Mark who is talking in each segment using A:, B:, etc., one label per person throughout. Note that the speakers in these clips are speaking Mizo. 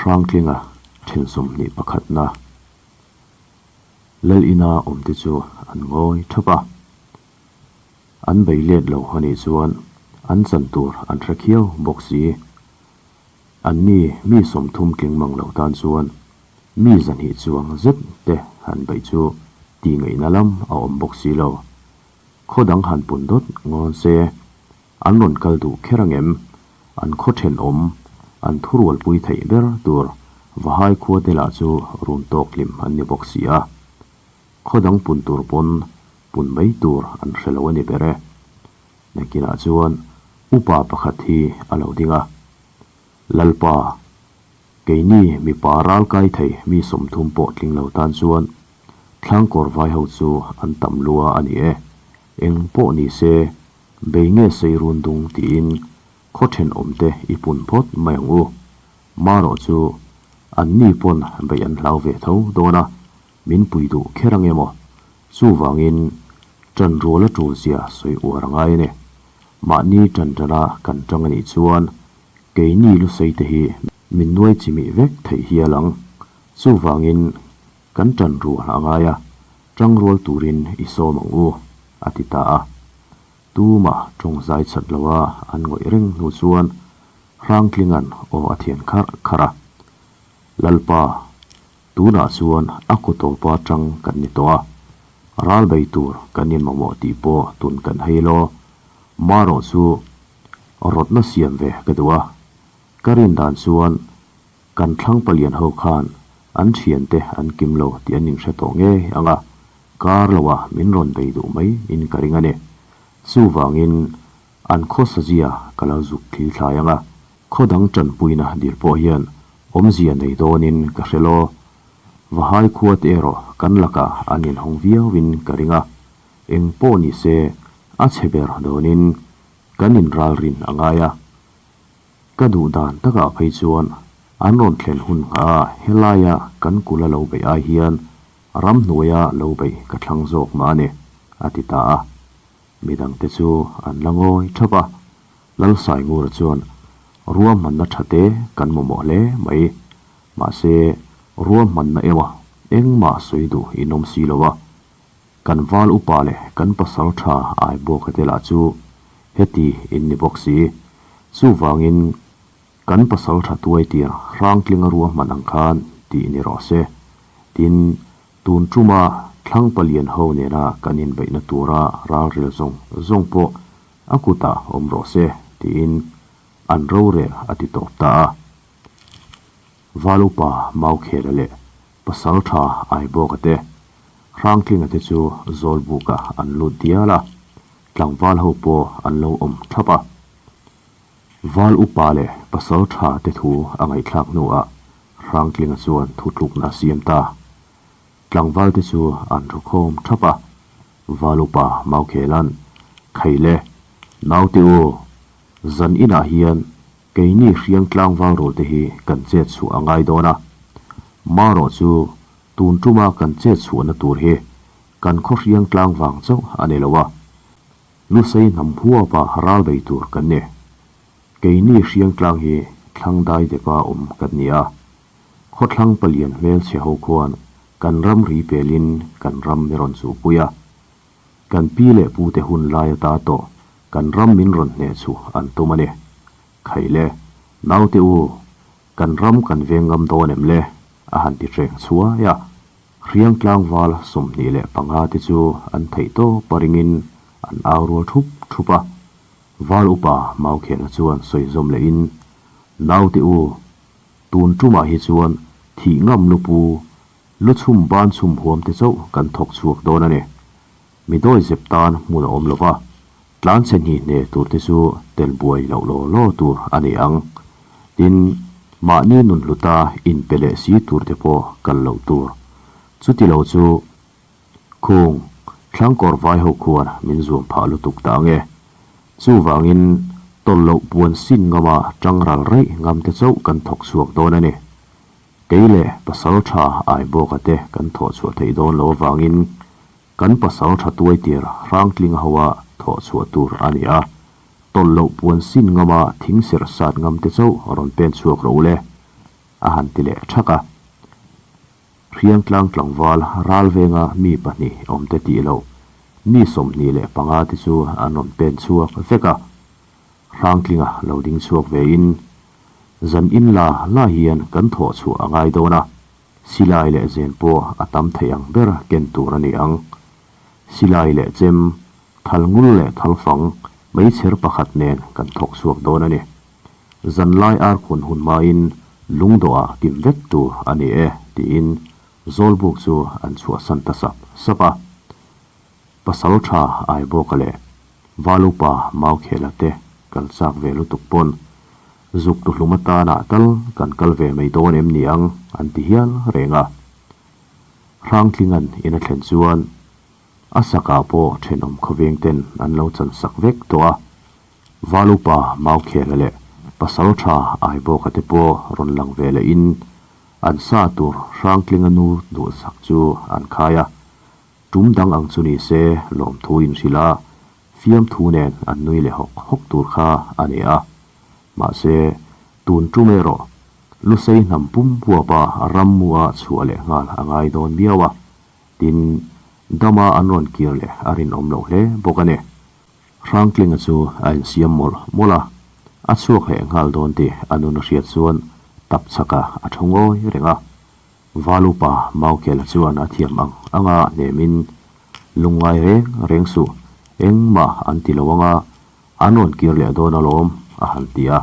A: Hrangtlinga then 21 na Lal ina awmte chu an ngawi thap a. An bei let lo a nih chuan an chan tur an hre khiau bawk si. An ni mi 30 tling mang lo tan chuan mi 200 chuang zet te han beih chu tih ngaihna lam a awm bawk si lo. Khaw dang han pun dawt ngawn se an rawn kal duh kher ang em? An khaw thenawm, an thurualpui theih ber tur Vahai khua te lah chu run tawk hlim an ni bawk si a. Khaw dang pun tur pawn pun mai tur an hre lo a ni ber e. Nakinah chuan upa pakhat hi a lo ding a, Lalpa, keini mipa ral kai thei mi 30 pawh tling lo tan chuan thlangkawr vai ho chu an tam lua a ni e. Eng pawh ni se, bei nge sei run dung tiin khaw thenawmte i pun phawt mai ang u. Marawh chu an ni pawn bei an hlau ve tho dawn a, min pui duh kher ang emaw? Chuvangin ṭan rual a ṭul zia sawi uar a ngai a ni. Mahni ṭan ṭana kan ṭang a nih chuan keini lusei te hi min nuai chimih vek theih hial ang. Chuvangin kan ṭan rual a ngai a, ṭang rual turin i sawm ang u, a ti ta a. Tuma ṭawng zai chat loa an ngawih reng hnu chuan Hrangtlinga'n aw a thian kharh kharh a. Lalpa, tunah chuan a kaw tawpa tang kan ni tawh a, ral bei tur kan inmamawh tih pawh tun kan hei law. Marawh chu rawtna siam ve ka duh a, ka rin dan chuan kan thlang palian ho khan an thiante an kim lo tih an inhre tawh ngei ang a, kar loah min rawn bei duh mai in ka ring a ni. Chuvangin An khawsa zia ka lo zuk thil thlai ang a, khaw dang tanpuina dil pawh hian awmzia nei dawnin ka hre law. Vahai khua te erawh kan lakah an inhawng viauin ka ring a, eng pawh ni se a chhe ber dawnin kan inralrin a ngai a. Ka duh dan takah phei chuan an rawn thlen hun nghah a helaia kan kula lo beih ai hian ramhnuaia lo beih ka thlang zawk mah a ni, a ti ta a. Midangte chu an la ngawi thap a, Lalsaingura chuan ruahmanna tha te kan mamawh hle mai. Mahse, ruahmanna emaw engmah sawi duh in awm si lo a, kan val upa leh kan pasal tha Aibawka te lah chu heti in ni bawk si. Chuvangin kan pasal tha tuai tir Hrangtlinga ruahman ang khan tih ni rawh se. Tin, Tun tuma thlang palian ho nena kan inbeihna tura ralrel zawng zawng pawh a kutah awm rawh se tiin an rorel a ti tawp ta a. Val upa Maukhela leh Pasaltha Aibawka te, Hrangtlinga te chu Zawlbukah an lut dial a, tlangval ho pawh an lo awm thap a. Val upa leh Pasaltha te thu a ngaihthlak hnuah Hrangtlinga chuan thutlukna a siam ta. Tlangvalte chu an thu khawm thap a, Val upa Maukhelan, Khaile, naute u, zan inah hian keini hriang tlangval rualte hi kan chet chhuah a ngai dawn a. Marawh chu tun tuma kan chet chhuahna tur hi kan khaw hriang tlang vang chauh a ni lo a, Lusei hnam huapa ral bei tur kan ni. Keini Hriangtlang hi thlang dai depa awm kan ni a, khawthlang palian hmelchhe ho khuan kan ram ri pelin kan ram mi rawn chuhpui a. Kan pi leh pute hun lai ata tawh kan ram min rawn hneh chu an tum a ni. Khaile, naute u, kan ram kan veng ngam dawn em le? a han ti hreng chhuai a. Hriangtlang val 25 te chu an theih tawp a ringin an au rual thup thup a. Val upa Maukhena chuan sawi zawm lehin, Naute u, tun tumah hi chuan thih ngam lupu, lu chhum ban chhum huam te chauh kan thawk chhuak dawn a ni. Mi dawi zep tan hmun a awm lo va, tlanchhe hni hne tur te chu tel buai loh law law tur a ni ang. Tin, mahni nun hluta inpe leh si tur te pawh kal loh tur. Chuti lo chu Khung, thlangkawr vai ho khuan min zuam phah lutuk ta ange. Chuvangin tawlh loh puan sin ngama tangral reih ngam te chauh kan thawk chhuak dawn a ni. Kei leh pasal tha Aibawka te kan thawh chhuah theih dawn lo avangin kan pasal tha tuai tir Hrangtlinga hoa thawh chhuah tur a ni a. Tawlh loh puan sin ngama thing serh sat ngam te chauh rawn pen chhuak rawh u le. A han ti leh thak a. Hriangtlang tlangval ralvenga mi pahnih awmte tih loh mi 25 te chu an rawn pen chhuak vek a. Hrangtlinga lo ding chhuak vein, Zan in la la hian kan thawh chhuah a ngai dawn a, silai leh zen pawh a tam thei ang ber ken tur a ni ang. Silai leh chem, thal ngul leh thal fang, meichher pakhat nen kan thawk chhuak dawn a ni. Zanlai arkhun hun hmain lungdawhah kim vek tur a ni e, tiin Zawlbuk chu an chhuahsan ta sap sap a. Pasal tha Aibawka leh Valupa Maukhela te kal chak ve lutuk pawn zuk tuhlum atana tal kan kal ve mai dawn em ni ang an ti hial reng a. Hrangtlingan in a thlen chuan a sakah pawh thenawm khawveng ten an lo chan sak vek tawh a. Valupa Maukhela leh Pasal tha Aibawka te pawh rawn lang ve leh in an sa tur Hrangtlinga nu duhsak chu an khai a. Tum dang ang chu ni se lawmthu inhrilh a, fiamthu nen an nui leh hawk hawk tur kha a ni a. Mahse, tun tum erawh Lusei hnam pum huapa rammua chhuah leh nghal a ngai dawn viau a, tin, dama an rawn kir leh a rinawm loh hle bawk a ni. Hrangtlinga chu a insiam mawlh mawlh a, a chhuak leh nghal dawn tih a nun a hriat chuan tap chhakah a thu ngawi reng a. Valupa Maukela chuan a thiam ang anga hnemin, Lungngai reng reng suh, engmah an ti lo anga, an rawn kir leh dawn alawm, a han ti a.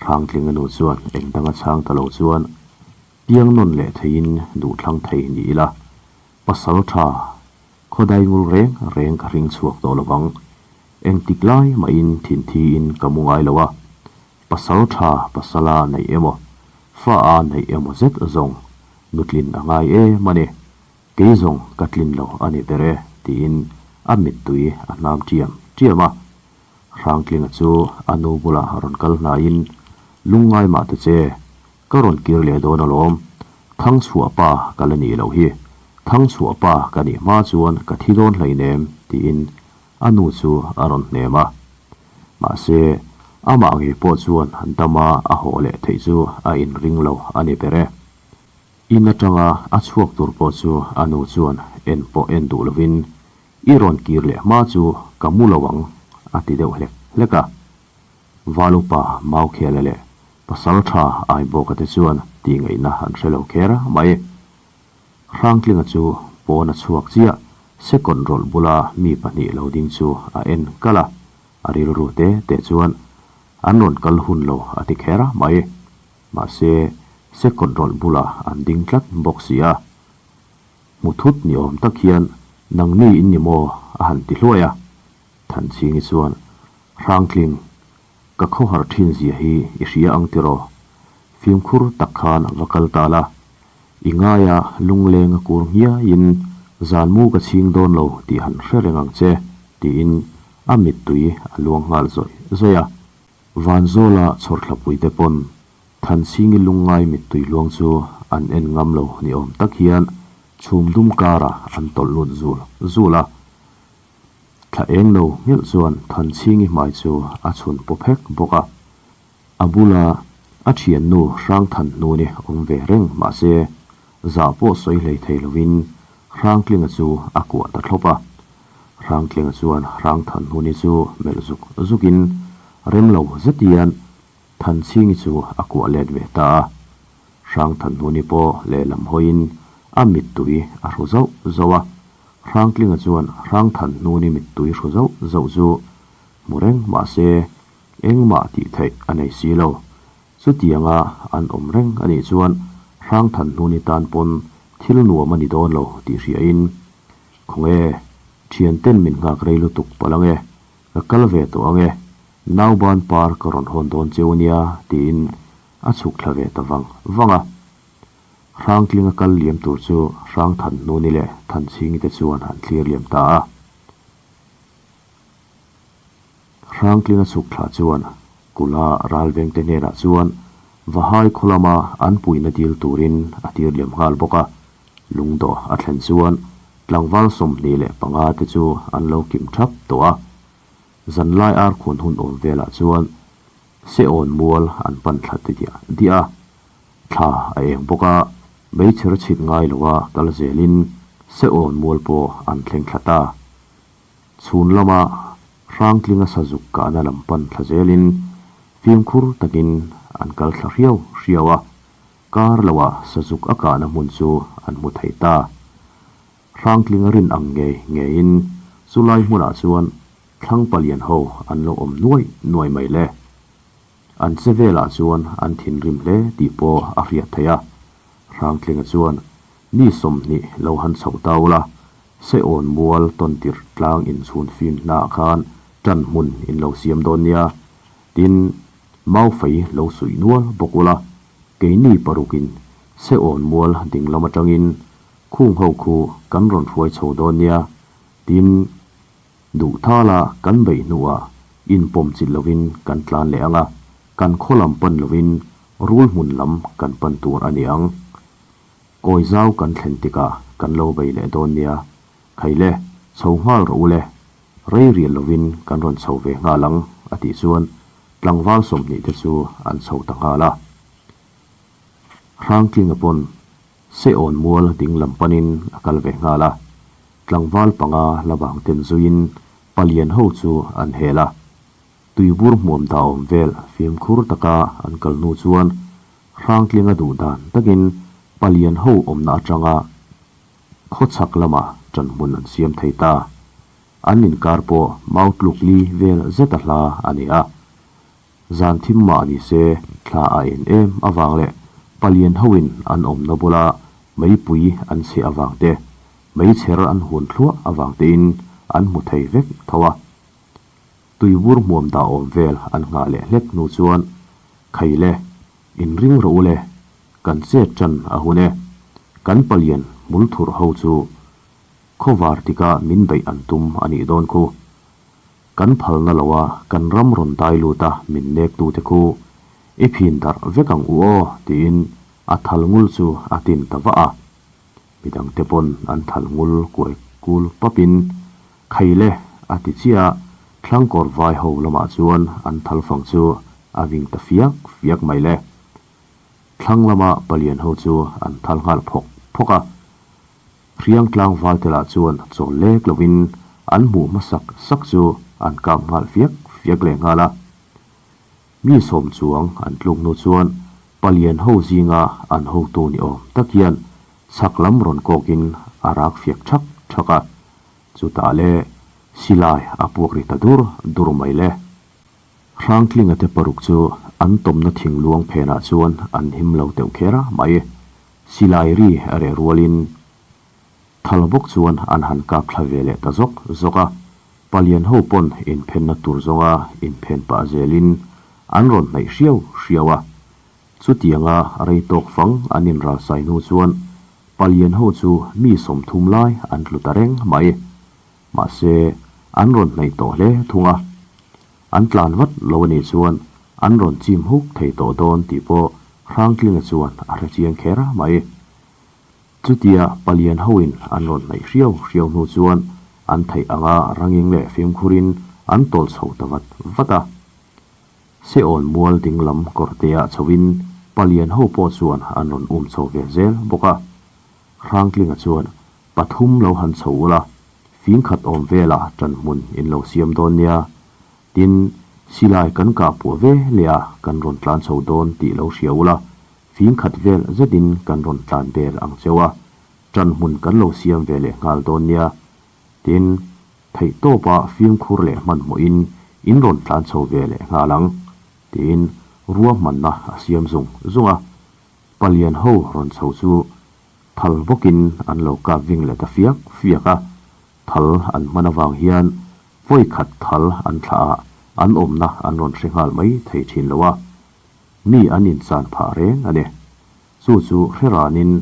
A: Hrangtlinga nu chuan eng danga chhang ta lo chuan, Piang nawn leh theiin duhthlang thei ni ila, pasal tha khawdai ngul reng reng ka hring chhuak tawh lovang, engtik lai mahin thinthi in ka mu ngai lo a, Pasal tha pasala neih emaw, fa a neih emaw zet zawng nutlin a ngai em a ni. Kei zawng ka tlin lo a ni ber e, tiin a mittui a hnam ṭiam ṭiam a. Hrangtlinga chu a nu bulah rawn kal hnaiin, Lungngai mah ta che, ka rawn kir leh dawn alawm. Thangchhuah pa ka la nih loh hi. Thangchhuah pa ka nih hma chuan ka thi dawn hleinem, tiin A nu chu a rawn hnem a, mahse, amah ngei pawh chuan dama a haw leh theih chu a inring lo a ni ber e. In atanga a chhuak tur pawh chu a nu chuan en pawh en duh lovin, I rawn kir leh hma chu ka mu lo ang, a ti deuh hlek hlek a. Valupa Maukhela leh Pasaltha Aibawka te chuan tihngaihna an hre lo kher mai. Hrangtlinga chu pawn a chhuak chiah, second rawlh bula mi pahnih lo ding chu a en kal a, a rilru te te chuan an rawn kal hun lo a ti kher mai. Mahse, second rawlh bulah an ding tlat bawk si a. Hmu thut ni awm tak hian nangni in ni maw a han ti hluai a. Thanchhingi chuan, Hrangtling, ka khawhar thin zia hi i hria ang tiraw? Fimkhur tak khan va kal ta la, I ngaia lungleng a kur nghiaiin zan mu ka chhing dawn lo tih han hre reng ang che, tiin a mittui a luang nghal zawih zawih a. Vanzawla chhawrthlapui te pawn Thanchhingi lungngai mittui luang chu an en ngam lo ni awm tak hian chhum dum karah an tawlh lut zul zul a. Thla eng lo nghilh chuan Thanchhingi hmai chu a chhun paw phek bawk a. A bula a thiannu Hrangthan hnuni awm ve reng mahse zah pawh sawi hlei thei lovin Hrangtlinga chu a kuah ta thlawp a. Hrangtlinga chuan Hrangthan hnuni chu melh zuk zukin rem lo zet hian Thanchhingi chu a kuah let ve ta a. Hrangthan hnuni pawh lehlam hawiin a mittui a hru zauh zauh a. Hrangtlinga chuan Hrangthan hnuni mittui hru zauh zauh chu hmu reng mahse Engmah tih theih a nei si lo. Chutianga an awm reng a nih chuan Hrangthan hnuni tan pawn thil nuam a ni dawn lo tih hriain, Khawnge, thianten min nghak rei lutuk palh ange, ka kal ve tawh ange, nauban par ka rawn hawn dawn cheu nia tiin a chhuk thla ve ta vang vang a. Hrangtlinga kal liam tur chu Hrangthan hnuni leh Thanchhingi te chuan an thlir liam ta a. Hrangtlinga chhuk thla chuan Kula ralvengte hnenah chuan Vahai khaw lama an puihna dil turin a tir liam nghal bawk a, lungdawh a thlen chuan tlangval 25 te chu an lo kim thap tawh a. Zanlai arkhun hun awm velah chuan Seawn mual an pan thla ti diah diah a. Thla a eng bawk a, meichher chhit ngai loa kal zelin Seawn mual pawh an thleng thla ta. Chhun lama Hrangtlinga sazuk kahna lam pan thla zelin fimkhur takin an kal thla hriau hriau a, kar loah sazuk a kahna hmun chu an hmu thei ta. Hrangtlinga rin ang ngei ngeiin chulai hmunah chuan thlang palian ho an lo awm nuai nuai mai le. An che velah chuan an thinrim hle tih pawh a hriat theih a. Hrangtlinga chuan, Mi 20 lo han chhoh ta ula, Seawn mual tawn tirh tlang inchhun fim hnaah khan ṭan hmun in lo siam dawn nia. Tin, Maufei lo suih nual bawk ula, keini parukin Seawn mual ding lam aṭangin khung ho khu kan rawn hruai chho dawn nia. Tin, Duh thala kan beih hnuah inpawm chilh lovin kan tlan leh ang a, kan khaw lam pan lovin rul hmun lam kan pan tur a ni ang. Kawi zau kan thlen tikah kan lo bei leh dawn nia. Khaile, chho nghal rawh u le, rei rial lovin kan rawn chho ve nghal ang, a tih chuan tlangval 20 te chu an chho ta nghal a. Hrangtlinga pawn Seawn mual ding lam panin a kal ve nghal a, tlangval panga la bang ten zuiin palian ho chu an hel a. Tuibur hmuam dah awm vel fimkhur taka an kal hnu chuan Hrangtlinga duh dan takin palian ho awmna atanga khawchhak lamah ṭanhmun an siam thei ta. An inkar pawh mau tluk li vel zeta hla a ni a. Zan thim mah ni se thla a en em avang leh palian hoin an awmna bula meipui an chhe avang te, meichher an hun thluah avang tein an hmu thei vek tho a. Tuibur hmuam dah awm vel an nghah leh hlek hnu chuan, Khaile, inring rawh u le, kan chet tan a hun e. Kan palian hmul thurh ho chu khawvar tika min beih an tum a nih dawn khu. Kan phalna lo a kan ram rawn dai lut a min nek tu te khu i phin darh vek ang u aw tiin a thal ngul chu a tin ta vah a. Midang te pawn an thal ngul kuai kul pap in Khaile a ti chiah a, thlangkawr vai ho lamah chuan an thal fang chu a ving ta fiak fiak mai le. Thlang lama palian ho chu an thal nghal phawk phawk a. Hriang tlangval te lah chuan chawl lek lovin an hmuh hmasak sak chu an kap nghal fiak fiak leh nghal a. Mi sawm chuang an tluk hnu chuan palian ho zinga an hotu ni awm tak hian chhak lam rawn kawkin a rak fiak thak thak a. Chutah le silai a puak ri ta dur dur mai le. Hrangtlinga te paruk chu an tawmna thingluang phenah chuan an him lo teuh kher a mai. Silai ri a reh rualin thal bawk chuan an han kap thla ve leh ta zawk zawk a, palian ho pawn inphenna tur zawnga inphen pah zelin an rawn hnaih hriau hriau a. Chutianga rei tawk fang an inralsai hnu chuan palian ho chu mi 30 lai an tlu ta reng mai. Mahse, an rawn hnaih tawh hle thung a. An tlan vat lo a nih chuan an rawn chim huk thei tawh dawn tih pawh Hrangtlinga chuan a hre chiang kher mai. Chutia palian hoin an rawn hnaih hriau hriau hnu chuan an theih anga ranging leh fimkhurin an tawl chho ta vat vat a. Seawn mual ding lam kawrteah chhoin palian ho pawh chuan an rawn um chho ve zel bawk a. Hrangtlinga chuan pathum lo han chho ula, fingkhat awm velah ṭan hmun in lo siam dawn nia. Tin, silai kan kah puah ve leh a kan rawn tlan chho dawn tih lo hria ula, fingkhat vel zetin kan rawn tlan bel ang cheu a, ṭan hmun kan lo siam ve leh nghal dawn nia. Tin, theihtawpa fimkhur leh hmanhmawhin in rawn tlan chho ve leh nghal ang, tiin ruahmanna a siam zung zung a. Palian ho rawn chho chu thal bawkin an lo kap ving leh ta fiak fiak a, thal an hman avang hian vawi khat thal an thlah a, an awmna an rawn hre nghal mai thei thin lo a, mi an inchan phah reng a ni. Chu chu hre ranin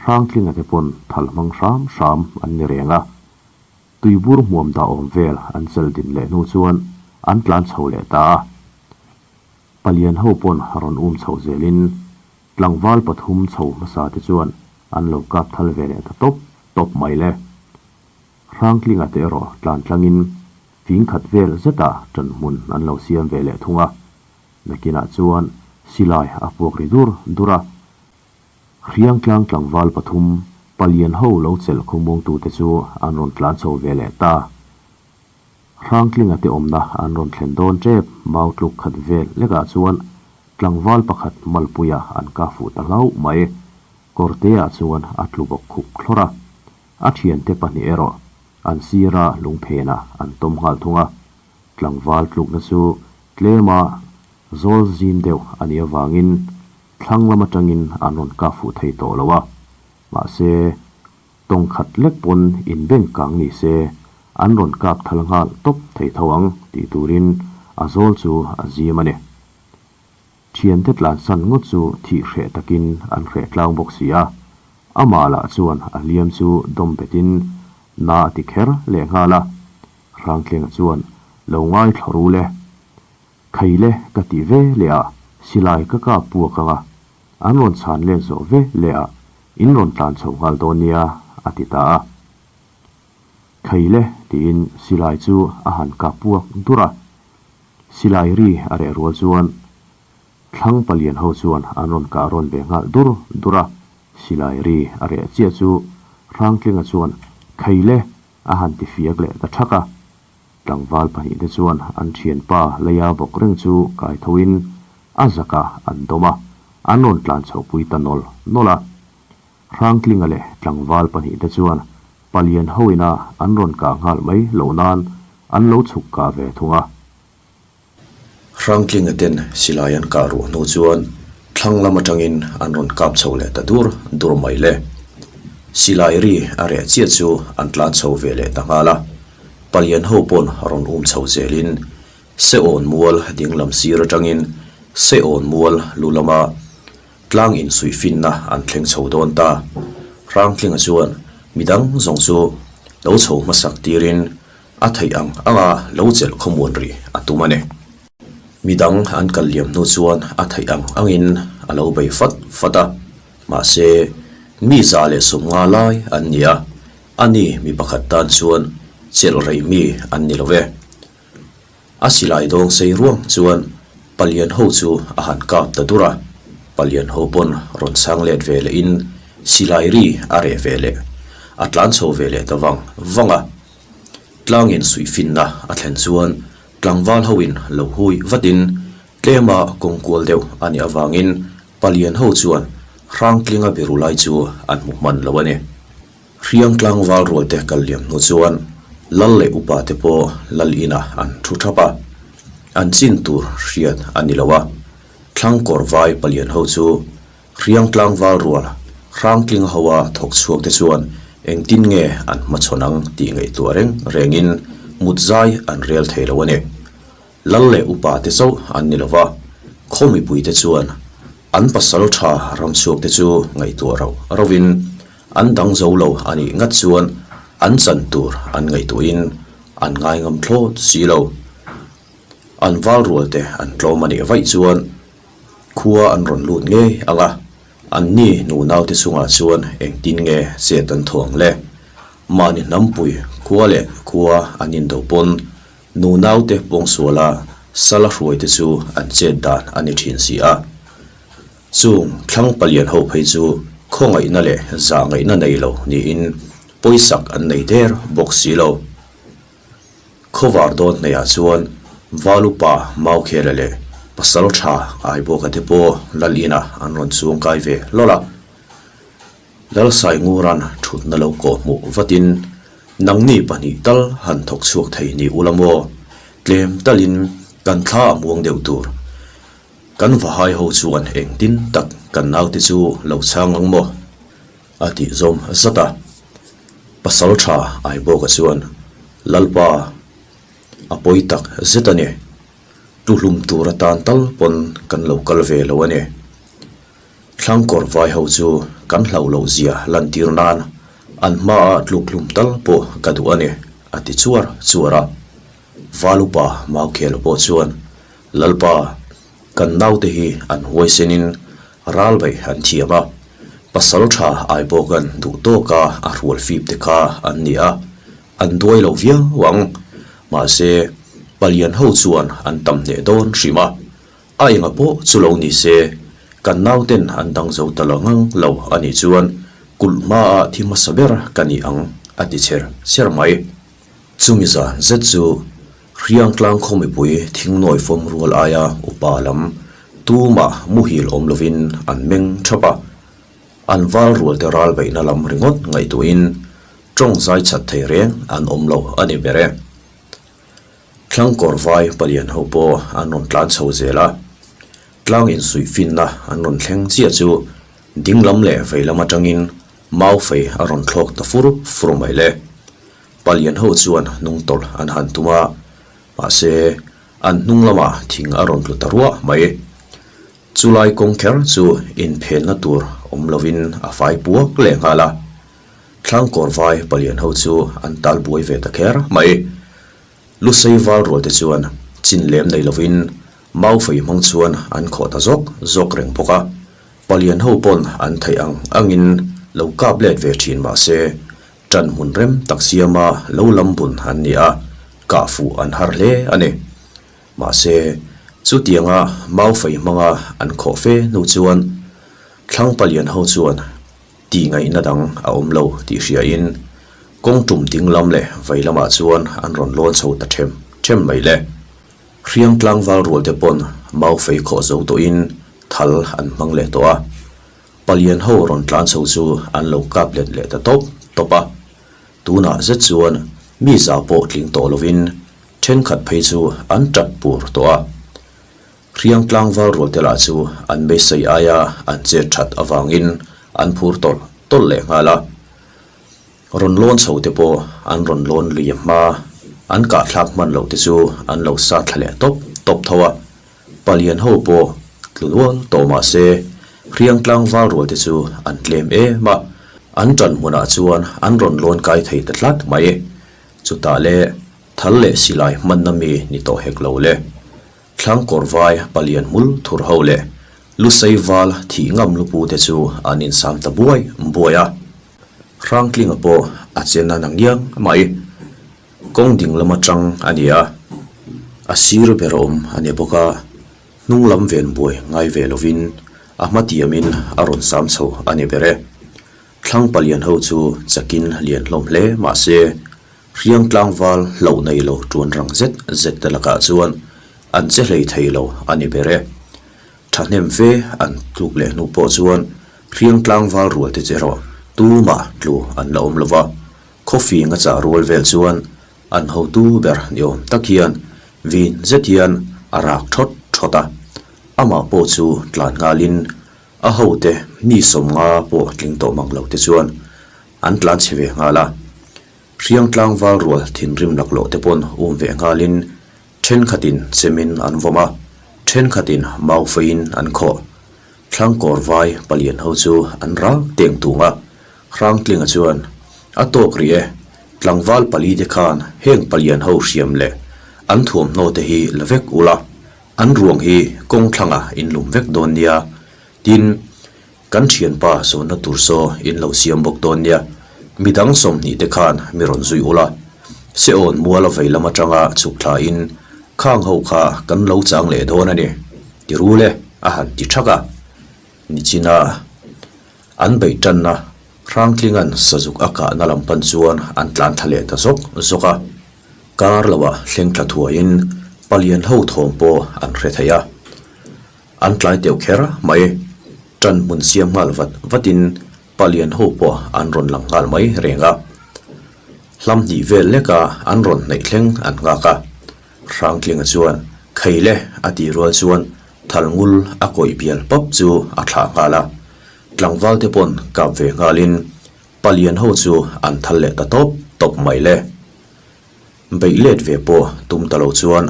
A: Hrangtlinga te pawn thal hmang hram hram an ni reng a, tuibur hmuam dah awm vel an chel din leh hnu chuan an tlan chho leh ta a. Palian ho pawn rawn um chho zelin tlangval pathum chho hmasa te chuan an lo kap thal ve leh ta tawp tawp mai le. Hrangtlinga te erawh tlan tlangin fing khat vel zetah ṭan hmun an lo siam ve leh thung a. Nakinah chuan silai a puak ri dur dur a. Hriangtlang tlangval pathum palian ho lo chelh khawmuangtute chu an rawn tlan chho ve leh ta. Hrangtlinga te awmna an rawn thlen dawn tep mau tluk khat vel lekah chuan tlangval pakhat malpuia an kah fuh ta hlauh mai. Kawrteah chuan a tlu bawk khup thlawr a, a thiante pahnih erawh an sira lungphenah an tawm nghal thung a. Tlangval tlukna chu tlema zawl zim deuh a nih avangin thlang lam atangin an rawn kah fuh thei tawh lo a, mahse tawng khat lek pawn inbeng kang ni se an rawn kap thal nghal tawp thei tho ang tih turin a zawl chu a zim a ni. Thiante tlansan ngawt chu thih hreh takin an hreh tlang bawk si a, amah lah chuan a hliam chu dawm betin na a ti kher leh nghal a, Hrangtlenga chuan lo ngaithla ru le. Thei le ka ti ve leh a, silai ka kap puak ang a, an rawn chhan let zawh ve leh a, in rawn tlan chho nghal dawn nia a ti ta a. Thei le tiin silai chu a han kap puak dur a, silai ri a reh rual chuan thlang palian ho chuan an rawn kah rawn ve nghal dur dur a, silai ri a reh chiah chu Hrangtlinga chuan Thei le a han ti fiak leh ta thak a. Tlangval pahnihte chuan an thianpa leia bawk reng chu kai thoin a zakah an dawm a, an rawn tlan chhohpui ta nawl nawl a. Hrangtlinga leh tlangval pahnihte chuan palian hoina an rawn kah nghal mai loh nan an lo chhuk kah ve thung a.
B: Hrangtlinga ten silai an kah ruh hnu chuan thlang lam atangin an rawn kap chho leh ta dur dur mai le. Silai ri a reh chiah chu an tlan chho ve leh ta nghal a, palian ho pawn rawn um chho zelin Seawn mual ding lam sir atangin Seawn mual lu lama tlang insuih finna an thleng chho dawn ta. Hrangtlinga chuan midang zawng chu lo chho hmasak tirin A theih ang anga lo chelh khawmuan rih a tum a ni. Midang an kal liam hnu chuan a theih ang angin a lo bei fat fat a, mahse mi za leh sawmnga lai an ni a, ani mi pakhat tan chuan chelh rei mi an ni lo ve. A silai dawng sei ruang chuan palian ho chu a han kap ta dur a, palian ho pawn rawn chhang let ve lehin silai ri a reh ve leh a tlan chho ve leh ta vang vang a. Tlangin suihfinna a thlen chuan tlangval hoin lo hui vatin tlema kawng kual deuh a nih avangin palian ho chuan Hrangtlinga biru lai chu an hmu hman lo a ni. Hriang tlangval rualte kal liam hnu chuan lal leh upa te pawh lal inah an thu thap a, an chin tur hriat a ni lo a, thlang kawr vai palian ho chu Hriang tlangval rual Hrangtling hoa thawk chhuak te chuan engtin nge an hmachhawn ang tih ngaihtuah reng rengin mut zai an rel thei lo a ni. Lal leh upa te chauh an ni lova, khaw mipui te chuan an pasal tha ram chhuak te chu ngaihtuah rauh rauhin an dang zo lo a nih ngat chuan an chan tur an ngaihtuahin an ngaingam thlawt si lo. An val rual te an tlawm a nih vaih chuan Khua an rawn lut ngei ang a, anni nunaute chungah chuan engtin nge chet an thaw ang le? Mahni hnampui khua leh khua an indo pawn nunaute pawngsuala sala hruaite chu an chet dan a ni thin si a. Chung thlang palian ho phei chu khawngaihna leh zahngaihna nei lo niin pawisak an nei der bawk si lo. Khawvar dawn hnaihah chuan Valupa Maukhela leh Pasal tha Aibawka te pawh Lal inah an rawn chuang kai ve hlawlh a. Lal Saingura'n thutna lo kawh hmuh vatin, Nangni pahnih tal han thawk chhuak thei ni ula maw? Tlem talin kan thla a muang deuh tur. Kan vahai ho chuan engtin tak kan naute chu lo chhang ang maw? A tih zawm zat a. Pasal tha Aibawka chuan, Lalpa, a pawi tak zet a ni. Tuhlum tur atan tal pawn kan lo kal ve lo a ni. Thlangkawr vai ho chu kan hlauh loh zia lantir nan an hmaah tlukhlum tal pawh ka duh a ni, a ti chuar chuar a. Valupa Maukhela pawh chuan, Lalpa, Kan naute hi an huaisenin ral baih an thiam a, pasal tha ai bawkan duh tawka a hrual fip te kha an ni a, an duai lo viau ang. Mahse, palian ho chuan an tam hneh dawn hrim a, a enga pawh chu lo ni se, Kan nauten an dang zo ta lo ngang lo a nih chuan kulh hmaah thi hmasa ber ka ni ang a ti chher chher mai. Chumi zan zet chu Hriangtlang khaw mipui thingnawi fawm rual aia upa lam tumah muhil awm lovin an meng thap a. An val rualte ral beihna lam ringawt ngaihtuahin tawng zai chat thei reng an awm lo a ni ber e. Thlangkawr vai palian ho pawh an rawn tlan chho zel a, tlang insuih finna an rawn thleng chiah chu ding lam leh vei lam atangin mau fei a rawn thlawk ta fur fur mai le. Palian ho chuan hnung tawlh an han tum a, mahse an hnung lamah thing a rawn tlu ta ruah mai. Chulai kawng kher chu inphenna tur awm lovin a fai puak leh nghal a. Thlangkawr vai palian ho chu an tal buai ve ta kher mai. Lusei val rual te chuan chin lem nei lovin mau fei hmang chuan an khawh ta zawk zawk reng bawk a. Palian ho pawn an theih ang angin lo kap let ve thin mah se ṭan hmun rem tak siama lo lam bun an ni a, kah fuh an har hle a ni. Mahse, chutianga mau fei hmanga an khawh fe hnu chuan thlang palian ho chuan Tih ngaihna dang a awm lo tih hriain kawng tum ding lam leh vei lamah chuan an rawn lawn chho ta them them mai le. Hriang tlangval rual te pawn mau fei khawh zo tawhin thal an hmang leh tawh a, palian ho rawn tlan chho chu an lo kap let leh ta tawp tawp a. Tunah zet chuan mi za pawh tling tawh lovin thenkhat phei chu an tap pur tawh a. Hriang tlangval rualte lah chu an beisei aia an chet that avangin an phur tawlh tawlh leh nghal a. Rawn lawn chho te pawh an rawn lawn lui hma, an kahthlak hman loh te chu an lo sa thla leh tawp tawp tho a. Palian ho pawh tlu nual tawh mah se Hriang tlangval rualte chu an tlem em a, an ṭan hmunah chuan an rawn lawn kai thei ta tlat mai. Chutah le thal leh silai hmanna mi ni tawh hek lo le. Thlangkawr vai palian hmul thur ho leh Lusei val thih ngam lupu te chu an insam ta buai buai a. Hrangtlinga pawh a chen a na ngiang mai. Kawng ding lam atang a ni a, a sir ber awm a ni bawk a, hnung lam ven buai ngai ve lovin a hma tiamin a rawn sam chho a ni ber e. Thlang palian ho chu chakin lian hlawm hle mahse Hriang tlangval hlauh nei lo tuan rang zet zet te lakah chuan an che hlei thei lo a ni ber e. Thahnem fe an tluk leh hnu pawh chuan hriang tlangval rual te che erawh tumah tlu an la awm lo va, khawfing a chah rual vel chuan an hotu ber ni awm tak hian vin zet hian a rak thawt thawt a, amah pawh chu tlan nghalin a hote mi 50 pawh tling tawh mang lo te chuan an tlan chhe ve nghal a. Hriang tlangval rual thinrim laklawh te pawn um ve nghalin thenkhatin chemin an vawm a, thenkhatin mau feiin an khawh. Thlangkawr vai palian ho chu an rak teng tung a, Hrangtlinga chuan, A tawk rih e, tlangval pali te khan heng palian ho hriam leh an thuamhnaw te hi la vek ula, an ruang hi kawng thlangah in lum vek dawn nia, tin, Kan thianpa zawnna tur saw in lo siam bawk dawn nia, midang 20 te khan mi rawn zui ula. Seawn mual a vei lam atanga chhuk thla in khang ho kha kan lo chang leh dawn a ni, ti rul e a han ti thak a. Nichina an beih tanna Hrangtlinga'n sazuk a kahna lam pan chuan an tlan thla leh ta zawk zawk a. Kar loah thleng thla thuaiin palian ho thawm pawh an hre thei a. An tlai teuh kher mai. Ṭan hmun siam nghal vat vatin palian ho pawh an rawn lang nghal mai reng a. Hlam hnih vel leka an rawn hnaih thleng an nghak a. Hrangtlinga chuan Khei le a tih rual chuan Thalngul a kawih bial pawp chu a thlah nghal a. Tlangval te pawn kap ve nghalin palian ho chu an thal leh ta tawp tawp mai le. Beih let ve pawh tum ta lo chuan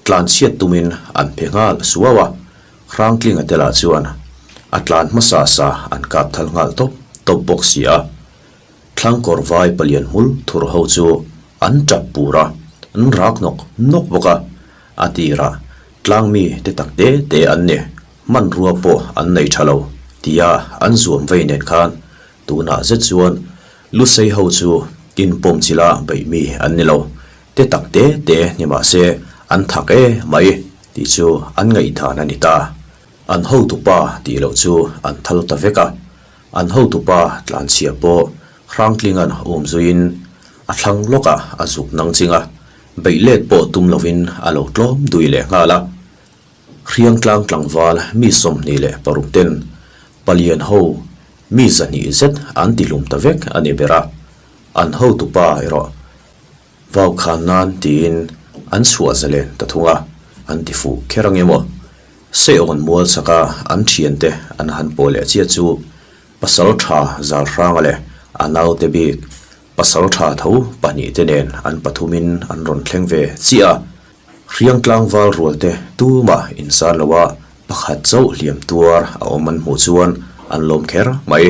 B: tlan chhiat tumin an phe nghal suau a, Hrangtlinga te lah chuan a tlan hmasa sa an kap thal nghal tawp tawp bawk si a. Thlangkawr vai palian hmul thur ho chu an tap pur a, an rak nawk nawk bawk a, a tirah tlang mi te tak te te an ni, hmanrua pawh an nei tha lo tia an zuam vei nen khan Tunah zet chuan Lusei ho chu inpawm chila beih mi an ni lo, te tak te te ni mah se an thak e mai tih chu an ngaihdan a ni ta. An hotupa tih loh chu an thal ta vek a, an hotupa tlanchhia pawh Hrangtlinga'n um zuiin a thlang lawkah a zuk nang ching a, beih let pawh tum lovin a lo tlawm dui leh nghal a. Hriangtlang tlangval mi 26 ten palian ho mi 200 zet an tihlum ta vek a ni ber a, an hotupa erawh vau khan nan tiin an chhuah zalen ta thung a, an ti fuh kher ang emaw? Seawn mual chaka an thiante an han pawh leh chiah chu pasal tha Zalhranga leh a naute bik pasal tha tho pahnihte nen an pathumin an rawn thleng ve chiah a. Hriang tlangval rualte tumah insan loa pakhat chauh hliam tuar a awm an hmuh chuan an lawm kher mai.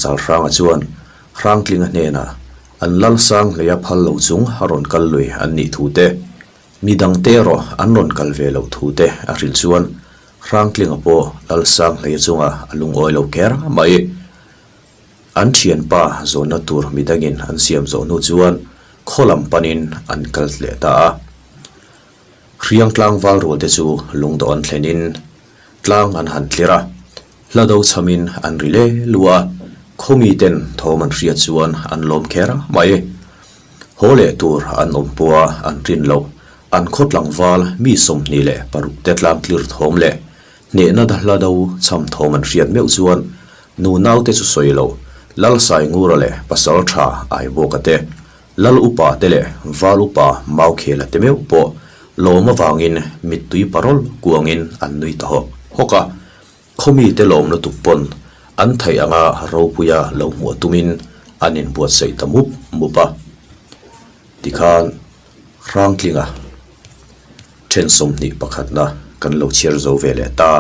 B: Zalhranga chuan Hrangtlinga hnenah an Lalsang hleia phal lo chung a rawn kal lui an nih thu te, mi dangte erawh an rawn kal ve loh thu te a hrilh chuan Hrangtlinga pawh Lalsang hleia chungah a lungawi lo kher mai. An thianpa zawnna tur midangin an siam zawh hnu chuan khaw lam panin an kal leh ta a. Hriang tlangval rualte chu lungdawh an thlenin tlang an han tlir a, hla do chhamin an ri le lu a, khaw miten thawm an hriat chuan an lawm kher mai. Haw leh tur an awm pawha an rin loh, an khaw tlangval mi 26 te tlang tlir thawm leh Hnehna hla do chham thawm an hriat meuh chuan nu naute chu sawi lo, Lal Saingura leh Pasal Tha Aibawka te, Lal Upa te leh Val Upa Maukhela te meuh pawh lawm avangin mittui parawl kuangin an nui ta hawk hawk a. Khawmite lawm lutuk pawn an theih anga ropuia lo hmuah tumin an inbuatsaih ta mup mup a. Tikhan Hrangtlinga then 21na kan lo chhiar zo ve leh ta.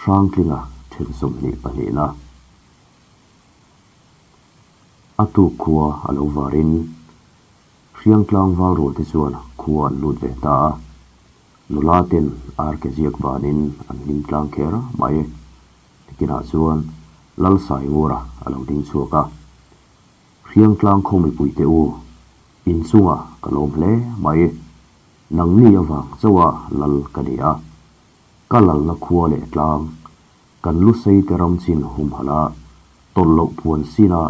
A: Hrangtlinga then 22na a tuk khua a lo varin Hriangtlang val rualte chuan khua an lut ve ta a, nula ten ar ke ziak vanin an hlim tlang kher mai. Nikinah chuan Lalsaingura a lo ding chhuak a, Hriangtlang khaw mipuite u, inchungah ka lawm hle mai. Nangni avang chauha lal ka ni a, ka lalna khua leh tlang, kan lu sei te ram chin humhalh a, tawlh loh puan sina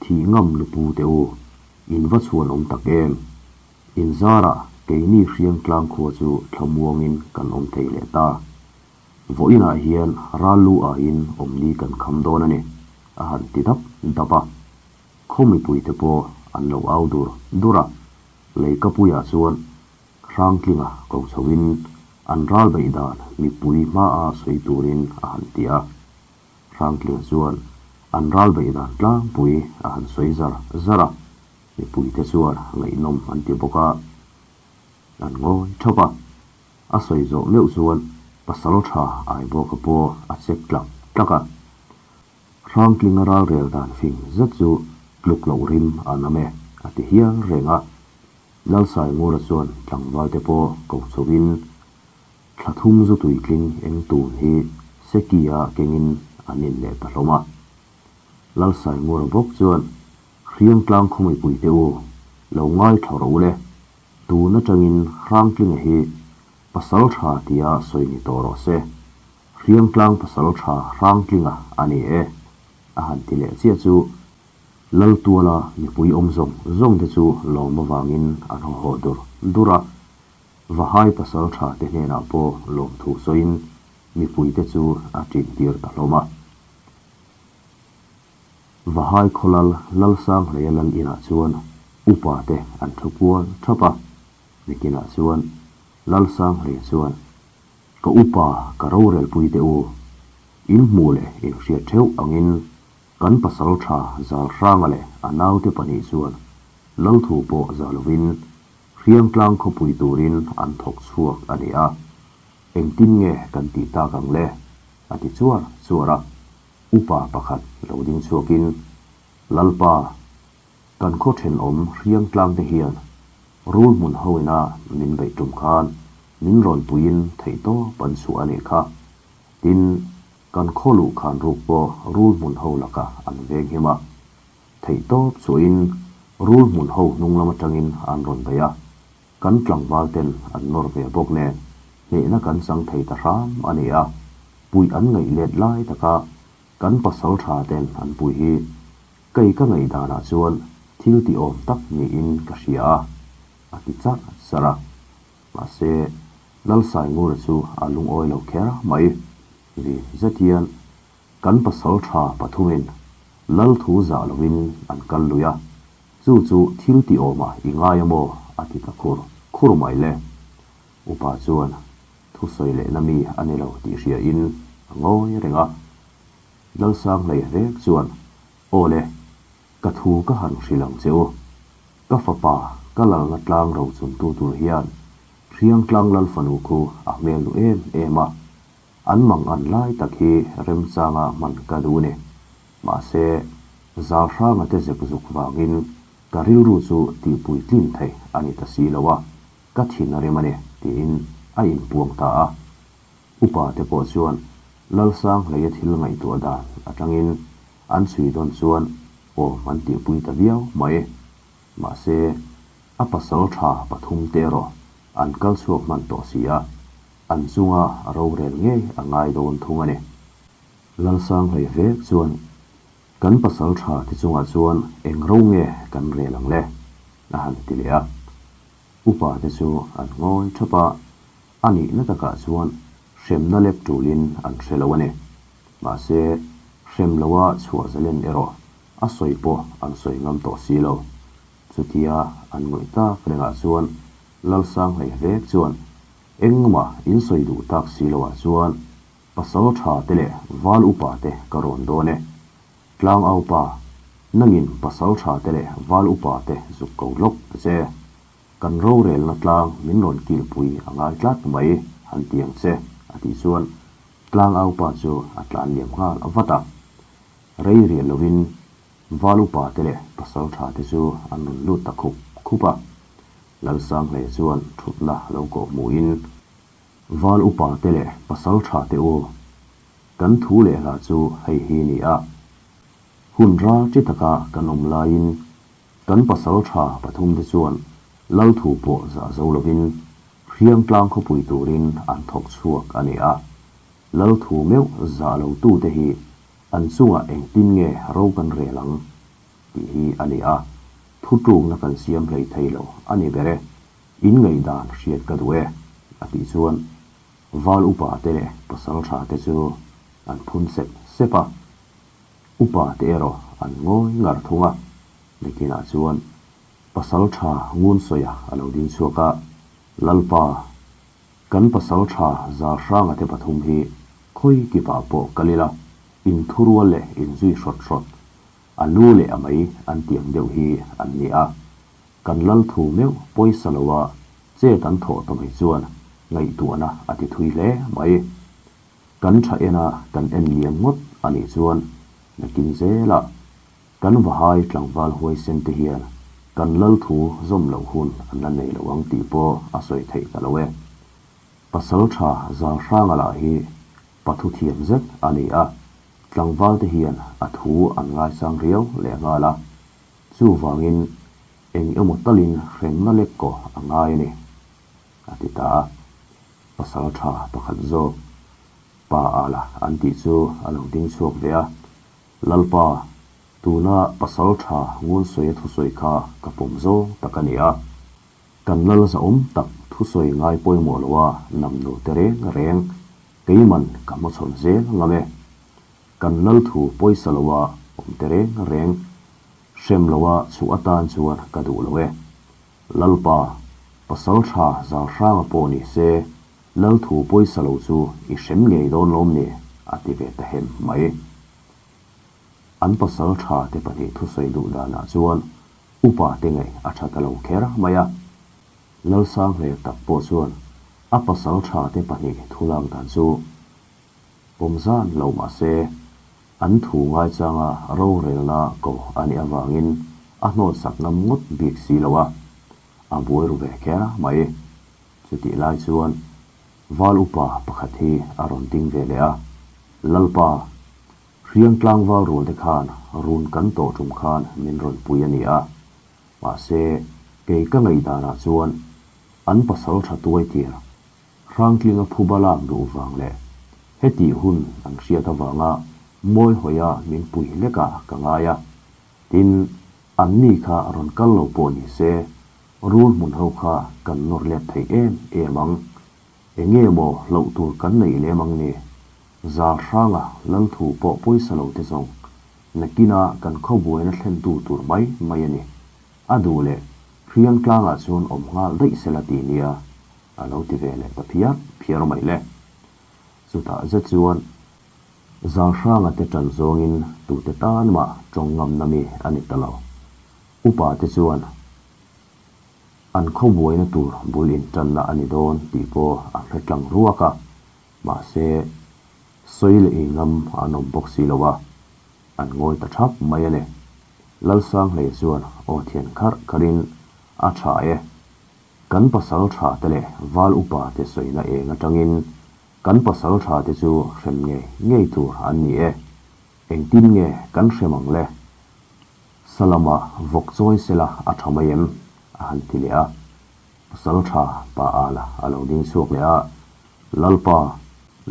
A: thih ngam lupu te u, in va chhuan awm tak em? In zarah keini Hriangtlang khua chu thlamuangin kan awm thei leh ta. Vawiinah hian ral lu aiin awmni kan kham dawn a ni, a han ti dap dap a. Khaw mipuite pawh an lo au dur dur a, Leikapuiah chuan Hrangtlinga ko chhoin an ral beih dan mipui hmaa sawi turin a han ti a. Hrangtlinga chuan an ral beih dan tlangpui a han sawi zar zar a, mipuite chuan ngaihnawm an ti bawk a, an ngawi thap a. A sawi zawh meuh chuan pasal tha Aibawka pawh a chek tlak tlak a. Hrangtlinga ral rel dan fing zet chu tluk loh rim a nam e, a ti hial reng a. Lalsaingura chuan tlangvalte pawh ko chhoin thla thum zu tuitling eng tun hi Seki-a kengin an in leh ta hlawm a. Lalsaingura bawk chuan, Hriangtlang khaw mipuite u, lo ngaithla rawh u le, tun atangin Hrangtlinga hi pasal tha tia sawi ni tawh rawh se. Hriangtlang pasal tha Hrangtlinga a ni e, a han ti leh chiah chu Laltuala mipui awm zawng zawng te chu lawm avangin an haw haw dur dur a, Vahai pasal tha te hnenah pawh lawmthu sawiin mipui te chu a ṭin tir ta hlawm a. Vahai khawlal Lalsanghleia lal inah chuan upa te an thu kual ṭhap a, nikinah chuan Lalsanghleia chuan Ka upa ka rorelpui te u, in hmuh leh in hriat theuh angin kan pasal tha Zalhranga leh a naute pahnih chuan Lalthu pawh za lovin Hriangtlang khawpui turin an thawk chhuak a ni a, engtin nge kan tih tak ang le? a ti chuar chuar a, upa pakhat lo ding chhuakin Lalpa, Kan khaw thenawm Hriangtlang te hian rul hmun ho ina min beih tum khan min rawn puiin theihtawp an chhuah a nih kha. Tin, kan khaw luh khan ruk pawh rul hmun ho lakah an veng him a. Theihtawp chuahin rul hmun ho hnung lam atangin an rawn bei a, kan tlangval ten an nawr ve bawk nen hnehna kan chang thei ta hram a ni a, puih an ngaih let lai taka kan pasal tha ten an pui hi kei ka ngaih danah chuan thil ti awm tak niin ka hria a, a ti charh charh a. Mahse, Lalsaingura chu a lungawi lo kher mai. Vin zet hian kan pasal tha pathumin Lal thu zah lovin an kal lui a, chu chu thil ti awmah i ngai a maw? a ti ta khur khur mai le. Upa chuan thusawi lehna mi a ni lo tih hriain a ngawi reng a. Lalsanghlei vek chuan, Aw le, ka thu ka han hrilh ang che u. Ka fapa, ka lalna tlang ro chuntu tur hian Hriangtlang Lal fanu khu a hmel duh em em a, an mang an lai tak hi remchanga hman ka duh ni. Mahse, zal hranga te zek zuk vangin ka rilru chu tihpui tlin thei a ni ta si lo a, ka thin a rem a ni, tiin a inpuang ta a. Upa te pawh chuan Lalsanghleia thil ngaihtuah dan atangin an chhui dawn chuan awm an tihpui ta viau mai. Mahse, a pasal tha pathum te erawh an kal chhuak hman tawh si a, an chunga rorel ngei a ngai dawn thung a ni. Lalsanghlei vek chuan kan pasal tha te chungah chuan eng ro nge kan rel ang le? a han ti leh a. Upa te chu an ngawi thap a, a nihna takah chuan hremna lek tulin an hre lo a ni. Mahse, hrem loa chhuah zalen erawh a sawi pawh an sawi ngam tawh si lo. Chutia an ngawih tak rengah chuan Lalsanghlei vek chuan engmah in sawi duh tak si loah chuan pasal tha te leh val upa te ka rawn dawn e. Tlang aupa, nangin pasal tha te leh val upa te zuk ko lawk ta che. Kan rorelna tlang min rawn kilpui a ngai tlat mai han ti ang che a tih chuan tlang aupa chu a tlan liam nghal vat a. Rei riah lovin Val upa te leh pasal tha te chu an rawn lut ta khup khup a. Lalsanghlei chuan thutna lo kawh hmuhin, Val upa te leh pasal tha te u, kan thu leh hla chu hei hi ni a. Hun ral chi taka kan awm laiin kan pasal tha pathum te chuan lal thu pawh zah zo lovin Hriangtlang khawpui turin an thawk chhuak a ni a. Lal thu meuh zah lo tute hi An chungah engtin nge ro kan rel ang tih hi a ni a, thutlukna kan siam hlei thei lo a ni ber e, in ngaihdan hriat ka duh e, a tih chuan val upa te leh pasal tha te chu an phun sep sep a, upa te erawh an ngawi ngar thung a, nikinah chuan pasal tha ngun sawia a lo ding chhuak a, Lalpa, Kan pasal tha zal hranga te pathum hi khawi kipah pawh kal ila, inthurual leh inzui hrawt hrawt, a lu leh a mei an tiang deuh hi an ni a. Kan lal thu meuh pawisa loa chet an thawh ta mai chuan ngaihtuahna a ti thui hle mai. Kan tha ena kan en liam ngawt a nih chuan nakin zelah Kan vahai tlangval huaisen te hian kan lal thu zawm loh hun an la nei lo ang tih pawh a sawi theih ta lo e. Pasal tha zal hranga lah hi pathu thiam zet a ni a, tlangval te hian a thu an ngaisang riau leh nghal a, chuvangin eng emaw talin hremna lek kaw a ngai a ni, a ti ta a. Pasal tha pakhat zawk pa ala an tih chu a lo ding chhuak ve a. Lalpa, tuna pasal tha Ngunsuia thusawi kha ka pawm zawng tak a ni a. Kan lal zahawm tak thusawi ngai pawimawh loa nam nu te reng reng keiman ka hmachhawn zel ngam e. Kan lal thu pawisa loa awm te reng reng hrem loa chhuah atan chuan ka duh lo e. Lalpa, pasal tha zal hranga pawh ni se Lal thu pawisa lo chu i hrem ngei dawn lawm ni? a ti ve ta hem mai. An pasal tha te pahnih thusawi duh danah chuan upa te ngaih a tha ta lo kher mai a. Lalsanghlel tak pawh chuan a pasal tha te pahnih thu lak dan chu pawm zan lo mah se, an thu ngaichanga rorelna ko a nih avangin a hnawtsak ngam ngawt bik si lo a, a buai ru ve kher mai. Chutih lai chuan Val upa pakhat hi a rawn ding ve leh a. Lalpa, Hriang tlangval rual te khan run kan tawh tum khan min rawn pui a ni a, mahse kei ka ngaihdanah chuan an pasal tha tuai tir Hrangtlinga phuba lak duh vang leh hetih hun an hriat avanga mawi hawia min pui hlekah ka ngai a, tin anni kha rawn kal lo pawh ni se rul hmun ho kha kan nawr let thei em em ang. Enge maw hlauh tur kan neih lem ang ni? Zal hranga lal thu pawh pawisa lo te zawng nakina kan khawbuaina thlentu tur mai mai a ni. A duh leh hriang tlangah chuan awm nghal daih sela ti nia a lo ti ve leh ta phiar phiar mai le. Chutah zet chuan Zal hranga te ṭan zawngin tute tan mah ṭawng ngamna mi a ni ta lo. Upa te chuan An khawbuaina tur bul inṭanna a ni dawn tih pawh a hre tlang ruak a, mahse, sawi leh ei ngam an awm bawk si lo a, an ngawi ta thap mai a ni. Lalsanghleia chuan aw thian kharh kharhin, A tha e, kan pasal tha te leh val upa te sawina eng atangin kan pasal tha te chu hrem ngei ngei tur an ni e, engtin nge kan hrem ang le? Salama vawk chawi sela a tha mai em? a han ti leh a. Pasal tha pa ala a lo ding chhuak leh a, Lalpa,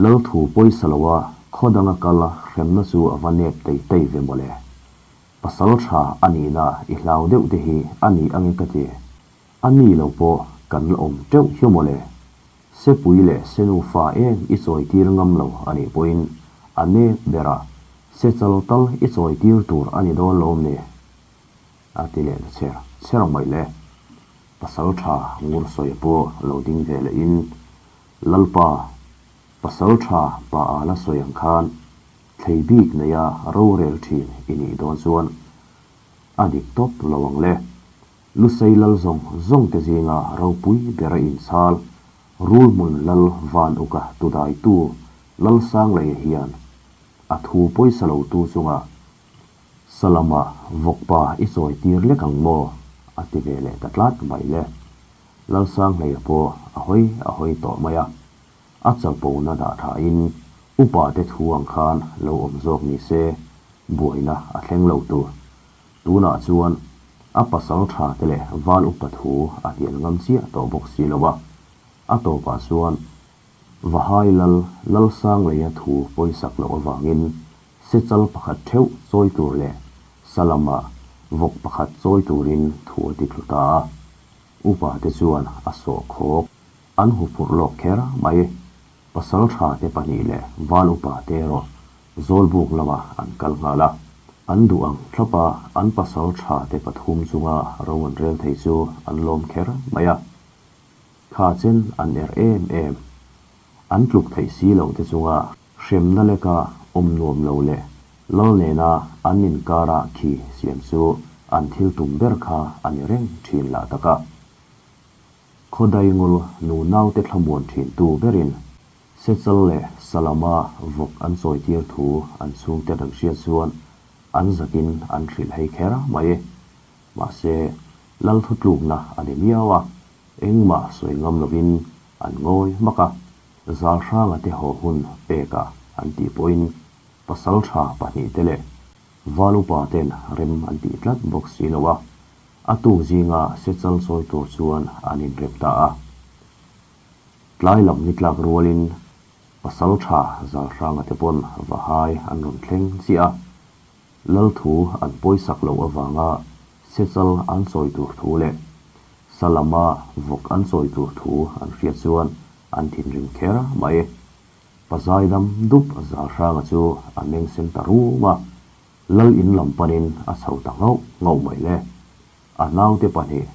A: Lal thu pawisa loa khaw danga kal hremna chu a va nep tei tei ve mawle. Pasal tha a nihna i hlau deuh te hi a ni ange ka ti. A ni lo pawh kan la awm teuh hiu mawle. Sepui leh Senufa em i chawitir ngam lo a nih pawhin a nep berah Sechal tal i chawitir tur a ni dawn lo ni? A ti leh ta chher chher mai le. Pasal tha ngur sawi pawh lo ding ve lehin Lalpa, pasal tha pa a la sawi ang khan thlei bik neia rorel thin i nih dawn chuan a dik tawp lo ang le. Lusei lal zawng zawng te zinga ropui ber a inchhal, Rulhmun lal Van Uka tudaitu Lalsangleia hian a thu pawisa lo tu chunga Salama vawkpa i chawi tir lek ang maw? a ti ve leh ta tlat mai le. Lalsanghleia pawh a hawi a hawi tawh mai a, a chapona dah thain upa te thu ang khan lo awm zawk ni se buaina a thleng lo tur. Tunah chuan a pasal tha te leh val upa thu a hnial ngam chiah tawh bawk si lo a, a tawpah chuan Vahai lal Lalsangleia thu pawisak loh avangin sechal pakhat theuh chawi tur leh Salama vawk pakhat chawi turin thu a ti tlu ta a, upa te chuan a sawh khawk an huphurh lawk kher mai. Pasal tha te pahnih leh val upa te erawh Zawlbuk lamah an kal nghal a, an duh ang thlap a, an pasal tha te pathum chunga ro an rel thei chu an lawm kher mai a. Kha chen an er em em. An tluk theih si loh te chunga hremna leka awm nuam lo leh lal nena an inkara khi siam chu an thil tum ber kha a ni reng thin lah tak a. Khawdaingul nu naute thlamuan thin tu berin Sechal leh Salama vawk an chawitir thu an chhungten an hriat chuan an zakin an hrilh hei kher mai. Mahse, lal thutlukna a ni miau a, engmah sawi ngam lovin an ngawi hmak a, Zalhranga te haw hun pekah an tih pawhin pasal tha pahnihte leh val upa ten rem an tih tlat bawk si lo a, a tuk zinga Sechal chawi tur chuan an inrem ta a. Tlai lam ni tlak rualin pasal tha Zalhranga te pawn Vahai an rawn thleng chiah a, Lal thu an pawisak loh avanga Sechal an chawi tur thu leh Salama vawk an chawi tur thu an hriat chuan an thinrim kher mai. Pazai dam dup Zalhranga chu a meng sen ta rum a, Lal in lam panin a chho ta nghauh nghauh mai le. A naute pahnih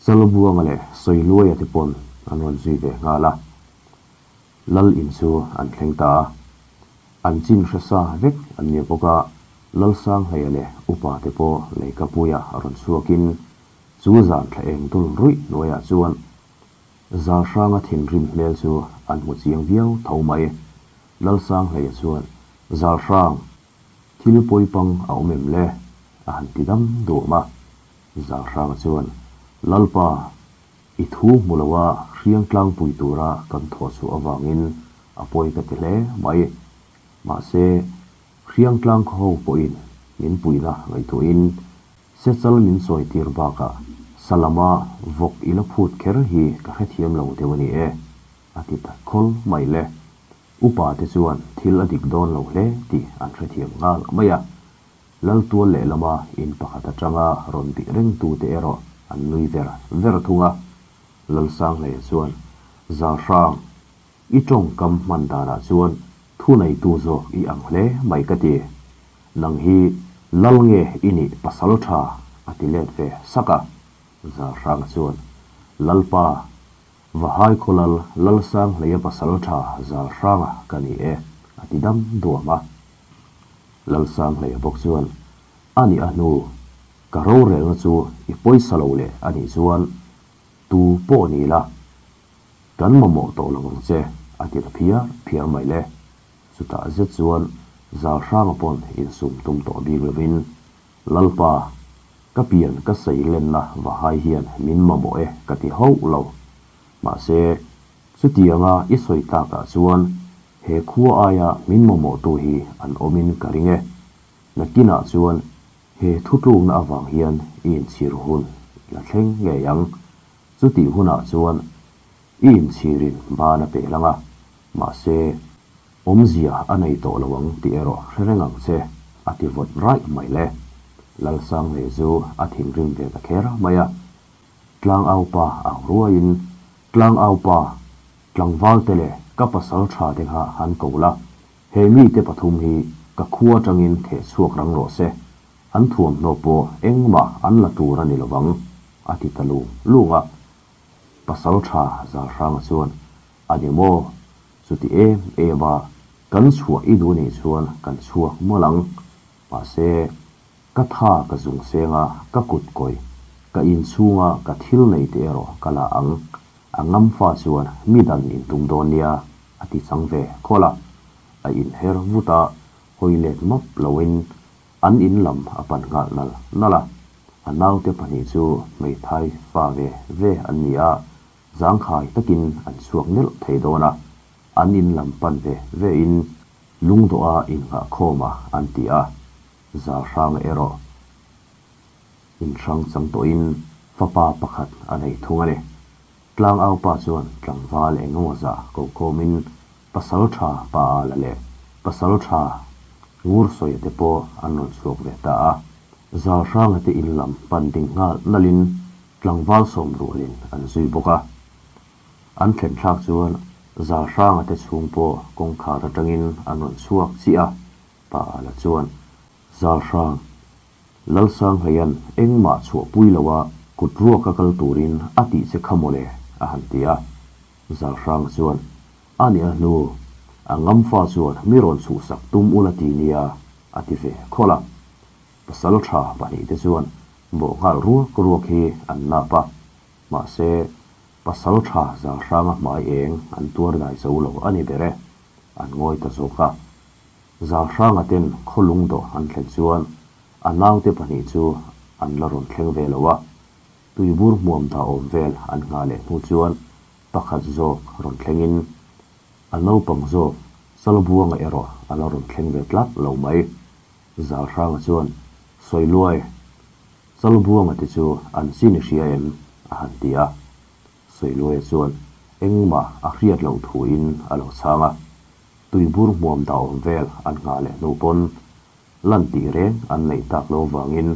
A: Chalbuanga leh Sawiluaia te pawn an rawn zui ve nghal a, Lal in chu an thleng ta a. An chin hre sa vek an ni bawk a, Lalsanghleia leh upa te pawh leikapuia rawn chhuakin chu zan thla eng dul ruih hnuaiah chuan Zalhranga thinrim hmel chu an hmu chiang viau tho mai. Lalsanghleia chuan, Zalhrang, thil pawipang a awm em le? a han ti dam duam a. Zalhranga chuan, Lalpa, i thu hmu loa hriang tlangpui tura kan thawh chhuah avangin a pawi ka ti hle mai. Mahse, Hriangtlang khaw ho pawhin min puihna ngaihtuahin Sechal min sawitir bakah Salama vawk i la phut kher hi ka hrethiam lo deuh a ni e, a ti ta khawl mai le. Upa te chuan thil a dik dawn lo hle tih an hrethiam nghal mai a. Laltual lehlama in pakhat atanga rawn bih rengtute erawh an nui ver ver thung a. Lalsanghleia chuan, Zalhrang, i tawngkam hman danah chuan thuneitu zawk i ang hle mai ka ti. Nang hi lal nge i nih pasal tha? a ti let ve sak a. Zalhranga chuan, Lalpa, Vahai khawlal Lalsanghleia pasal tha Zalhranga ka ni e, a ti dam duam a. Lalsanghleia bawk chuan, A nih a hnu, ka rorelna chu i pawisa lo leh a nih chuan tu pawh ni la, kan mamawh tawh lo ang che, a ti ta phiar phiar mai le. Chutah zet chuan Zalhranga pawn insum tum tawh bik lovin, Lalpa, ka pian ka sei lenna Vahai hian min mamawh e ka ti hauh lo. Mahse, chutianga i sawi takah chuan he khua aia min mamawhtu hi an awmin ka ring e. Nakinah chuan he thutlukna avang hian i inchhir hun i la thleng ngei ang. Chutih hunah chuan i inchhirin ban a pel ang a, mahse, Awmzia a nei tawh lo ang tih erawh hre reng ang che, a ti vawt raih mai le. Lalsanghlei chu a thinrim ve ta kher mai a. Tlangaupa ang ruaiin, Tlangaupa, tlangvalte leh ka pasal tha te kha han ko la, he mite pathum hi ka khua atangin theh chhuak rang rawh se, an thuamhnaw pawh engmah an la tur a ni lovang, a ti ta lung lung a. Pasal tha Zalhranga chuan, A ni maw? Chuti em em a, kan chhuah i duh nih chuan kan chhuak mawlh ang. Mahse, ka tha ka zung seng a, ka kut kawi, ka inchhunga ka thil nei te erawh ka la ang. A ngam fa chuan mi dan in tum dawn nia, a ti chang ve khawlh a. A inher vut a, hawi let map loin an in lam a pan nghal nal nal a. A naute pahnih chu hmeithai fa ve ve an ni a, Zangkhai takin an chhuak nelh thei dawn a, an in lam pan ve ve in lungdawha innghah khawm a an ti a, Zalhranga erawh inhrang chang tawhin fapa pakhat a nei thung a ni. Tlangaupa chuan tlangval eng emaw zah ko khawmin pasal tha pa a la leh pasal tha ngur sawia te pawh an rawn chhuak ve ta a. Zalhranga te in lam pan ding nghal nalhin Tlangval sawm rualin an zui bawk a. An thlen thlak chuan Zalhranga te chhung pawh kawngkhar atangin an rawn chhuak chiah a, Pa Ala chuan, Zalhrang, Lalsanghleian engmah chhuahpui loa kut ruaka kal turin a tih che kha mawle, a han ti a. Zalhranga chuan, A nih a hnu, a ngamfa chuan mi rawn chhuhsak tum ula ti nia, a ti ve khawlh a. Pasal tha pahnihte chuan bawh nghal ruak ruak hi an nap a, mahse pasal tha Zalhranga hmai eng an tuar dai zo lo a ni ber e, an ngawi ta zawk a. Zalhranga ten khaw lungdawh an thlen chuan a naute pahnih chu an la rawn thleng ve lo a, tuibur hmuam dah awm vel an nghah leh hnu chuan pakhat zawk rawn thlengin a naupang zawk Chalbuanga erawh a la rawn thleng ve tlat lo mai. Zalhranga chuan, Sawiluai, Chalbuanga te chu an chin i hria em? a han ti a. Sawiluaia chuan engmah a hriat loh thuin a lo chhang a. Tuibur hmuam dah awm vel an nghah leh hnu pawn lan tih reng an neih tak lo vangin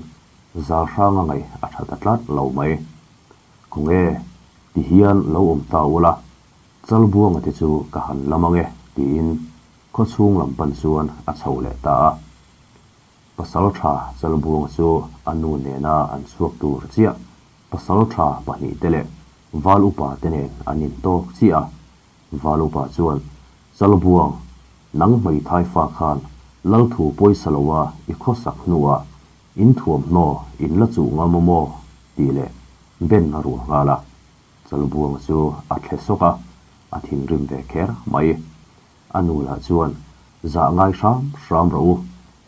A: Zalhranga ngaih a tha ta tlat lo mai. Khawnge, ti hian lo awm ta ula, Chalbuanga te chu ka han lam ange, tiin Khaw chhung lam pan chuan a chho leh ta a. Pasal tha Chalbuanga chu a nu nena an chhuak tur chiah pasal tha pahnih te leh Val upa te nen an intawk chiah a. Val upa chuan, Chalbuang, nang hmeithai fa khan Lalthu pawisa loa i khawsak hnuah in thuamhnaw in la chuh ngam aw maw? tih leh ben a rual nghal a. Chalbuanga chu a thle sawk a, a thinrim ve kher mai. A nu lah chuan, Zah ngai hram hram rawh u,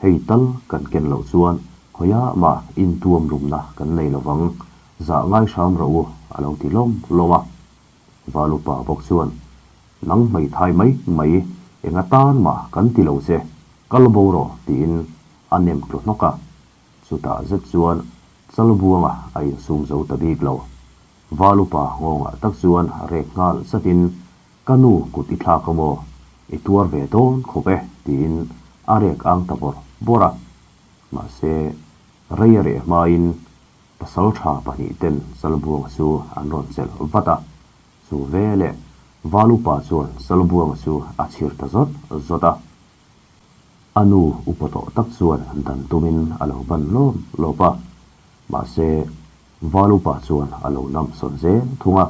A: hei tal kan ken loh chuan khawiah mah intuam lumna kan nei lovang, zah ngai hram rawh u, a lo ti lawm lawm a. Valupa bawk chuan, Nang hmeithai mai mai, Eng atan mah kan ti lo che, kal bo rawh tiin a nem tlu hnawk a. Chutah zet chuan Chalbuanga a insum zo ta bik lo. Valupa nghawngah tak chuan rek nghal zatin, Ka nu kut i thlak a maw? I tuar ve dawn khawp e tiin a rek ang ta bawrh bawrh a. Mahse, rei a reh hmain pasal tha pahnihten Chalbuanga chu an rawn chelh vat a. Chu veleh Valupa chuan Chalbuanga chu a chhir ta zawt zawt a. A nu upa tawh tak chuan dan tumin a lo ban lawp lawp a, mahse Val upa chuan a lo nam sawn zel thung a.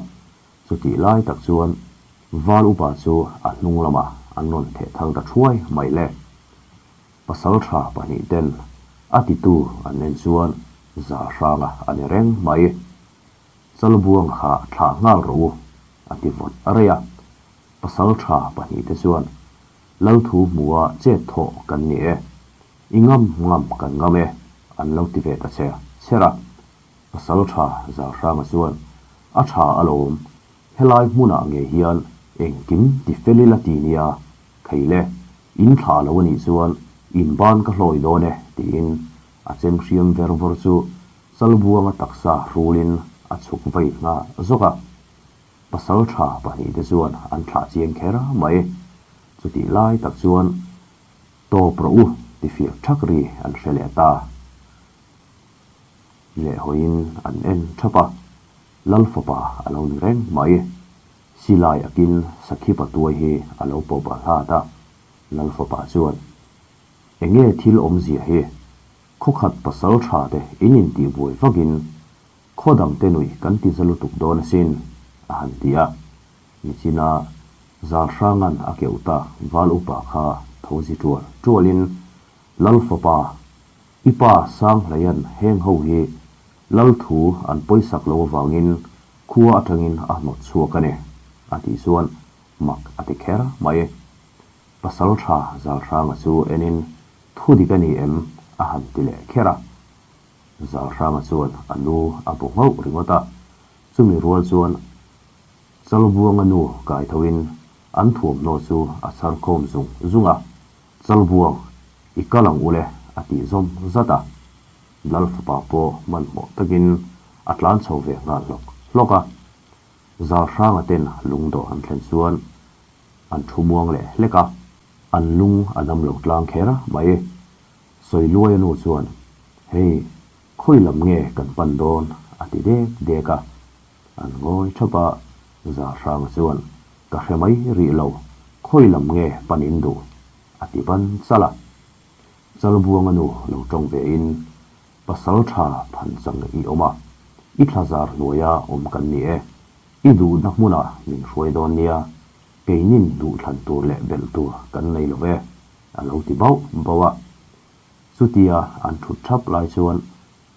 A: Chutih lai tak chuan Val upa chu a hnung lamah an rawn theh thang ta thuai mai le. Pasal tha pahnihten a titu an en chuan Zalhranga a ni reng mai. Chalbuang kha thlah nghal rawh u, a ti vawt a rei a. Pasal tha pahnihte chuan Lalthu hmua chet thawh kan ni e, i ngam ngam kan ngam e, an lo ti ve ta che cher a. Pasal tha Zalhranga chuan, A tha alawm, helai hmunah ngei hian engkim ti fel ila ti nia, thei le, in thlah lo anih chuan in ban ka hlawi dawn e, tiin a chem hriam ver vawr chu Chalbuanga taksa hrulin a chhuk vei nghal zawk a. Pasal tha pahnihte chuan an thlah chiang kher mai. Chutih lai tak chuan tawp rawh u ti fiah thak ri an hre leh ta. Leh hawiin an en thap a, Lal fapa a lo ni reng mai. Silai akin Sakhi patuai hi a lo pawp a hlat a, Lal fapa chuan, Enge thil awmzia hi? Khawkhat pasal tha te in intihbuai vakin Khaw dangte nuih kan ti za lutuk dawn asin, a han ti a. Nichina Zalhranga'n a keuh ta val upa kha tho zi tual tualin, Lal fapa, i pa Sanghlaia'n heng ho hi Lal thu an pawisak lo avangin khua atangin a hnawt chhuak a ni, a tih chuan mak a ti kher mai. Pasal tha Zalhranga chu enin thu dik a ni em? a han ti leh kher a. Zalhranga chuan a lu a bu nghauh ringawt a, chumi rual chuan Chalbuanga nu kai thoin an thuamhnaw chu a chhar khawm zung zung a, Chalbuang, i kal ang ule a tih zawm zat a. Lal fapa pawh hmanhmawh takin a tlan chho ve nghal hlawk hlawk a. Zalhranga ten lungdawh an thlen chuan an thu muang leh hlek a, an lung a dam lo tlang kher mai. Sawiluaia nu chuan, Hei, khawi lam nge kan pan dawn? a ti dek dek a. An ngawi thap a, Zalhranga chuan, Ka hre mai rih lo, khawi lam nge pan in duh? a ti ban chal a. Chalbuanga nu lo tawng ve in, Pasal tha phan chang i awm a, i thlazar hnuaia awm kan ni e, i duhna hmunah min hruai dawn nia, keinin duhthlan tur leh belh tur kan nei lo e. A lo ti bauh bauh a. Chutia an thut thap lai chuan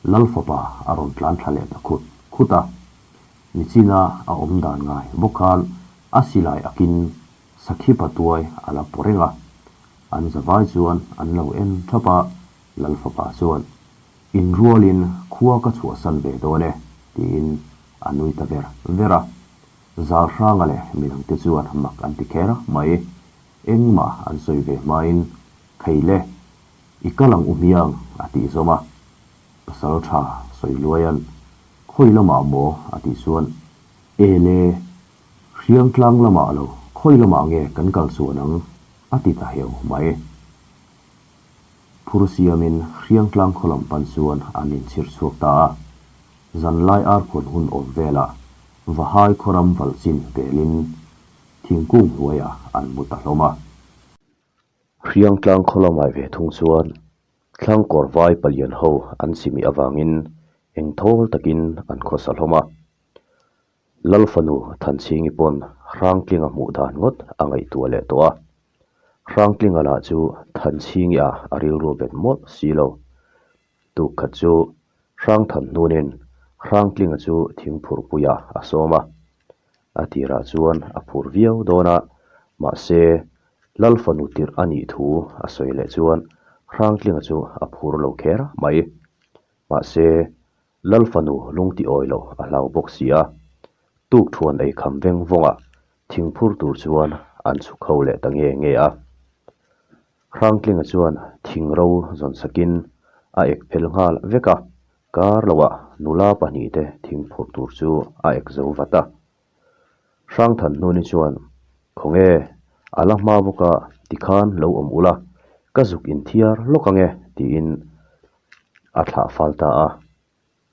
A: Lal fapa a rawn tlan thla leh ta khut khut a. Nichina a awm dan ngai bawk khan a silai akin Sakhi patuai a la paw reng a. An zavai chuan an lo en thap a, Lal fapa chuan, Inrualin khua ka chhuahsan ve dawn e, tiin a nui ta ver ver a. Zalhranga leh midangte chuan mak an ti kher mai. Engmah an sawi ve hmain, Thei le, i kal ang u hmiang, a tih zawm a. Pasal tha sawi luaian, Khawi lamah maw? a tih chuan, E le, Hriangtlang lamah lo, khawi lamah nge kan kal chuan ang? a ti ta heu mai. Phur siamin Hriangtlang khaw lam pan chuan an inchhir chhuak ta a. Zanlai arkhuan hun awm velah Vahai khawram valchin pelin Thingkung hnuaiah an mu ta hlawm a.
B: Hriangtlang khaw lamah ve thung chuan Thlangkawr vai palian ho an chimih avangin eng thawl takin an khawsa hlawm a. Lal fanu Thanchhingi pawn Hrangtlinga hmuh dan ngawt a ngaihtuah leh tawh a. Hrangtlinga lah chu Thanchhingi ah a rilru bet mawlh si lo. Tuk khat chu Hrangthan hnunin Hrangtlinga chu thingphurhpuiah a sawm a. A tirah chuan a phur viau dawn a, mahse Lal fanu tirh a nih thu a sawi leh chuan Hrangtlinga chu a phur lo kher mai. Mahse Lal fanu lungti awi loh a hlau bawk si a, tuk thuan ei kham veng vawngah thingphur tur chuan an chhuk ho leh ta nge nge a.
A: Hrangtlinga chuan thing ro zawn sakin a ek phel nghal vek a, kar loah nula pahnihte thing phurh tur chu a ek zo vat a. Hrangthan hnuni chuan, Khawnge, a la hma bawk a, tikhan lo awm ula, ka zuk inthiar lawk ange, tiin a thlah fal ta a.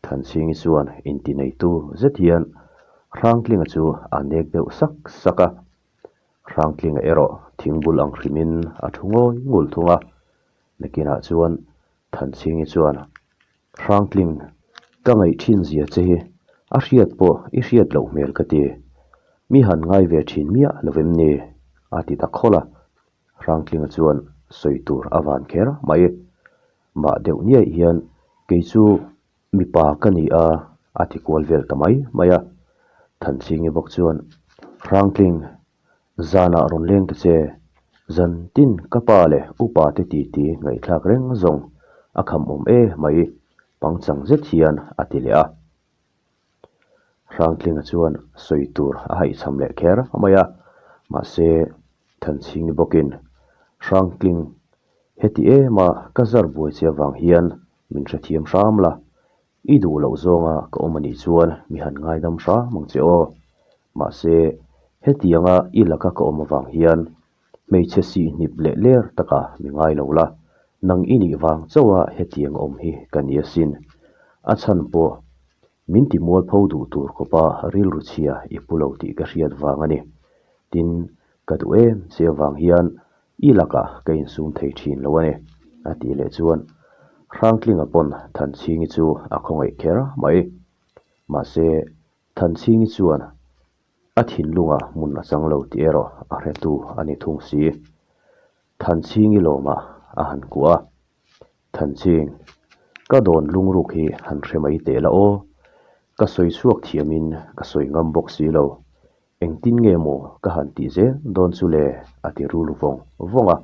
A: Thanchhingi chuan intineitu zet hian Hrangtlinga chu a nek deuh sak sak a. Hrangtlinga erawh thingbul ang hrimin a thu ngawi ngul thung a. Nakinah chuan Thanchhingi chuan, Hrangtling, ka ngaih thin zia che hi a hriat pawh i hriat loh hmel ka ti. Mi han ngai ve thin miah lo vem ni? a ti ta khawlh a. Hrangtlinga chuan sawi tur a van kher mai. Mah deuh niaih hian kei chu mipa ka ni a, a ti kual vel ta mai mai a. Thanchhingi bawk chuan, Hrangtling, zanah rawn leng ta che, zan tin ka pa leh upa te titi ngaihthlak reng zawng a kham awm e mai, pangchang zet hian a ti leh a. Hrangtlinga chuan sawi tur a haihchham leh kher mai a, mahse Thanchhingi bawkin, Hrangtling, heti em a ka zar buai che avang hian min hrethiam hram la, i duh loh zawnga ka awm anih chuan mi han ngaidam hram ang che aw. Mahse hetianga i laka ka awm avang hian hmeichhe sihhnip leh ler taka mi ngai lo la, nang i nih vang chauha hetiang awm hi ka ni asin. A chhan pawh min ti mualpho duh tur khawpa rilru chhia i pu lo tih ka hriat vang a ni. Tin, ka duh em che avang hian i lakah ka insum thei thin lo a ni, a tih leh chuan Hrangtlinga pawn Thanchhingi chu a khawngaih kher mai. Mahse, Thanchhingi chuan A thinlunga hmun a chang lo tih erawh a hretu a ni thung si. Thanchhingi lawmah a han kuah a, Thanchhing, ka dawn lungruk hi han hre mai teh la aw. Ka sawi chhuak thiamin ka sawi ngam bawk si lo. Engtin nge maw ka han tih zel dawn chu le a ti rul vawng vawng a.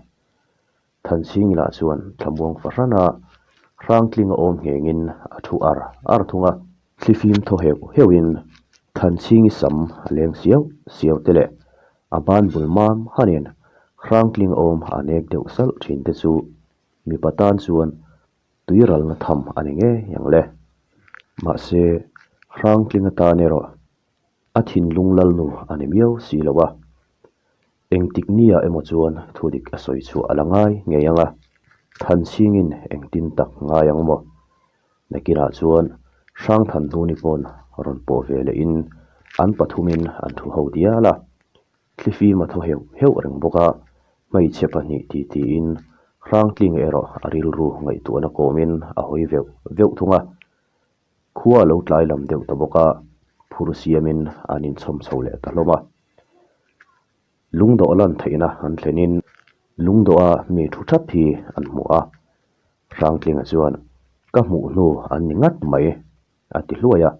A: Thanchhingi lah chuan thlamuang fahran a, Hrangtlinga awm nghengin a thu ar ar thung a. Thlifim thaw heuh heuhin Thanchhingi sam a leng siau siau te leh a ban bul mam hanin Hrangtlinga awm a nek deuh salh thin te chu mipa tan chuan tuiralna tham a ni ngei ang le. Mahse, Hrangtlinga tan erawh A thinlung lalnu a ni miau si lo a, engtik nia emaw chuan thudik a sawi chhuah a la ngai ngei ang a, Thanchhingin engtin tak ngai ang maw? Nakinah chuan Hrangthan hnuni pawn rawn pawh ve lehin an pathumin an thu ho dial a, thlifim a thaw heuh heuh reng bawk a, hmeichhe pahnih ti tiin Hrangtling erawh a rilru ngaihtuahna kawmin a hawi veuh veuh thung a. Khua a lo tlai lam deuh ta bawk a, phur siamin an inchhawm chho leh ta hlawm a. Lungdawh lan theihna an thlenin lungdawha mi thu thap hi an hmu a. Hrangtlinga chuan, Ka hmuh hnu an ni ngat mai, a ti hluai a.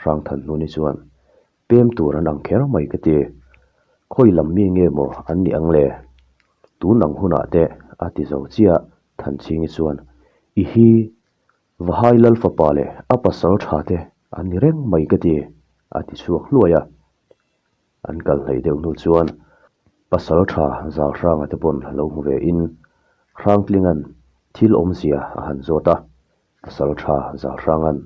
A: Hrangthanhnuni chuan, Pem tur an ang kher mai ka ti. Khawi lam mi nge maw an nih ang le? Tun ang hunah te, a ti zo chiah Thanchhingi chuan, I hi Vahai Lal fapa leh a pasal tha te an ni reng mai ka ti, a ti chhuak hluai a. An kal hleih deuh hnu chuan pasal tha Zalhranga te pawn lo hmu ve in Hrangtlinga'n thil awmzia a han zawt a. Pasal tha Zalhranga'n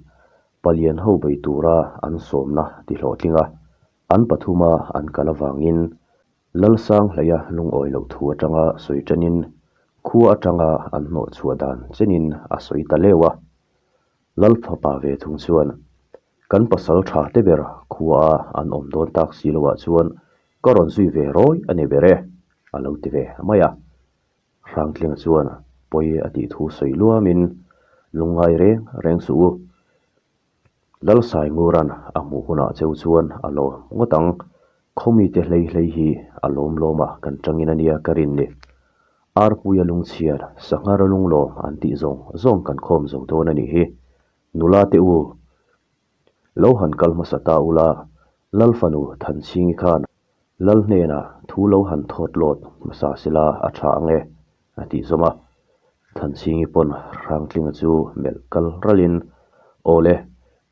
A: palian ho bei tura an sawmna ti hlawhtling a, an pathuma an kal avangin Lalsang hleia lungawi loh thu atanga sawi tanin khua atanga an hnawh chhuah dan chenin a sawi ta leu a. Lalfapa ve thung chuan, Kan pasal tha te ber khua a an awm dawn tak si loah chuan ka rawn zui ve rawi a ni ber e, a lo ti ve mai a. Hrangtlinga chuan pawi a tih thu sawi luamin, Lungngai reng reng suh u. Lalsai Nguran a hmuh hunah cheu chuan a lawm ngawt ang, khawmite hlei hlei hi a lawm lawm a kan tangin a nia ka rin ni. Arpuia lungchhiar, sanghar lunglawm an tih zawng zawng kan khawm zo dawn a nih hi. Nula te u, lo han kal hmasa ta ula, Lalfanu Thanchhingi khan Lal hnenah thu lo han thawt lawt hmasa sela a tha ang e, a tih zawm a. Thanchhingi pawn Hrangtlinga chu melh kal ralhin, Aw le,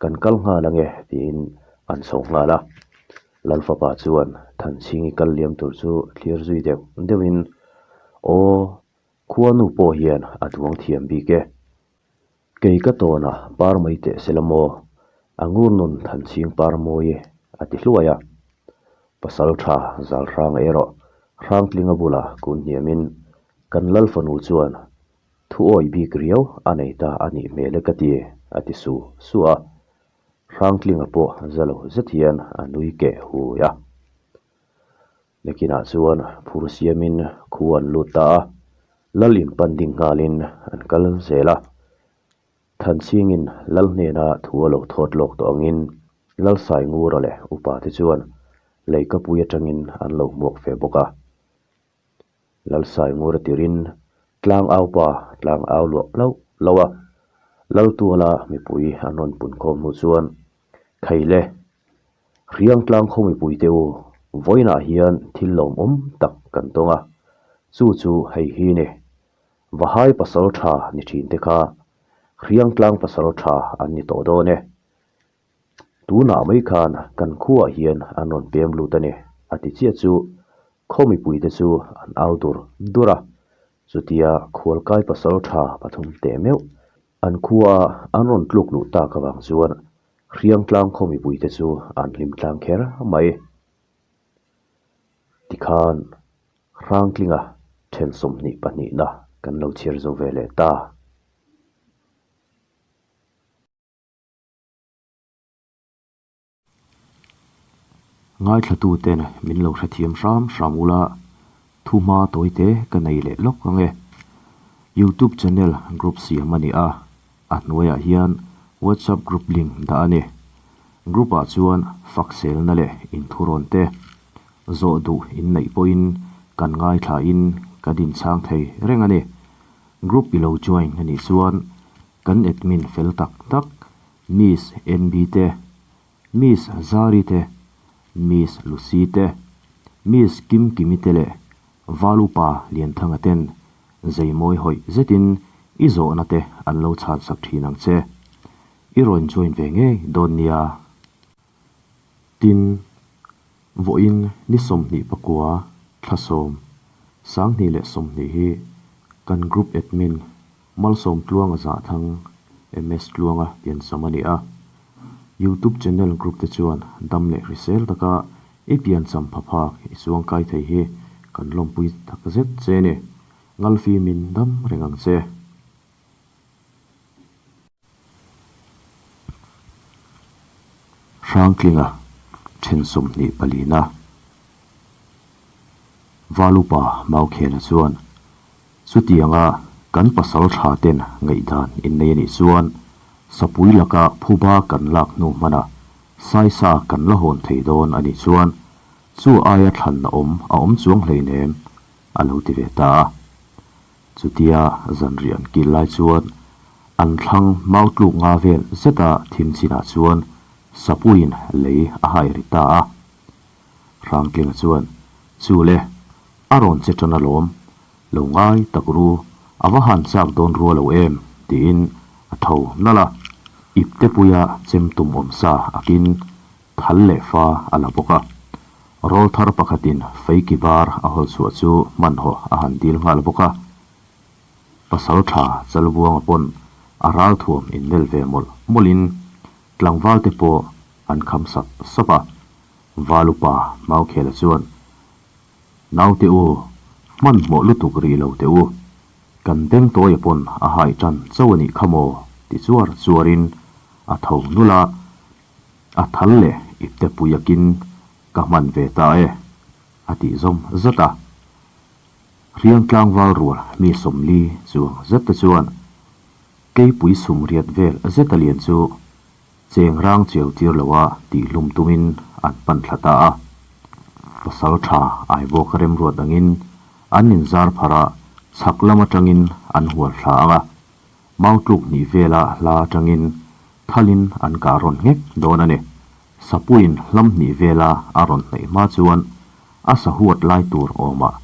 A: kan kal nghal ang e, tiin an chho nghal a. Lal fapa chuan Thanchhingi kal liam tur chu thlir zui deuh deuhin, Aw. Khuanu pawh hian a duang thiam bik e. Kei ka tawn a par mai teh se la maw? A ngur nun than chhing par mawi e, a ti hluai a. Pasal tha zal hrang erawh Hrangtlinga bula kun hniamin kan lal fanu chuan thu awih bik riau a nei ta a nih hmel e ka ti, a ti su su a. Hrangtlinga pawh za lo zet hian a nui keh hui a. Nakinah chuan phur siamin khu an lut ta a, lal in pan ding nghalin an kal zel a. Thanchhingin lal hnena thu a lo thawt lawk tawh angin Lalsaingura leh upa te chuan leikapui atangin an lo hmuak ve bawk a. Lalsaingura tirin tlang au pa tlang au luah lauh lauh a, Laltuala mipui an rawn punkhawm hnu chuan Khaile, Hriangtlang khaw mipuite u, vawiinah hian thil lawmawm tak kan tawng a, chu chu hei hi ni. Vahai pasal tha ni thin te kha Hriangtlang pasal tha an ni tawh dawn e. Tunah mai khan kan khuaah hian an rawn pem lut a ni, a ti chiah chu khaw mipuite chu an au dur dur a. Chutia khualkai pasal tha pathum teh meuh an khuaa an rawn tluk luh tak avang chuan Hriangtlang khaw mipuite chu an hlim tlang kher mai. Tikhan Hrangtlinga then 22 na kan lo chhiar zo ve leh ta. Ngaithlatuten min lo hrethiam hram hram ula, thu hma tawite ka nei leh lawk ang e. Youtube channel group siam a ni a, a hnuaiah hian WhatsApp group link dah a ni. Group ah chuan fak selna leh inthurawn te zawh duh inneih pawhin kan ngaithla in kan inchhang thei reng a ni. Group i lo join a nih chuan kan admin fel tak tak Miss NB te, Miss Zari te, Miss Lucy te, Miss Kimkimi te leh Val Upa Lianthanga ten zeimawi hawih zetin i zawhna te an lo chhansak thin ang che. I rawn join ve ngei dawn nia. Tin, vawiin ni 29 thla sawm, 2020 hi kan group admin Malsawm Tluanga Zahthang, MS Tluanga piancham a ni a. Youtube channel group te chuan dam leh hrisel taka i piancham pha phak i chuangkai thei hi kan lawmpui tak zet che ni. Ngalfimin dam reng ang che. Hrangtlinga then 24 na Valupa Maukhela chuan chutianga kan pasal tha ten ngaihdan innei anih chuan sapui laka phuba kan lak hnu hmana saisa kan la hawn thei dawn anih chuan chu aia thlanna awm a awm chuang hleinem a lo ti ve ta a. Chutia zanriah an kil lai chuan an thlang mau tluk nga vel zeta thim chinah chuan Sapuiin lei a hai ri ta a. Hrangtlinga chuan, Chu le, a rawn che tan alawm, lo ngai tak ru, a va han chak dawn rua lo em? tiin a tho nalh a. Iptepuia chem tum awm sa akin Thal leh fa a la bawk a. Rawlthar pakhatin feiki bar a hawl chhuah chu hmanhawh a han dil nghal bawk a. Pasal tha Chalbuanga pawn a ralthuam innel ve mawlh mawlhin tlangval te pawh an kham sap sap a. Valupa Maukhela chuan, Naute u, hmanhmawh lutuk rih lo teh u. Kan beng tawia pawn a haih tan chauh a nih kha maw? ti chuar chuarin a tho nulh a. A thal leh ipte pui akin ka hman ve ta e, a tih zawm zat a. Hriang tlangval rual mi 40 chuang zet te chuan keipui sum riat vel zet a lian chu cheng rang chiau tir loa tihhlum tumin an pan thla ta a. Pasal tha Aibawk remruat angin an inzar pharh a, chhak lam atangin an hual thla ang a. Mau tluk hnih vela hla atangin thalin an kah rawn nghek dawn a ni. Sapuiin hlam hnih vela a rawn hnaih hma chuan a sahuat lai tur awmah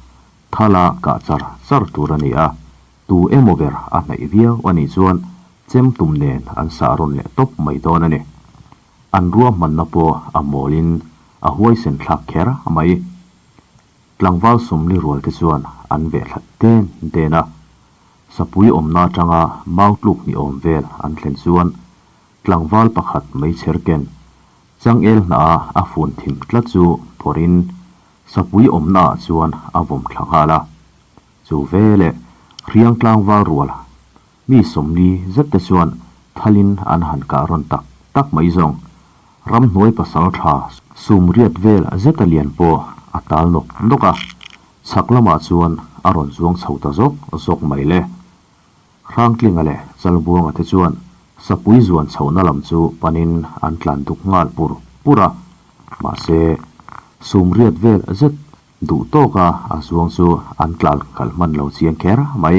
A: thala kah char char tur a ni a, tu emaw ber a hnaih viau a nih chuan chem tum nen an sah rawn leh tawp mai dawn a ni. An ruahmanna pawh a mawlin a huaisen thlak kher mai. Tlangval 40 rual te chuan an veh thla den den a. Sapui awmna atanga mau tluk ni awm vel an thlen chuan tlangval pakhat meichher ken changel hnaha a fun thim tlat chu phawrhin sapui awmnaah chuan a vawm thla nghal a. Chu veleh hriang tlangval rual mi 40 zet te chuan thalin an han kah rawn tak tak mai zawng. Ramhnuai pasal tha 80 vel zeta lian pawh a tal nawk nawk a, chhak lamah chuan a rawn zuang chho ta zawk zawk mai le. Hrangtlinga leh Chalbuanga te chuan sapui zuan chhohna lam chu panin an tlan duk nghal pur pur a, mahse 80 vel zet duh tawka a zuang chu an tlan kal hman lo chiang kher mai.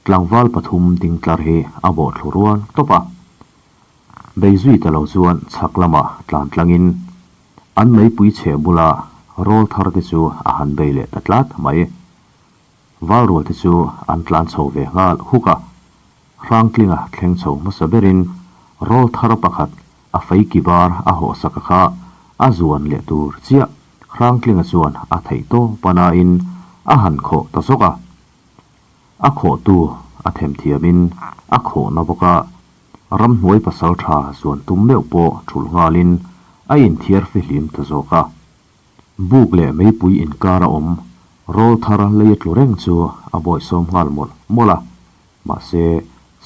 A: Tlangval pathum ding tlar hi a bawh thlu rual tawp a. Bei zui ta lo chuan chhak lamah tlan tlangin an meipui chheh bula rawl thar te chu a han bei leh ta tlat mai. Valrual te chu an tlan chho ve nghal huk a. Hrangtlinga thleng chho hmasa berin rawl thar pakhat a fei ki bar a hawhsak a kha a zuan leh tur chiah Hrangtlinga chuan a theih tawp a nain a han khawh ta zawk a. A khawhtu a themthiamin a khawhna bawk a, ramhnuai pasal tha zuan tum meuh pawh thulh nghalin a inthiar fihlim ta zawk a. Buk leh meipui inkar a awm rawl thar lei a tlu reng chu a bawihsawm nghal mawlh mawlh a, mahse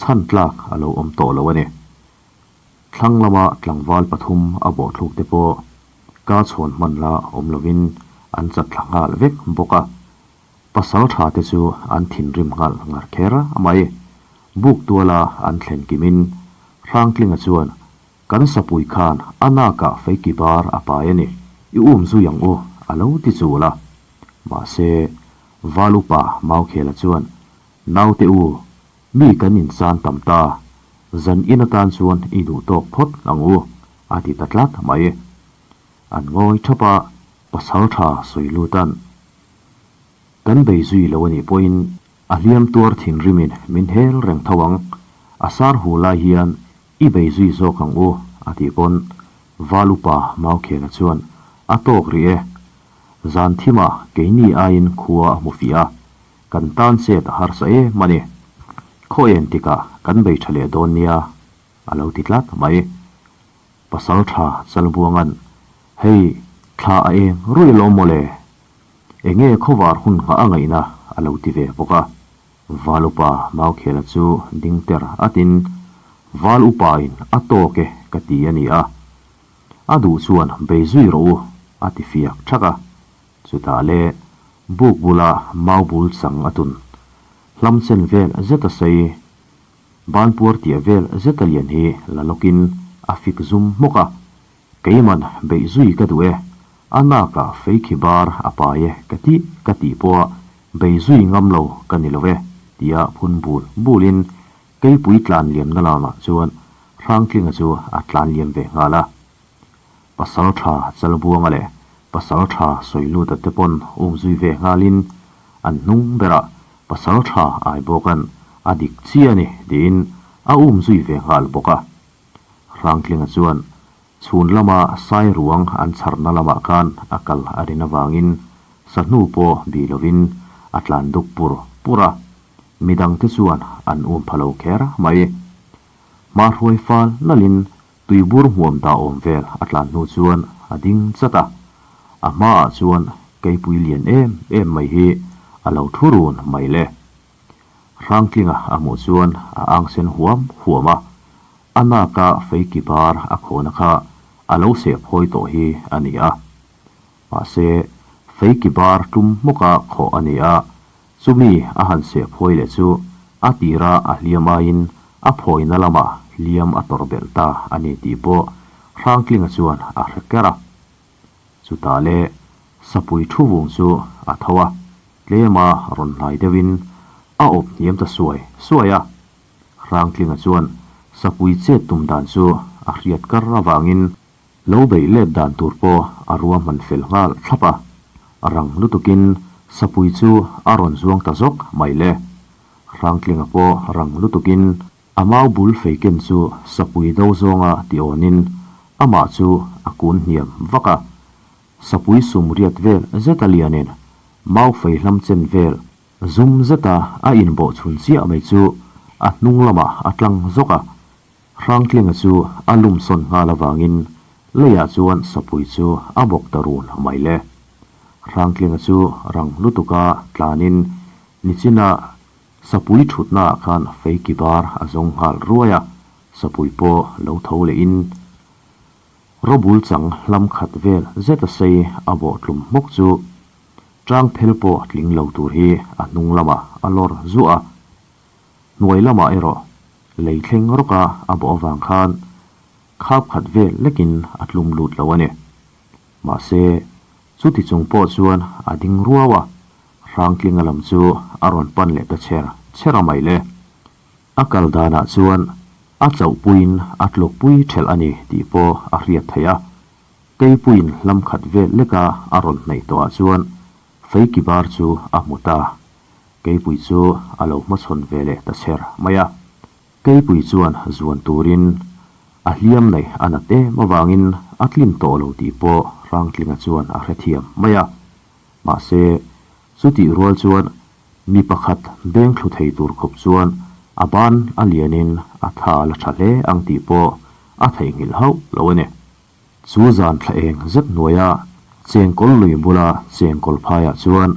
A: chhan tlak a lo awm tawh lo a ni. Thlang lama tlangval pathum a bawhthluk te pawh ka chhawn hman la awm lovin an chat thla nghal vek bawk a. Pasal tha te chu an thinrim nghal ngar kher mai. Buk tuala an thlen kimin Hrangtlinga chuan kan sapui khan a nakah feiki bar a pai a ni, i um zui ang u a lo ti chul a. Mahse, Val upa Maukhela chuan, Naute u, mi kan insan tam ta, zan in atan chuan i duh tawk phawt ang u a ti ta tlat mai. An ngawi thap a, pasal tha sawi lutan. Kan bei zui lo a nih pawhin a hliam tuar thinrimin min hel reng tho ang, a sar hu lai hian i bei zui zawk ang u a tih pawn Val upa Maukhena chuan a tawk rih e. Zan thimah keini aiin khua a hmu fiah a, kan tan chet a harsa em a ni. Khaw en tikah kan bei tha leh dawn nia a lo ti tlat mai. Pasal tha Chalbuanga'n, Hei, thla a eng ruih alawm mawle. Enge khawvar hun nghah a ngaihna a lo ti ve bawk a. Val upa Maukhela chu ding ter atin, Val upain a tawk e ka ti a ni a. A duh chuan bei zui rawh u a ti fiak thak a. Chutah le buk bula mau bul chang a tun. Hlam chen vel zet a sei. Banpuar tia vel zeta lian hi la lawkin a fik zum hmawk a, Keiman beih zui ka duh e, a nakah fei khi bar a pai e ka tih ka tih pawha bei zui ngam lo ka ni lo e tia phun bul bulin keipui tlan liamna lamah chuan Hrangtlinga chu a tlan liam ve nghal a. Pasal tha Chalbuanga leh Pasal tha Sawiluta te pawn um zui ve nghalin an hnung berah Pasal tha Aibawka'n a dik chiah a ni tiin a um zui ve nghal bawk a. Hrangtlinga chuan chhun lama sai ruang an chharna lamah khan a kal a rin avangin sahnu pawh bih lovin a tlan duk pur pur a, midangte chuan an um pha lo kher mai. Hmahruai fal nalhin Tuibur hmuam dah awm vel a tlan hnu chuan a ding chat a, a hmaah chuan keipui lian em em mai hi a lo thu run mai le. Hrangtlinga a hmuh chuan a ang sen huam huam a, a naka fei ki bar a khawhna kha a lo seh phawi tawh hi a ni a. Mahse, fei ki bar tlum hmawka khawh a ni a, Chumi a han seh phawi leh chu a tira a hliam aiin a phawina lamah hliam a tawrh belh ta a ni tih pawh Hrangtlinga chuan a hre ker a. Chutah le sapui thu vung chu a tho a, tlema rawn hnai deuhin a awp hniam ta suai suai a. Hrangtlinga chuan sapui chet tum dan chu a hriat kar avangin Lo beih let dan tur pawh a ruahman fel nghal thlap a, rang lutukin sapui chu a rawn zuang ta zawk mai le. Hrangtlinga pawh rang lutukin a mau bul fei ken chu sapui do zawnga ti awnin amah chu a kun hniam vak a. Sapui 80 vel zeta lianin mau fei hlam chen vel. Zum zeta a inbawh chhun chiah mai chu a hnung lamah a tlang zawk a. Hrangtlinga chu a lum sawn nghal avangin leiah chuan sapui chu a bawk ta run mai le. Hrangtlinga chu rang lutuka tlanin nichina sapui thutnaah khan feiki bar a zawng nghal ruai a, sapui pawh lo tho lehin rawbul chang hlam khat vel zeta sei a bawh tlum hmawk chu tang phel pawh tling lo tur hi a hnung lamah a lawr zuah a. Hnuai lamah erawh lei thleng rawka a bawh avang khan khap khat vel lekin a tlum lut lo a ni. Mahse, chuti chung pawh chuan a ding ruau a, Hrangtlinga lam chu a rawn pan leh ta chher chher a mai le. A kal danah chuan a chauhpuiin a tlukpui ṭhelh a ni tih pawh a hriat theih a, Keipuiin hlam khat vel leka a rawn hnaih tawhah chuan Feiki bar chu a hmu ta. Keipui chu a lo hmachhawn ve leh ta chher mai a. Keipui chuan zuan turin a hliam neih a nat em avangin a tlin tawh lo tih pawh Hrangtlinga chuan a hrethiam mai a. Mahse, chutih rual chuan mi pakhat beng thlu thei tur khawp chuan a ban a lianin a tha la tha hle ang tih pawh a theihnghilh hauh lo a ni. Chu zan thla eng zet hnuaia chengkawl lui bula chengkawl phaiah chuan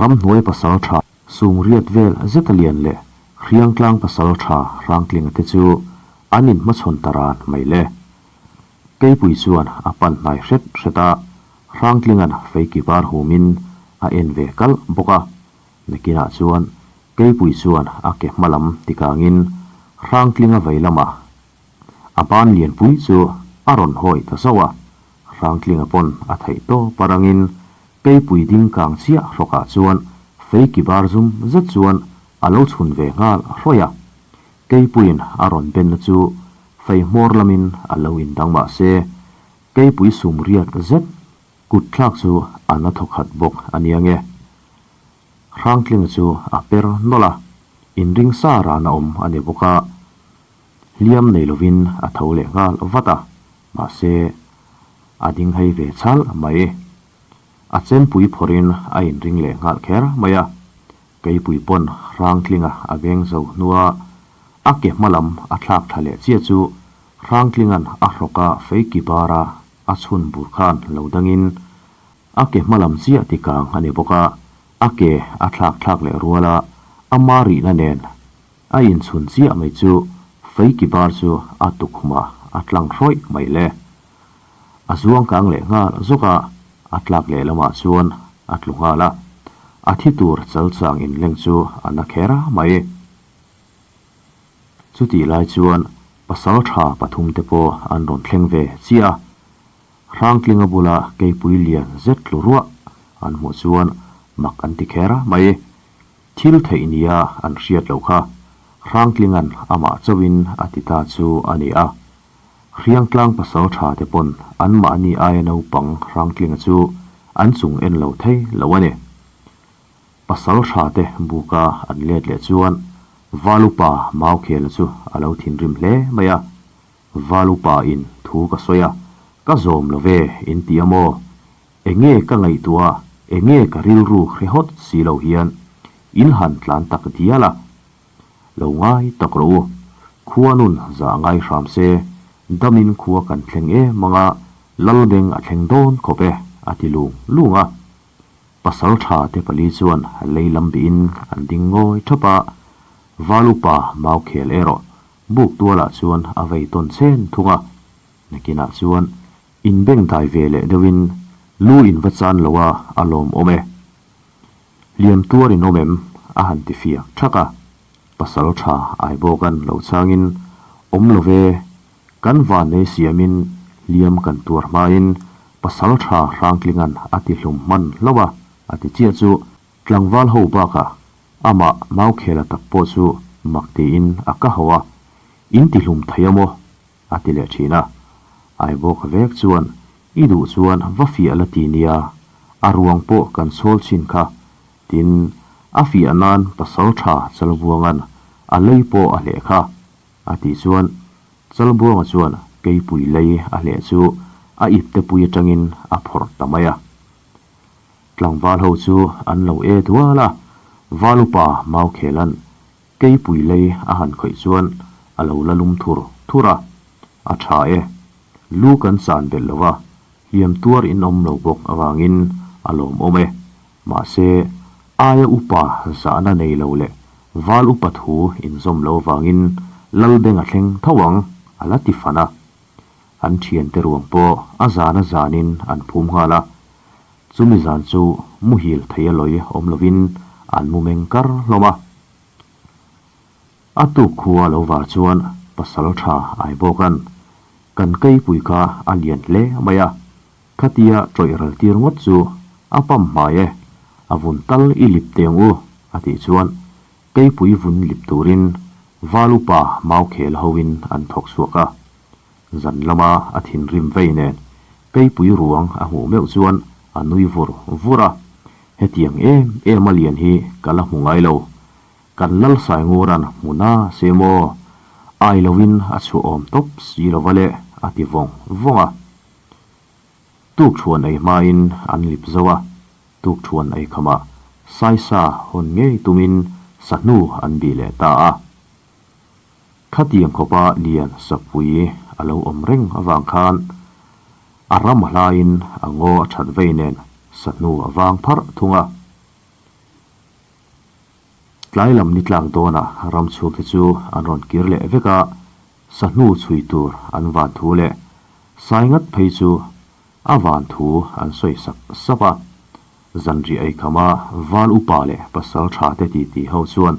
A: Ramhnuai pasal tha Sungriat vel zeta lian leh Hriangtlang pasal tha Hrangtlinga te chu an inhmachhawn ta ran mai le. Keipui chuan a pan hnai hret hret a, Hrangtlinga'n feiki var humin a en ve kalh bawk a. Nakinah chuan Keipui chuan a ke hma lam tikangin Hrangtlinga vei lamah A ban lianpui chu a rawn hawi ta zauh a, Hrangtlinga pawn a theih tawp a rangin Keipui ding kang chiah hrawkah chuan feiki bar zum zet chuan a lo chhun ve nghal hrawih a. Keipuiin a rawn benna chu fei hmawr lamin a lo indang mah se, Keipui sum riat zet kut thlak chu a na thawkhat bawk a nia nge. Hrangtlinga chu a per nawlh a, inring sa ran a awm a ni bawk a. Hliam nei lovin a tho leh nghal vat a, mahse a ding hei ve chal mai. A chempui phawrhin a inring leh nghal kher mai a, keipui pawn Hrangtlinga a veng zo hnua a ke hma lam a thlak tha leh chiah chu Hrangtlinga'n a hrawka feiki bara a chhun bur khan lo dangin a ke hma lam chiah tikang a ni bawk a, a ke a thlak thlak leh ruala ama rihna nen A inchhun chiah mai chu Feiki bar chu a tukhumah a tlang hrawih mai le. A zuang kang leh nghal zawk a, a tlak leh lamah chuan a tlu nghal a. A thi tur chalchang inleng chu a na kher mai. Chutih lai chuan pasal tha pathumte pawh an rawn thleng ve chiah a. Hrangtlinga bula keipui lian zet tlu ruah an hmuh chuan mak an ti kher mai. Thil theih nia an hriat loh kha Hrangtlinga'n amah chauhin a ti ta chu a ni a. Hriangtlang pasal tha te pawn anmahni aia naupang Hrangtlinga chu an chung en lo thei lo a ni. Pasal tha te buka an let leh chuan Valupa Maukhela chu a lo thinrim hle mai a. Valupa in thu ka sawi a, ka zawm lo ve in ti a maw? Enge ka ngaihtuah a, enge ka rilru hre hawt si lo hian in han tlan tak dial a. Lo ngai tak rawh u, khua nun zah ngai hram se, damin khua kan thleng em ang a, Lalbeng a thleng dawn khawp e, a ti lung lung a. Pasal tha te pali chuan lei lam bihin an ding ngawi thap a, Valupa Maukhel erawh buk tualah chuan a vei tawn chen thung a. Nakinah chuan inbengdai ve leh deuhin lu in va chan lo a, a lawmawm e. Hliam tuar in awm em? a han ti fiak thak a. Pasal tha Aibawka'n lo changin, Awm lo ve, kan vannei siamin hliam kan tuar hmain pasal tha Hrangtlinga'n a ti hlum hman hlauh a, a ti chiah chu tlangval ho bakah amah Maukhela tak pawh chu mak tiin a ka hauh a, In ti hlum thei a maw? A ti leh thin a. Aibawk vek chuan, I duh chuan va fiah la ti nia, a ruang pawh kan chhawl chin kha. Tin, a fiah nan pasal tha Chalbuanga'n a lei pawh a hleh kha. A tih chuan Chalbuanga chuan keipui lei a hleh chu a iptepui atangin a phawrh ta mai a. Tlangval ho chu an lo e dual a. Valupa Maukhela'n Keipui lei a han khawih chuan a lo la lum thur thur a, A tha e, lu kan chan belh lo va, hliam tuar in awm lo bawk avangin a lawmawm e. Mahse, aia upa zahna nei lo leh val upa thu inzawm lo avangin Lalbeng a thleng tho ang, a la ti fan a. An thiante ruang pawh a zana zanin an phum nghal a, Chumi zan chu muhil thei a lawi awm lovin an mu meng kar hlawm a. A tuk khua lo var chuan pasal tha ai bawk an kan keipui kha a lian hle mai a, khatia tawih ral tir ngawt chu a pam hmai e, a vun tal i lip teng u a tih chuan keipui vun lip turin val upa maukhel hoin an thawk chhuak a. Zan lama a thinrim vei nen Keipui ruang a hmuh meuh chuan a nui vur vur a, Hetiang em em a lian hi ka la hmu ngai lo. Kan lal Saingura'n hmu na se maw? Ai loin a chhuah awm tawp si lo va le a ti vawng vawng a. Tukṭhuan ei hmain an lip zo a, tukṭhuan ei khamah Saisa hawn ngei tumin sahnu an bih leh ta a. Khatiang khawpa lian sapui a lo awm reng avang khan a ram hlaiin a ngaw a that vei nen sahnu a vang pharh thung a. Tlai lam ni tlak dawnah ram chhuak te chu an rawn kir leh vek a, sahnu chhui tur an van thu leh sai ngat phei chu a van thu an sawi sap sap a. Zanriah eikhama val upa leh pasal tha te titi ho chuan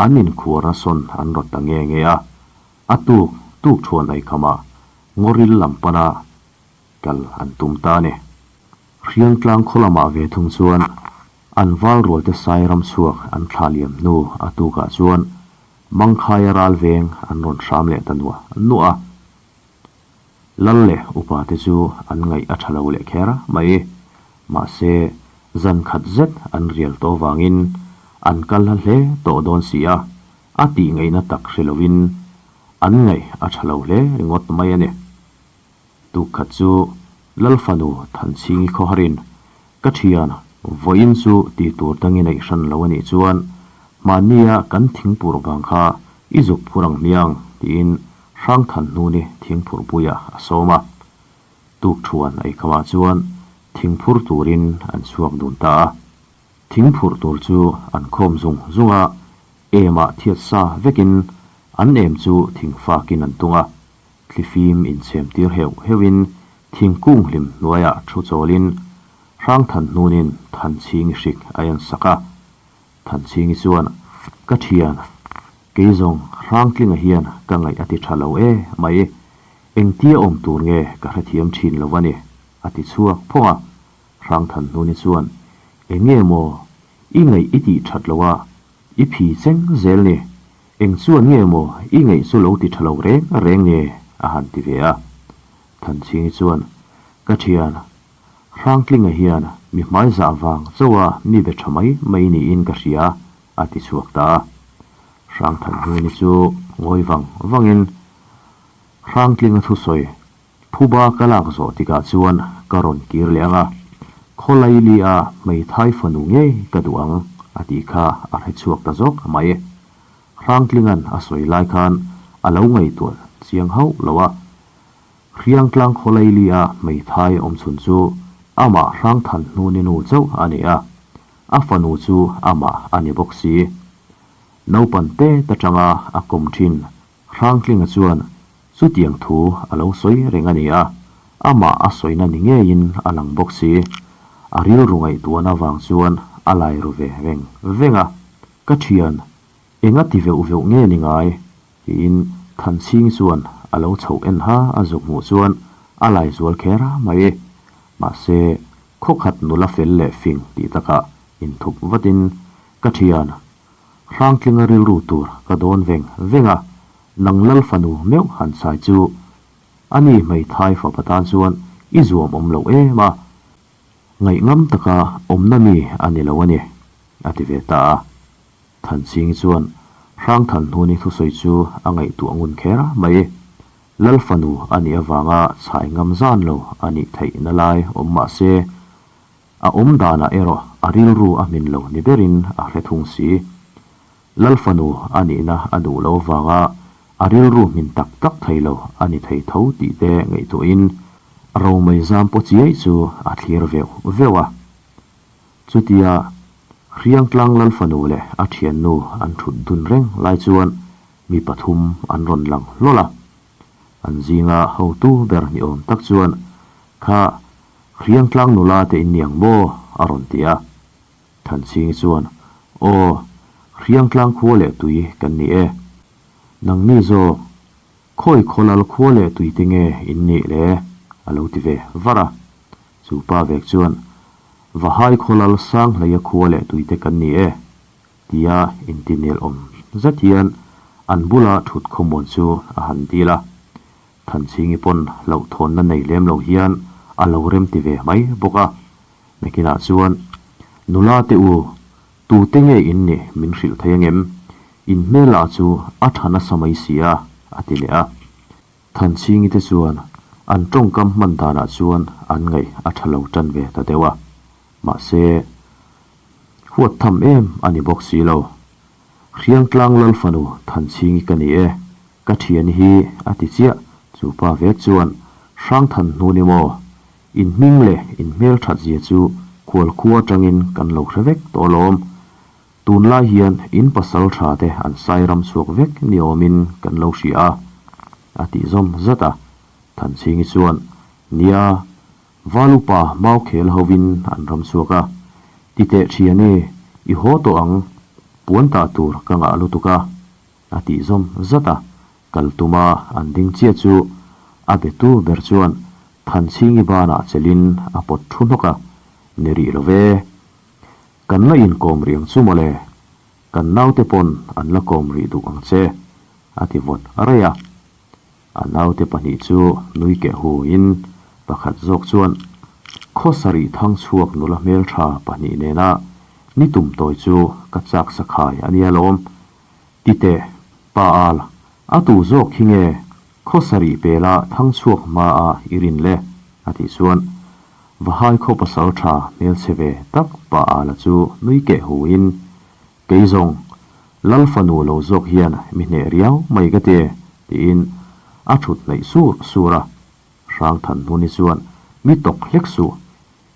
A: An inkhuarna sawn an rawt ta nge nge a, a tuk tuk thuan eikhama ngawril lam pana kal an tum ta a ni. Hriangtlang khaw lamah ve thung chuan an val rualte sai ram chhuak an thlah liam hnu a tukah chuan Mangkhaia ral veng an rawn hram leh ta nuah nuah a. Lal leh upa te chu an ngaih a tha lo leh kher mai. Mahse, zan khat zet an rial tawh vangin an kal hla hle tawh dawn si a, a tih ngaihna tak hre lovin an ngaih a tha lo hle ringawt mai a ni. Tuk khat chu Lal fanu Thanchhingi khawharin Ka thian, vawiin chu tih tur dangin a ihran lo a nih chuan mahnia kan thingpur vang kha i zuk phur ang hmiang tiin Hrangthanhnuni thingphurhpuiah a sawm a. Tukthuan a ikhamah chuan thingphur turin an chhuak dun ta a. Thingphurh tur chu an khawm zung zung a, emah thiat sa vekin an em chu thingfakin an tung a. Thlifim inchhem tir heuh heuhin thingkung hlim hnuaiah thu chawlin Hrangthanhnunin Thanchhingi hrik a en sak a. Thanchhingi chuan, Ka thian, kei zawng Hrangtlinga hian ka ngaih a ti tha lo e mai, engtia awm tur nge ka hrethiam thin lo a ni, a ti chhuak phawng a. Hrangthanhnuni chuan, Eng nge maw, i ngaih i tih that lo a, i phi cheng zel ni, eng chuan nge maw i ngaih chu lo ti tha lo reng reng nge, a han ti ve a. Thanchhingi chuan, Ka thian, Hrangtlinga hian mi hmaizah vang chauha mi be tha mai mai niin ka hria, a ti chhuak ta a. Hrangthanhnuni chu ngawi vang vangin Hrangtlinga thusawi phuba ka lak zawh tikah chuan ka rawn kir leh ang a, Khawlaili-a hmeithai fanu ngei ka duh ang, a tih kha a hre chhuak ta zawk mai. Hrangtlinga'n a sawi lai khan a lo ngaihtuah chiang hauh lo a. Hriangtlang Khawlaili-a hmeithai awm chhun chu amah Hrangthan hnuni nu chauh a ni a, a fanu chu amah a ni bawk si. Naupan te ta tanga a kawm thin Hrangtlinga chuan chutiang thu a lo sawi reng a ni a, amah a sawina ni ngeiin a lang bawk si. A rilru ngaihtuahna avang chuan a lai ru ve veng veng a, Ka thian, enga ti veuh veuh nge ni ngai? Tiin Thanchhingi chuan a lo chhoh en ha a zuk hmuh chuan a lai zual kher mai. Mahse, khawkhat nula fel leh fing tih takah inthup vatin ka thian Hrangtlinga rilru tur ka dawn veng veng a, nang lal fanu meuh han chai chu ani hmeithai fapa tan chuan i zuam awm loh em a, ngaihngam taka awmna mi a ni lo a ni, a ti ve ta a. Thanchhingi chuan Hrangthanhnuni thusawi chu a ngaihtuah ngun kher mai. Lal fanu a nih avanga chhai ngam zan lo a nih theihna lai awm mah se, a awm danah erawh a rilru a hmin lo ni berin a hre thung si. Lal fanu a nihna a duh lo vanga a rilru hmin tak tak thei lo a ni thei tho tih te ngaihtuahin romei zam paw chiai chu a thlir veuh veuh a. Chutia Hriangtlang Lal fanu leh a thiannu an thut dun reng lai chuan mi pathum an rawn lang hlawl a. An zinga hotu ber ni awm tak chuan, Kha Hriangtlang nula te in niang maw? a rawn ti a. Thanchhingi chuan, Aw, Hriangtlang khua leh tui kan ni e. Nangni zawk, khawi khawlal khua leh tui te nge in nih le? a lo ti ve var a. Chu pa vek chuan, Vahai khawlal Sanghleia khua leh tui te kan ni e, tia intinel awm zet hian an bula thut khawmuan chu a han dil a. Thanchhingi pawn hlauhthawnna nei lem lo hian a lo rem ti ve mai bawk a. Nakinah chuan, Nula te u, tute nge in nih min hrilh thei angem? In hmel ah chu a tha nasa mai si a, a ti leh a. Thanchhingi te chuan an tawngkam hman danah chuan an ngaih a tha lo tan ve ta deuh a. Mahse, huat tham em a ni bawk si lo. Hriangtlang Lal fanu Thanchhingi ka ni e, ka thian hi a ti chiah, chu pa vek chuan Hrangthan hnu ni maw? In hming leh in hmel that zia chu khual khua atangin kan lo hre vek tawh alawm. Tunlai hian in pasal tha te an sai ram chhuak vek ni awmin kan lo hria a, a tih zawm zat a. Thanchhingi chuan, Nia, Valupa mau khel hovin an ram chhuak a, ti teh thian e, i haw tawh ang, puan tah tur ka ngah lutuk a, a tih zawm zat a. Kal tuma an ding chiah chu a betu ber chuan Thanchhingi banah chelin a pawt thu hnawk a, Ni rih lo ve. Kan la inkawm rih ang chu mawle, kan naute pawn an la kawm rih duh ang che, a ti vawt raih a. A naute pahnih chu nui keh hu in pakhat zawk chuan khaw sarih thang chhuak nula hmeltha pahnih nena ni tum tawi chu ka chak sakhai a nia lawm. Ti teh, pa al, a tu zawk khi nge khaw sarih pela thang chhuak hma a i rin le? a tih chuan Vahai khaw pasal tha hmelchhe ve tak pa ala chu nui keh hu in Kei zawng, Lal fanu lo zawk hian mi hneh riau mai ka ti, tiin a thut hnaih sur sur a. Hrangthan hnuni chuan mi tawk hlek suh,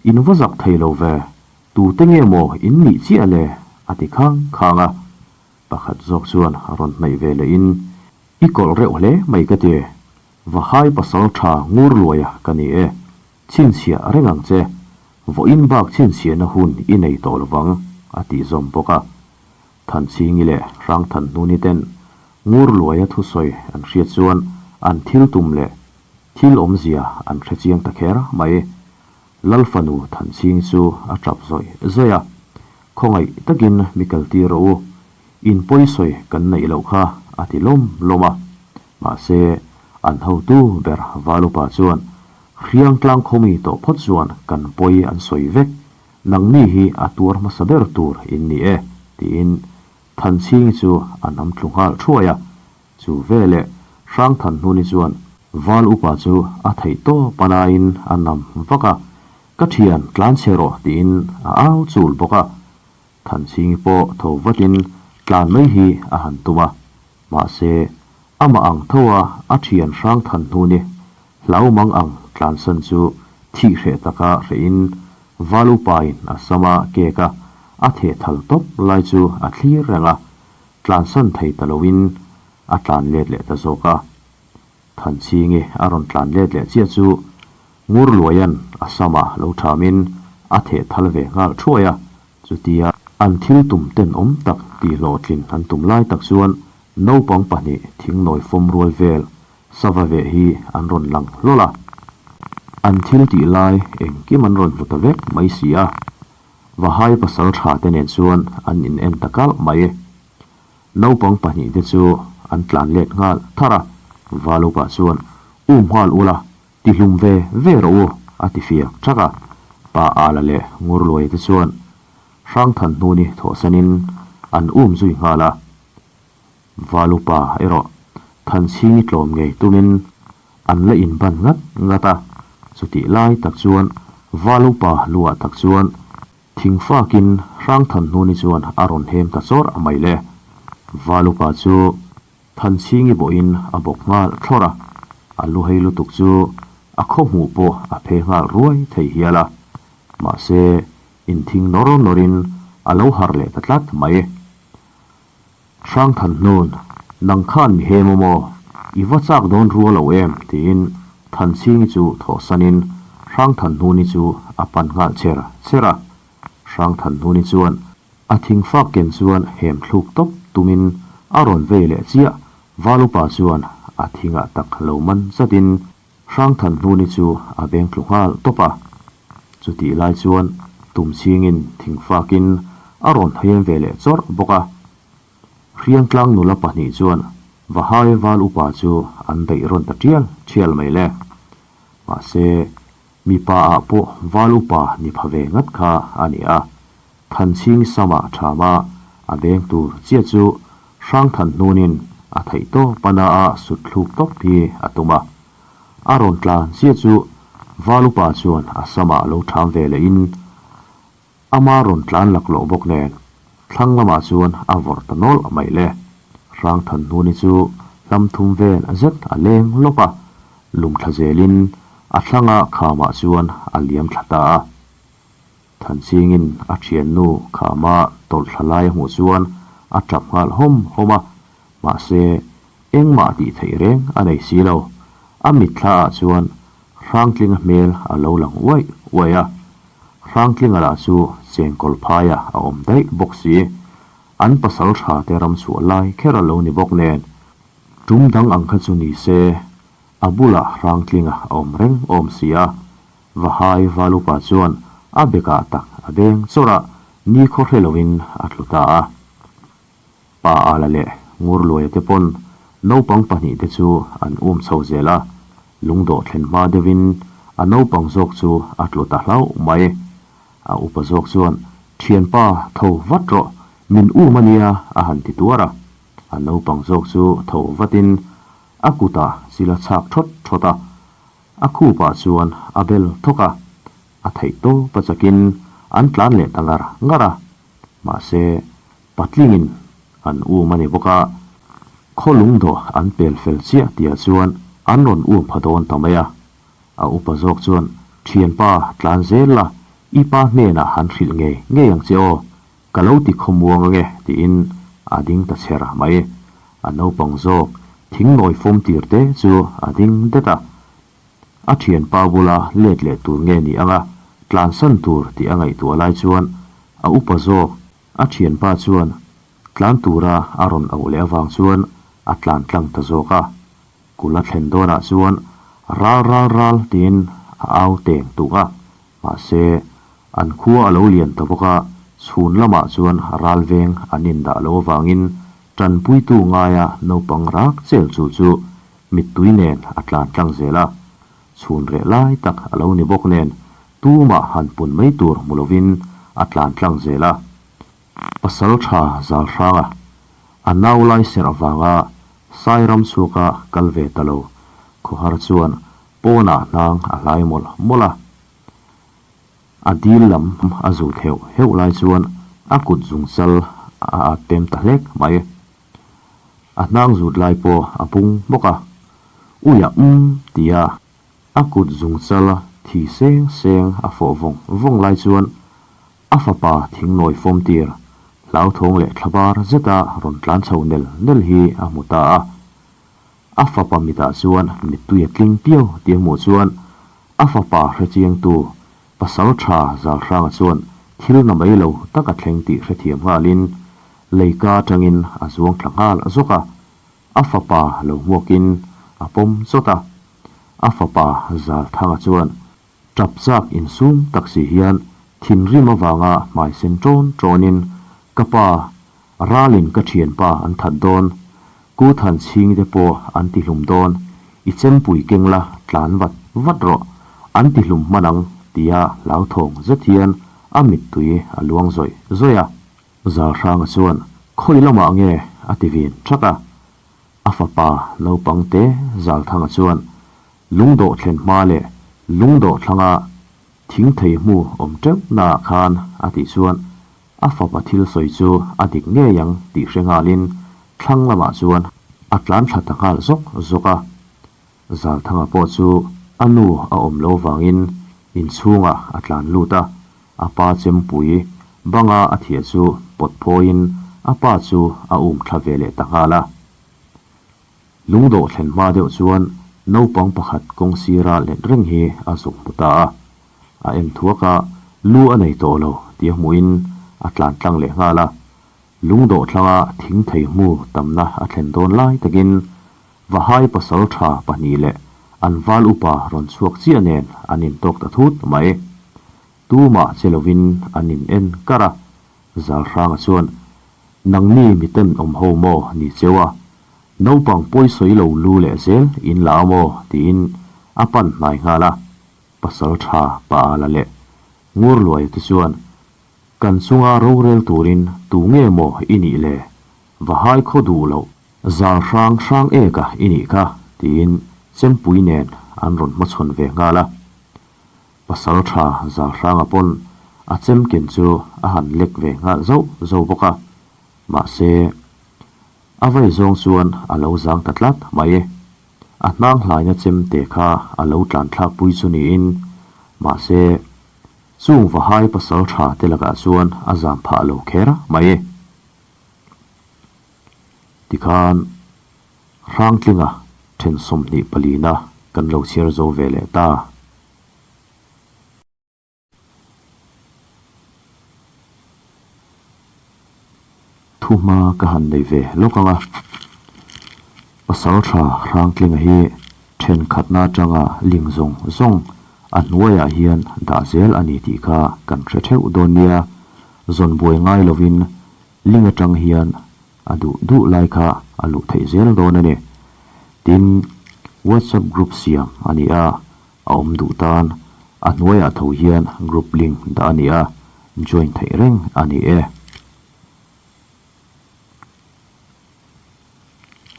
A: in va zak thei lo ve, tute nge maw in nih chiah le? a ti khang khang a. Pakhat zawk chuan a rawn hnaih ve lehin, I kawlh reuh hle mai ka ti, Vahai pasal tha ngur luaia ka ni e, chhinchhiah reng ang che, vawiin bak chhinchhiahna hun i nei tawh lovang, a tih zawm bawk a. Thanchhingi leh Hrangthanhnuni ten ngur luaia thusawi an hriat chuan an thil tum leh thil awmzia an hre chiang ta kher mai. Lal fanu Thanchhingi chu a tap zawih zawih a, Khawngaih takin mi kaltir rawh u, in pawisawi kan neih loh kha, a ti lawm lawm a. Mahse, an hotu ber Valupa chuan, Hriangtlang khawmi tawh phawt chuan kan pawi an sawi vek, nangni hi a tuar hmasa ber tur in ni e, tiin Thanchhingi chu a nam tlu nghal thuai a. Chu veleh Hrangthanhnuni chuan Val upa chu a theih tawp a laiin a nam vak a, Ka thian, tlan chhe rawh, tiin a au chul bawk a. Thanchhingi pawh tho vatin tlan mai hi a han tum a. Mahse, amah ang tho a a thian hrang than hnu ni hlau mang ang tlansan chu thih hreh taka hrehin Val upain a sam a kek a, a theh thal tawp lai chu a thlir reng a, tlansan thei ta loin a tlan let leh ta zawk a. Thanchhingi a rawn tlan let leh chiah chu Ngurluaia'n a sama lo thamin a theh thal ve nghal thuai a, Chutia an thil tum tenawm tak tih hlawhtlin an tum lai tak chuan naupang pahnih thingnawi fawm rual vel sava veh hi an rawn lang hlawl a. An thil tih lai engkim an rawn hmu ta vek mai si a. Vahai pasal tha te nen chuan an in en ta kalh mai. Naupang pahnih te chu an tlan let nghal thar a, Valupa chuan um nghal ula Ti hlum ve ve rawh u, a ti fiak ṭhak a. Pa Ala leh Ngurluaia te chuan Hrangthan hnuni thawhsanin an um zui nghal a. Valupa erawh Thanchhingi tlawm ngei tumin an la inban ngat ngat a. Chutih lai tak chuan Valupa luah tak chuan. Thingfakin Hrangthanhnuni chuan a rawn hem ta chawrh mai le. Valupa chu Thanchhingi bawhin a bawk nghal thlawrh a, a lu hei lutuk chu a khaw hmuh pawh a phe nghal ruai thei hial a. Mahse, inthing nawr nawrin a lo harh leh ta tlat mai. Hrangthanhnun, nang khan mi hem aw maw? I va chak dawn rual lo em? tiin Thanchhingi chu thawhsanin Hrangthanhnuni chu a pan nghal cher cher a. Hrangthanhnuni chuan a thingfak ken chuan hem thluk tawp tumin a rawn vei leh chiah, Valupa chuan a thingah tak lo man zatin Hrangthanhnuni chu a beng tlu nghal tawp a. Chutih lai chuan Tumchhingin thingfakin a rawn hem ve leh chawrh bawk a. Hriangtlang nula pahnih chuan Vahai Val upa chu an beih rawn ta tial thial mai le. Mahse, mipa ah pawh Val upa ni pha ve ngat kha a ni a. Thanchhing sama thama a beng tur chiah chu Hrangthanhnunin a theih tawp a na a sut thluk tawp hi a tum a. A rawn tlan chiah chu Val upa chuan a samah lo tham ve lehin Ama rawn tlan laklawh bawk nen, thlang lamah chuan a vawrh ta nawlh mai le. Hrangthanhnuni chu hlam thum vel zet a leng lawp a, lum thla zelin a thlanga khamah chuan a liam thla ta a. Thanchingin a thiannu khama tawlh thla lai a hmuh chuan a tap nghal hawm hawm a, mahse engmah tih theih reng a nei si lo. A mitthlaah chuan Hrangtlinga hmel a lo lang uaih uaih a. Hrangtlinga lah chu chengkawl phaia a awm daih bawk si. An pasal tha te ram chhuah lai kher a lo ni bawk nen. Tum dang ang kha chu ni se, a bulah Hrangtlinga a awm reng awm si a. Vahai Valupa chuan a bekah tak a beng chawrh a, nikhaw hre loin a tlu ta a. Pa Ala leh Ngurluaia te pawn naupang pahnihte chu an um chho zel a, lungdawh thlen hma deuhin a naupang zawk chu a tlu ta hlauh mai. A upa zawk chuan, Thianpa, tho vat rawh, min um a nia, a han ti tuar a. A naupang zawk chu tho vatin a kutah chil a chhak thawt thawt a, a khupah chuan a bel thawk a, a theih tawp a chakin an tlan leh ta ngar ngar a. Mahse, Patlingin an um a ni bawk a, khaw lungdawh an pel fel chiah tihah chuan an rawn um pha dawn ta mai a. A upa zawk chuan, Thianpa, tlan zel la, i pa hnenah han hrilh ngei ngei ang che aw, ka lo ti khawmuang ange tiin a ding ta chher mai. A naupang zawk thingnawi fawm tir te chu a ding det a. A thianpa bula let leh tur nge ni anga tlansan tur tih a ngaihtuah lai chuan a upa zawk A thianpa chuan tlan tura a rawn auh leh avang chuan a tlan tlang ta zawk a. Kul a thlen dawnah chuan ral ral ral tiin a au teng tuk a, mahse an khua a lo lian ta bawk a, chhun lamah chuan ral veng an indah lo avangin tanpuitu ngaia naupang rak chel chu chu mittui nen a tlan tlang zel a. Chhun reh lai tak a lo ni bawk nen Tumah han pun mai tur hmu lovin a tlan tlang zel a. Pasal tha zal hranga a nau lai serh avanga Sairam chhuaka kal ve ta lo khawhar chuan pawnah hnang a hlai mawlh mawlh a. A dil lam a zut heuh heuh lai chuan a kut zungchal a at pem ta hlek mai. A hnang zut lai pawh a pung bawk a. Uiah umm tia A kut zungchal thi seng seng a fawh vawng vawng lai chuan a fapa thingnawi fawm tir hlauthawng leh thlabar zeta rawn tlan chho nel nel hi a hmu ta a. A fapa mitah chuan mittui a tling piau tih a hmuh chuan a fapa hrechiangtu pasal tha Zalhranga chuan thil na mai lo tak a thleng tih hrethiam nghalin leika atangin a zuang thla nghal zawk a. A fapa lo hmuakin a pawm chawt a, a fapa Zalthanga chuan tap chak insum tak si hian thinrim avanga hmai sen ṭawn ṭawnin, Ka pa, ralin ka ṭhianpa an that dawn, Ku Thanchhingte pawh an ti hlum dawn, i chempui keng la tlan vat vat rawh, an ti hlum hman ang, tia hlauthawng zet hian a mittui a luang zawih zawih a. Zalhranga chuan, Khawi lamah nge? a ti vin thak a. A fapa naupang te Zalthanga chuan, Lungdawh thlen hma leh lungdawh thlanga Thing thei hmu awm teuh naah khan a tih chuan a fapa thil sawi chu a dik ngei ang tih hre nghalin thlang lamah chuan a tlan thla ta nghal zawk zawk a. Zalthanga pawh chu a nu a awm lo vangin inchhungah a tlan lut a, a pa chempui banga a thiah chu pawt phawiin a pa chu a um thla ve leh ta nghal a. Lungdawh thlen hma deuh chuan naupang pakhat kawng sira let reng hi a zuk hmu ta a. A en thuak a, lu a nei tawh lo tih a hmuhin a tlan tlang leh nghal a. Lungdawh thlanga thing thei hmu tamna a thlen dawn lai takin Vahai pasal tha pahnih leh an val upa rawn chhuak chiah nen an intawk ta thut mai. Tumah che lovin an in en kar a, Zalhranga chuan, Nangni miten awm ho maw ni cheu a, naupang pawisawi lo lu leh zel in la a maw? tiin a pan hnai nghal a. Pasal tha pa ala leh Ngurluaia te chuan, Kan chunga rorel turin tu nge maw i nih le? Vahai khaw duh loh zal hrang hrang eka i nih kha, tiin Chempui nen an rawn hmachhawn ve nghal a. Pasal tha Zalhranga pawn a chemken chu a han lek ve nghal zauh zauh bawk a, mahse, a vai zawng chuan a lo zang ta tlat mai. A hnang hlaina chemte kha a lo tlan thlak pui chu niin, mahse, chung Vahai pasal tha te lakah chuan a zam phah lo kher mai. Tikhan Hrangtlinga then 24 na kan lo chhiar zo ve leh ta. Thuhma ka han nei ve lawk ang a, Pasaltha Hrangtlinga hi thenkhatna atanga ling zawng zawng a hnuaiah hian dah zel a ni tih kha kan hre theuh dawn nia, zawn buai ngai lovin ling atang hian a duh duh lai kha a luh theih zel dawn a ni. Tin, WhatsApp group siam a ni a, a awm duh tan a hnuaiah tho hian group link dah a ni a, join theih reng a ni e.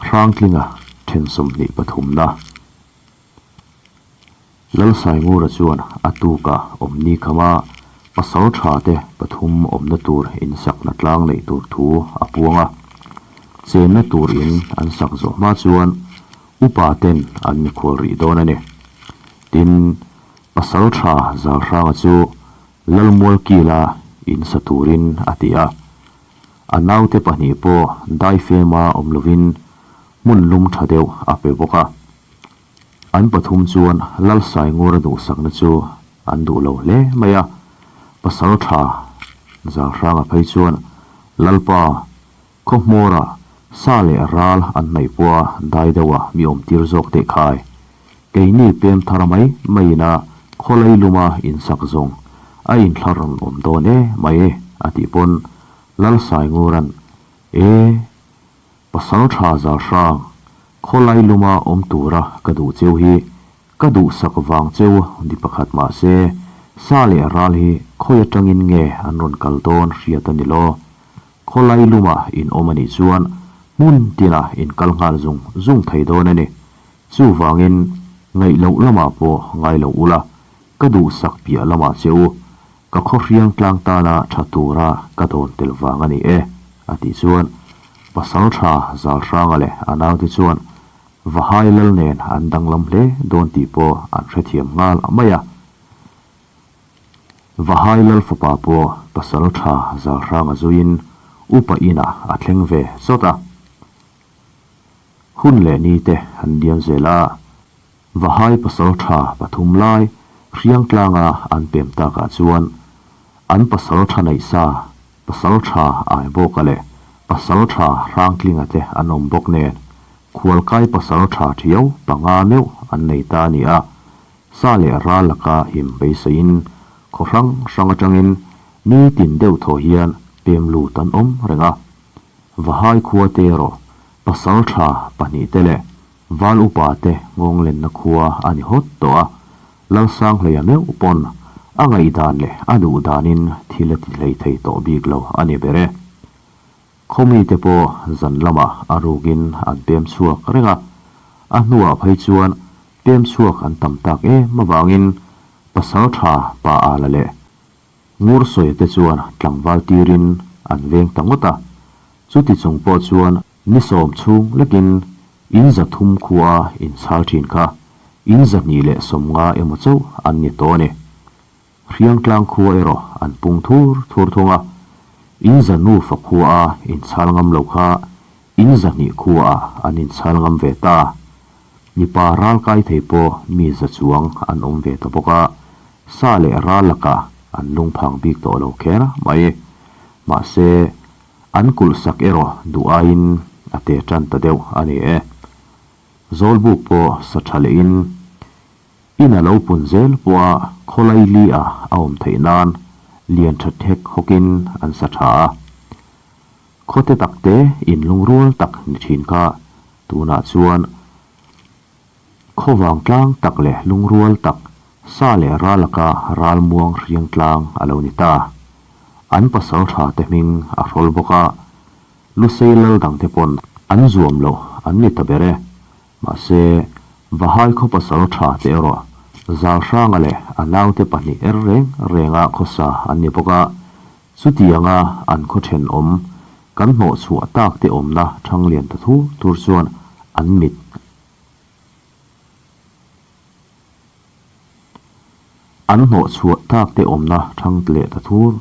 A: Hrangtlinga then 23 na. Lalsaingura chuan a tukah awmni khama pasal tha te pathum awmna tur in sakna tlang neih tur thu a puang a. Chenna tur in an sak zawh hma chuan upa ten an mikhual rih dawn a ni. Tin, pasal tha Zalhranga chu Lalmualkila in sa turin a ti a. A naute pahnih pawh daifema awm lovin hmun lum tha deuh a pe bawk a. An pathum chuan Lalsaingura duhsakna chu an duh lo hle mai a, pasal tha Zalhranga phei chuan Lalpa khaw hmawra sa leh ral an hnaih pawha dai deuha mi awm tir zawk teh khai. Keini pem thar mai maiin a khawlai luma insak zawng a inthlar rawn awm dawn e mai a tih pawn Lalsaingura'n E! Pasal tha zal hrang, khawlai luma awm tura ka duh cheu hi ka duhsak vang cheu ni pakhat mah se, sa leh ral hi khawi atangin nge an rawn kal dawn hriat a ni lo. Khawlai luma in awm a nih chuan hmun tinah in kal nghal zung zung thei dawn a ni. Chuvangin ngaih loh lamah pawh ngai lo ula, ka duhsak piah lamah che u, Ka khawhriang tlang tana tha tura ka dawn tel vang a ni e, a tih chuan pasal tha Zalhranga leh a naute chuan Vahai lal nen an danglam hle dawn tih pawh an hrethiam nghal mai a. Vahai lal fapa pawh pasal tha Zalhranga zuiin upa inah a thleng ve chawt a. Hun leh ni te an liam zel a. Vahai pasal tha pathum lai Hriangtlanga an pem takah chuan an pasal tha neih sa, pasal tha Aibawka leh pasal tha Hrangtlinga te an awm bawk nen khualkai pasal tha thiau panga meuh an nei ta a ni a, sa leh ral laka him beiseiin khaw hrang hrang atangin nitin deuh thaw hian pem lut an awm reng a. Vahai khua te erawh pasal tha pahnihte leh Val upa te nghawng lenna khua a ni hawt tawh a, Lalsanghleia meuh pawn a ngaihdan leh a duh danin thil a ti hlei thei tawh bik lo a ni ber e. Khawmite pawh zan lamah a rukin an pem chhuak reng a, a hnuah phei chuan pem chhuak an tam tak em avangin. Pasalṭha Pa Ala leh Ngursawi te chuan tlangval tirin an veng ta ngawt a. Chuti chung pawh chuan ni sawm chhung lekin in 300 khua inchhal ṭhin kha in 250 emaw chauh an ni tawh a ni. Hriangtlang khua erawh an pung thur thur thung a, in za nufa khua a inchhal ngam lo kha in 200 khua ah an inchhal ngam ve ta. Mipa ral kai thei pawh mi za chuang an awm ve ta bawk a, sa leh ral lakah an lungphang bik tawh lo kher mai. Mahse, an kulh sak erawh duh aiin a te tan ta deuh a ni e. Zawlbuk pawh sa tha lehin In a lo pun zel pawha khawlai li a a awm theih nan lian tha thek hawkin an sa tha a. Khawte takte in lungrual tak ni thin kha tunah chuan khawvang tlang tak leh lungrual tak sa leh ral laka ral muang hriang tlang a lo ni ta. An pasal tha te hming a hrawl bawk a, Lusei lal dangte pawn an zuam loh an ni ta ber e. Mahse, Vahai khaw pasal tha te erawh Zalhranga leh a naute pahnih er reng renga khawsa an ni bawk a, chutianga an khaw thenawm kan hnawhchhuah tak te awmna Thanglian ta thur thur chuan an mit an hnawhchhuah tak te awmna thang leh ta thur.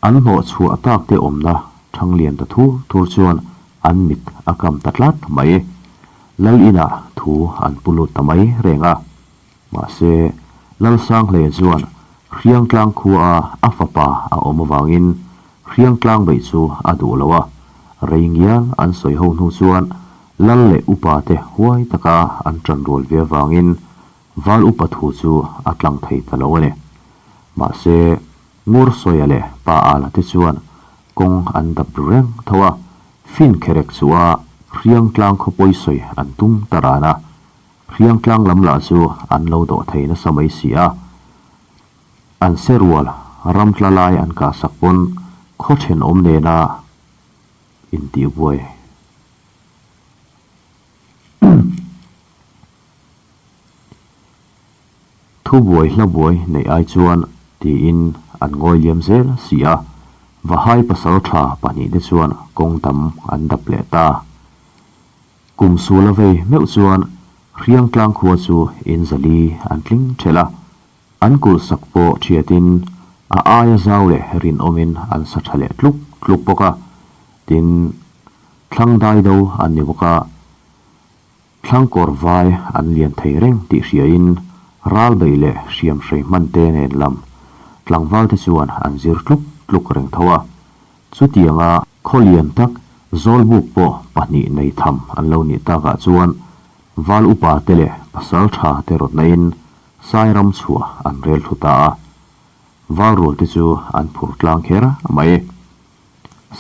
A: An hnawh chhuah tak te awmna Thanglian ta thur thur chuan an mit a kam ta tlat mai. Lal inah thu an pu lut ta mai reng a. Mahse, Lalsanghleia chuan Hriangtlang khua a a fapa a awm avangin Hriangtlang beih chu a duh lo a. Rei ngial an sawi ho hnu chuan Lal leh upa te huai taka an ṭanrual ve avangin Val upa thu chu a tlang thei ta lo a ni. Mahse, Ngursawia leh Pa Ala te chuan kawng an dap ru reng tho a, fin kherek chu a Hriangtlang khaw pawisawi an tum ta ran a. Hriangtlang lam lah chu an lo dawh thei nasa mai si a. An se rual ram tla lai an kahsak pawn khaw thenawm nena intihbuai. Thubuai hlabuai neih ai chuan tiin an ngawi liam zel si a, Vahai pasal tha pahnihte chuan kawng tam an dap leh ta. Kum sul a vei meuh chuan Hriangtlang khua chu in zali an tling thelh a, an kulh sak pawh thiatin a aia zau leh rinawmin an sa tha leh tluk tluk bawk a, tin thlang dai do an ni bawk a. Thlangkawr vai an lian thei reng tih hriain ral beih leh hriam hrei hman te nen lam tlangval te chuan an zir tluk tluk reng tho a. Chutianga khaw lian tak Zawlbuk pawh pahnih nei tham an lo nih takah chuan val upa te leh pasal tha te rawtnain Sairam chhuah an rel thlu ta a. Val rual te chu an phur tlang kher mai.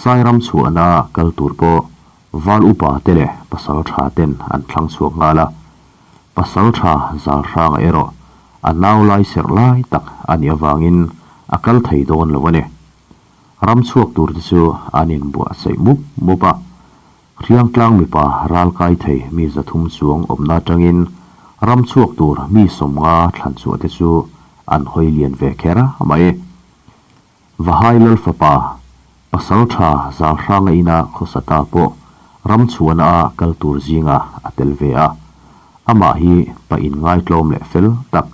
A: Sairam chhuahna kal tur pawh Val upa te leh pasal tha ten an thlang chhuak nghal a. Pasal tha zal hranga erawh a nau lai serh lai tak a nih avangin a kal thei dawn lo a ni. Ram chhuak tur te chu an inbuahsaih mup mup a. Hriangtlang mipa ral kai thei mi 300 chuang awmna atangin ram chhuak tur mi 50 thlan chhuah te chu an hawi lian ve kher mai. Vahai Lal fapa, pasal tha Zalhranga ina khawsa ta pawh ram chhuahna a kal tur zinga a tel ve a. Amah hi pa inngaitlawm leh fel tak,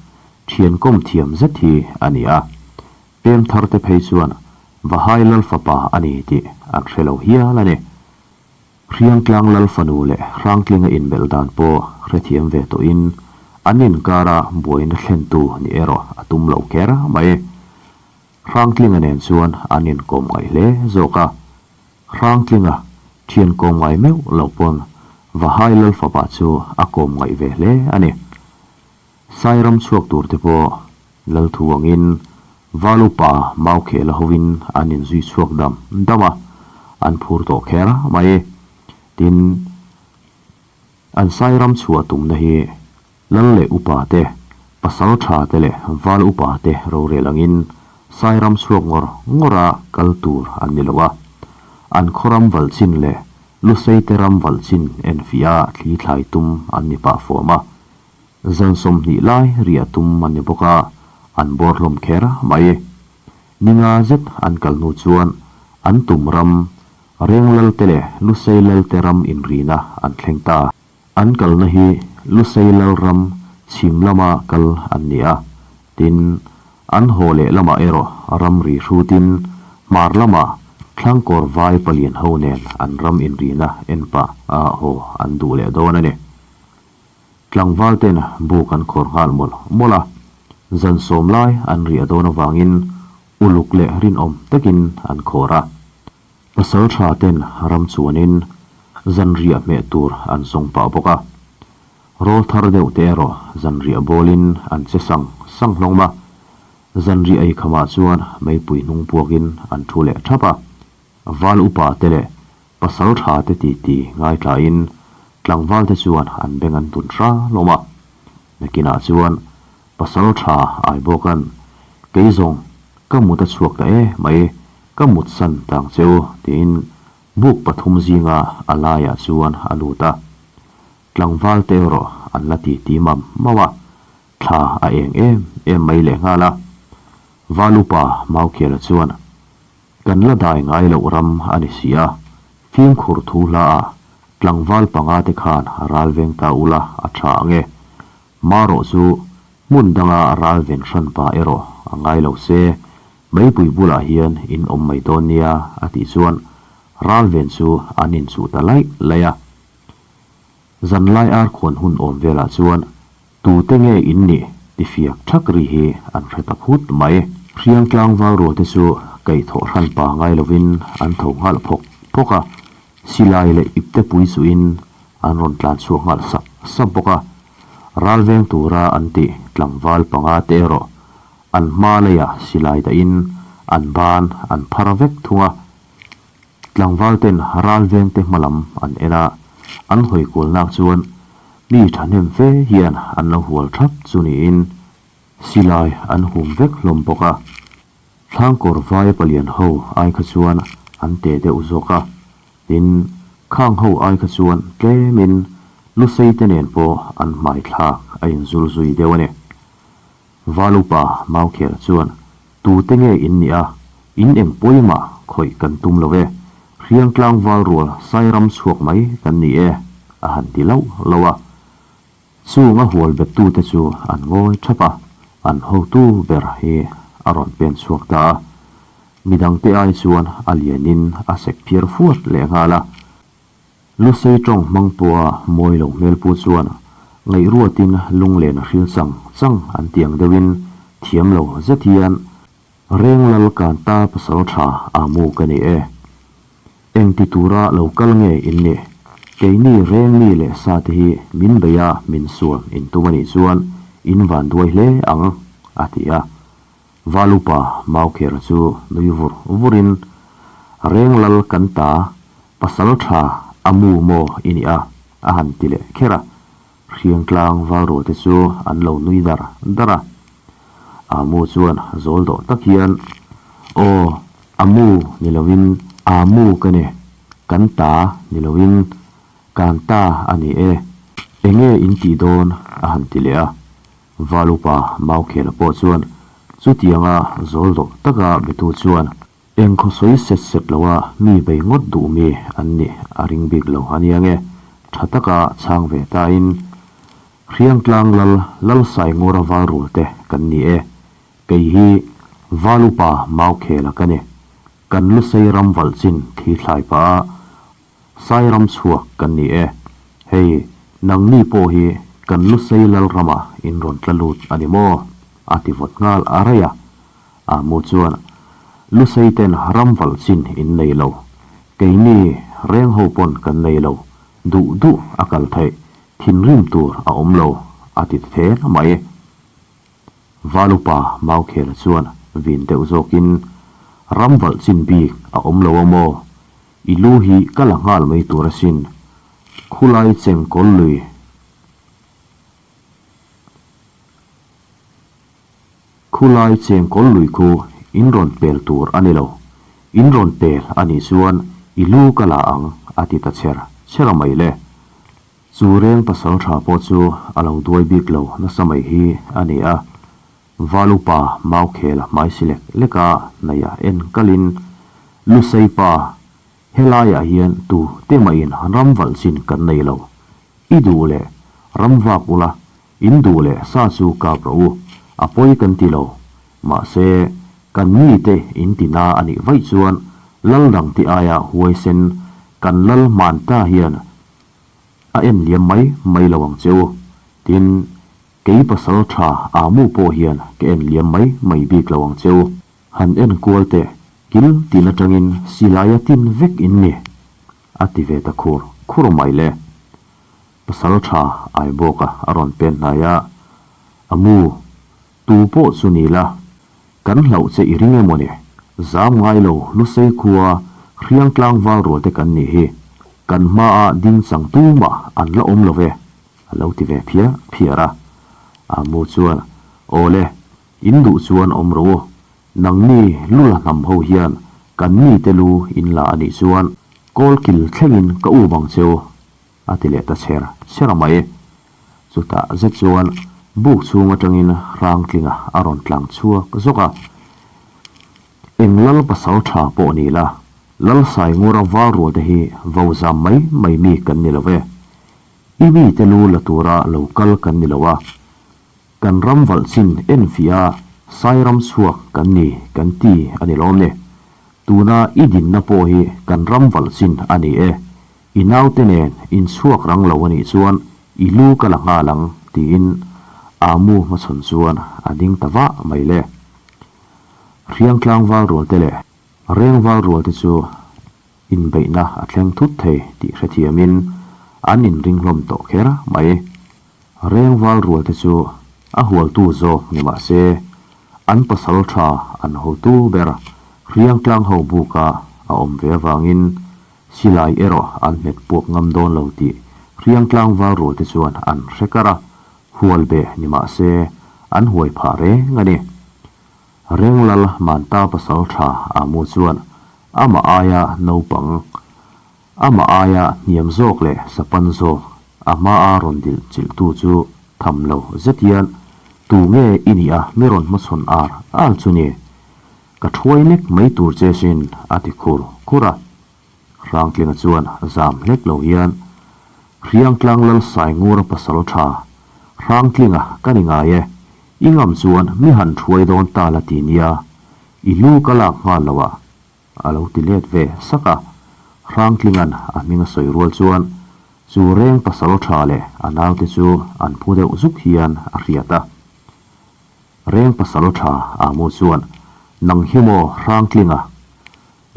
A: thiankawm thiam zet hi a ni a. Pem thar te phei chuan Vahai Lal fapa a ni tih an hre lo hial a ni. Hriangtlang Lal fanu leh Hrangtlinga inbelh dan pawh hrethiam ve tawhin an inkara buaina thlentu ni erawh a tum lo kher mai. Hrangtlinga nen chuan an inkawm ngaih hle zawk a, Hrangtlinga thian kawm ngai meuh lo pawn Vahai Lalfapa chu a kawm ngaih ve hle a ni. Sairam chhuak tur te pawh Lalthu angin Valupa Maukhela hovin an inzui chhuak dam dam a, an phur tawh kher mai. Tin, an Sairam chhuah tumna hi Lal leh upa te, pasal tha te leh val upa te rorel angin Sairam chhuak ngawr ngawra kal tur an ni lo a. An khawram valh chin leh Lusei te ram valh chin enfiah a thli thlai tum an ni pah fuam a. Zan 20 lai riah tum an ni bawk a, an bawr hlawm kher mai. Ni nga zet an kal hnu chuan an tum ram, Renglal te leh Lusei lal te ram inrina an thleng ta. An kalna hi Lusei lal ram chhim lama kal an ni a, tin, an haw leh lamah erawh ramri hrutin hmar lamah Thlangkawr vai palian ho nen an ram inrina en pah a haw an duh leh dawn a ni. Tlangval ten buk an khawr nghal mawlh mawlh a, zan sawm lai an riah dawn avangin uluk leh rinawm takin an khawr a. Pasal tha ten ram chuanin zan riah hmeh tur an zawng pah bawk a. Rawl thar deuh te erawh zan riah bawlin an che sang sang hlawm a. Zan riah ei khamah chuan meipui hnung puakin an thu leh thap a. Val upa te leh Pasal tha te ti ti ngaithlain tlangval te chuan an beng an tun hra hlawm a. Nakinah chuan pasal tha ai bawkan kei zawng ka mut a chhuak ta e mai, ka mut san tang che u tiin buk pathum zinga a laiah chuan a lut a. Tlangval te erawh an la ti ti mam mau a, thla a eng em em mai lehnghal a. Val upa Maukhela chuan Kan la dai ngai loh ram a ni si a, fimkhur thu hla ah tlangval panga te khan ral veng ta ula a tha ang e. Marawh chu hmun danga ral ven hran pa erawh a ngai lo se, meipui bulah hian in awm mai dawn nia a tih chuan ral ven chu an inchuh ta laih laih a. Zanlai ar khuan hun awm velah chuan Tute nge in nih? ti fiak thak ri hi an hre ta phut mai. Hriang tlangval rual te chu kaihthawh hran pa ngai lovin an tho nghal phawk phawk a, silai leh ipte pui chuhin an rawn tlan chhuak nghal sap sap bawk a. Ral veng tura an tih tlangval panga te erawh an hma leiah silai dahin an ban an phar vek thung a. Tlangval ten ral veng te hmalam an en a, an hawi kual nak chuan mi thahnem fe hian an lo hual thap chu niin silai an hum vek hlawm bawk a. Thlangkawr vai palian ho ai kha chuan an te deuh zawk a, tin khang ho ai kha chuan tlemin lusei te nen pawh an hmai thlak a inzul zui deuh a ni. Valupa Maukhel chuan, Tute nge in nih a? In eng pawimah khawih kan tum lo e. Hriangtlang val rual Sairam chhuak mai kan ni e, a han ti lauh lauh a. Chung a hual bettute chu an ngawi thap a, an hotu ber hi a rawn pen chhuak ta a. Midangte ai chuan a lianin a sek phiar fuat lehnghal a. Lusei tawng hmang pawha mawi lo hmel pu chuan ngaihruatin lunglen a hril chang chang an ti ang deuhin thiam lo zet hian Renglal Kanta pasal tha a mu ka ni e. Eng ti tura lo kal nge in nih? Keini reng mi leh sa te hi min bei a min suam in tum a nih chuan in van duai hle ang a ti a. Valupa Maukhera chu nui vur vurin, Renglal kan ta, pasal tha a mu maw i nih a? a han ti leh kher a. Hriangtlang valrualte chu an lo nui dar dar a. A mu chuan zawl dawh tak hian, Aw, a mu ni loin a mu ka ni, kan ta ni loin kan ta a ni e, enge in tih dawn? a han ti leh a. Valupa Maukhela pawh chuan chutianga zawl dawh taka betu chuan eng khaw sawi set set loa mi bei ngawt duh mi an nih a ring bik lo a nia nge, tha taka chhang ve tain Hriangtlang lal Lalsaingura valrul te kan ni e, kei hi Valupa Maukhela ka ni, kan Lusei ram valh chin thi thlai pah a, Sairam chhuak kan ni e. Hei, nangni pawh hi kan Lusei Lalramah in rawn tla lut a ni maw? a ti vawt nghal a raih a. Amu chuan, Lusei ten ram valh chin in nei lo. Keini reng ho pawn kan nei lo. Duh duh a kal theih, thinrim tur a awm lo, a ti ta ther mai. Valupa Maukhela chuan vin deuh zawkin, Ram valh chin bik a awm lo a maw? I lu hi ka la nghal mai tur asin. Khulai chengkawl lui. Khulai chengkawl lui khu in rawn pel tur a ni lo. In rawn pel a nih chuan i lu ka la ang a ti ta chher chher a mai le. Chu reng pasal tha pawh chu a lo duai bik lo nasa mai hi a ni a. Valupa Maukhela hmai si lek leka hnaih ah en kalin, Lusei pa, helaiah hian tu te mahin ram valh chin kan nei lo. I duh leh ram vak ula, in duh leh sa chu kap rawh u, a pawi kan ti lo. Mahse, kan mite in ti na a nih vaih chuan lal dang ti aia huaisen kan lal hman ta hian a en liam mai mai lo ang che u. Tin, kei pasal tha aa mu pawh hian ka en liam mai mai bik lo ang che u. Han en kual teh, kil tin atangin silaia tin vek in ni, a ti ve ta khur khur mai le. Pasal tha ai bawk a a rawn pen hnai a, a mu Tu pawh chu ni la, kan hlauh che i ring emaw ni? Zam ngai lo Lusei khua hriang tlangval rual te kan nih hi, kan hmaa ding chang tumah an la awm lo ve, a lo ti ve phiar phiar a. A mu chuan, Aw le, in duh chuan awm rawh u, nangni lu la hnam ho hian kan mite lu in la a nih chuan kawlkil thlengin ka u bang che u, A ti leh ta chher chher mai. Chutah zet chuan buk chhung atangin Hrangtlinga a rawn tlang chhuak zawk a. Eng lal pasal tha pawh ni la, Lal Saingura val rual te hi vo zam mai mai mi kan ni lo ve. I mite lu la tura lo kal kan ni lo a. Kan ram valh chin enfiah a Sairam chhuak kan ni kan ti a ni lawm ni. Tuna i dinna pawh hi kan ram valh chin a ni e. I naute nen in chhuak rang lo a nih chuan i lu ka la nghal ang tiin Amu hmachhawn chuan a ding ta vah mai le. Hriang tlangval rual te leh Rengval rual te chu inbeihna a thleng thut thei tih hrethiamin an inring hlawm tawh kher mai. Rengval rual te chu a hualtu zawk ni mah se an pasal tha an hotu ber Hriang tlang ho buka a awm ve avangin Silai erawh an hmet puak ngam dawn lo tih Hriang tlangval rual te chuan an hre kar a, hual be ni mah se an huai phah reng a ni. Renglal Manta pasal tha Amu chuan amah aia naupang, amah aia hniam zawk leh sapan zawk a hmaa rawn dilh chilhtu chu tham lo zet hian tu nge i nih a mi rawn hmachhawn ar ar chu ni? Ka thuai nek mai tur che sin, a ti khur khur a. Hrangtlinga chuan zam hlek lo hian, Hriangtlang Lal Saingura pasal tha, Hrangtlinga ka ni ngai e, i ngam chuan mi han thuai dawn ta la ti nia, i lu ka lak nghal lo a, a lo ti let ve sak a. Hrangtlinga'n a hming a sawi rual chuan chu reng pasal tha leh a naute chu an phu deuh zuk hian a hriat a. Reng pasal tha a mu chuan, Nang hi maw Hrangtlinga,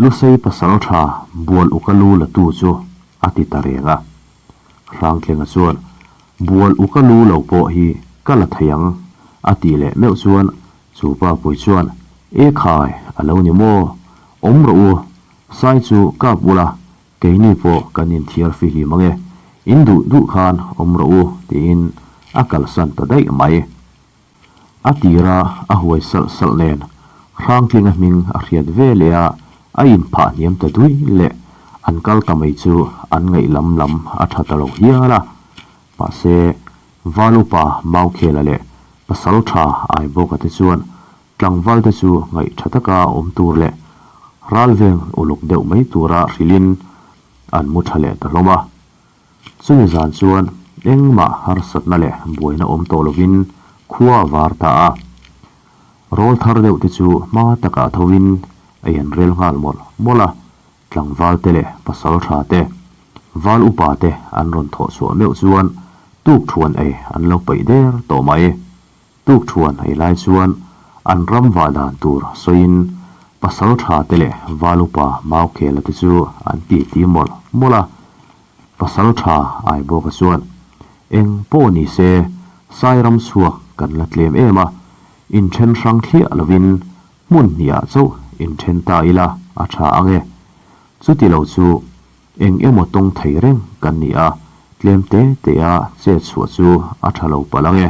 A: Lusei pasal tha bual uka lu la tu chu a ti ta reng a. Hrangtlinga chuan, Bual uka lu lo pawh hi ka la thei ang a tih leh meuh chuan chu pa pui chuan, E khai, a lo ni maw? Awm rawh u, sai chu kap ula, keini pawh kan inthiar fihlim ange, in duh duh khan awm rawh u tiin a kalsan ta daih mai. A tira a huai salh salh nen Hrangtlinga hming a hriat ve leh a, a inphah hniam ta dui leh an kal ta mai chu an ngaih lam lam a tha ta lo hial a. Mahse, Valupa Maukhela leh Pasaltha Aibawka te chuan tlangval te chu ngaih tha taka awm tur leh ralveng uluk deuh mai tura hrilhin an mu tha leh ta hlawm a. Chumi zan chuan engmah harsatna leh buaina awm tawh lovin khua a var ta a. Rawl thar deuh te chu hma takah thovin a in rel nghal mawlh mawlh a, tlangval te leh pasal tha te, val upa te an rawn thawh chhuah meuh chuan tuk thuan ei an lo paih der tawh mai. Tuk thuan ei lai chuan an ram vah dan tur sawiin pasal tha te leh val upa Maukhela te chu an ti ti mawlh mawlh a. Pasal tha Aibawka chuan, Eng pawh ni se, Sairam chhuak kan la tlem em a, inthen hrang thliah lovin hmun hniah chauh inthen ta ila a tha ang e. Chuti lo chu Eng emaw tawng thei reng kan ni a, tlem te te a chet chhuah chu a tha lo palh ang e,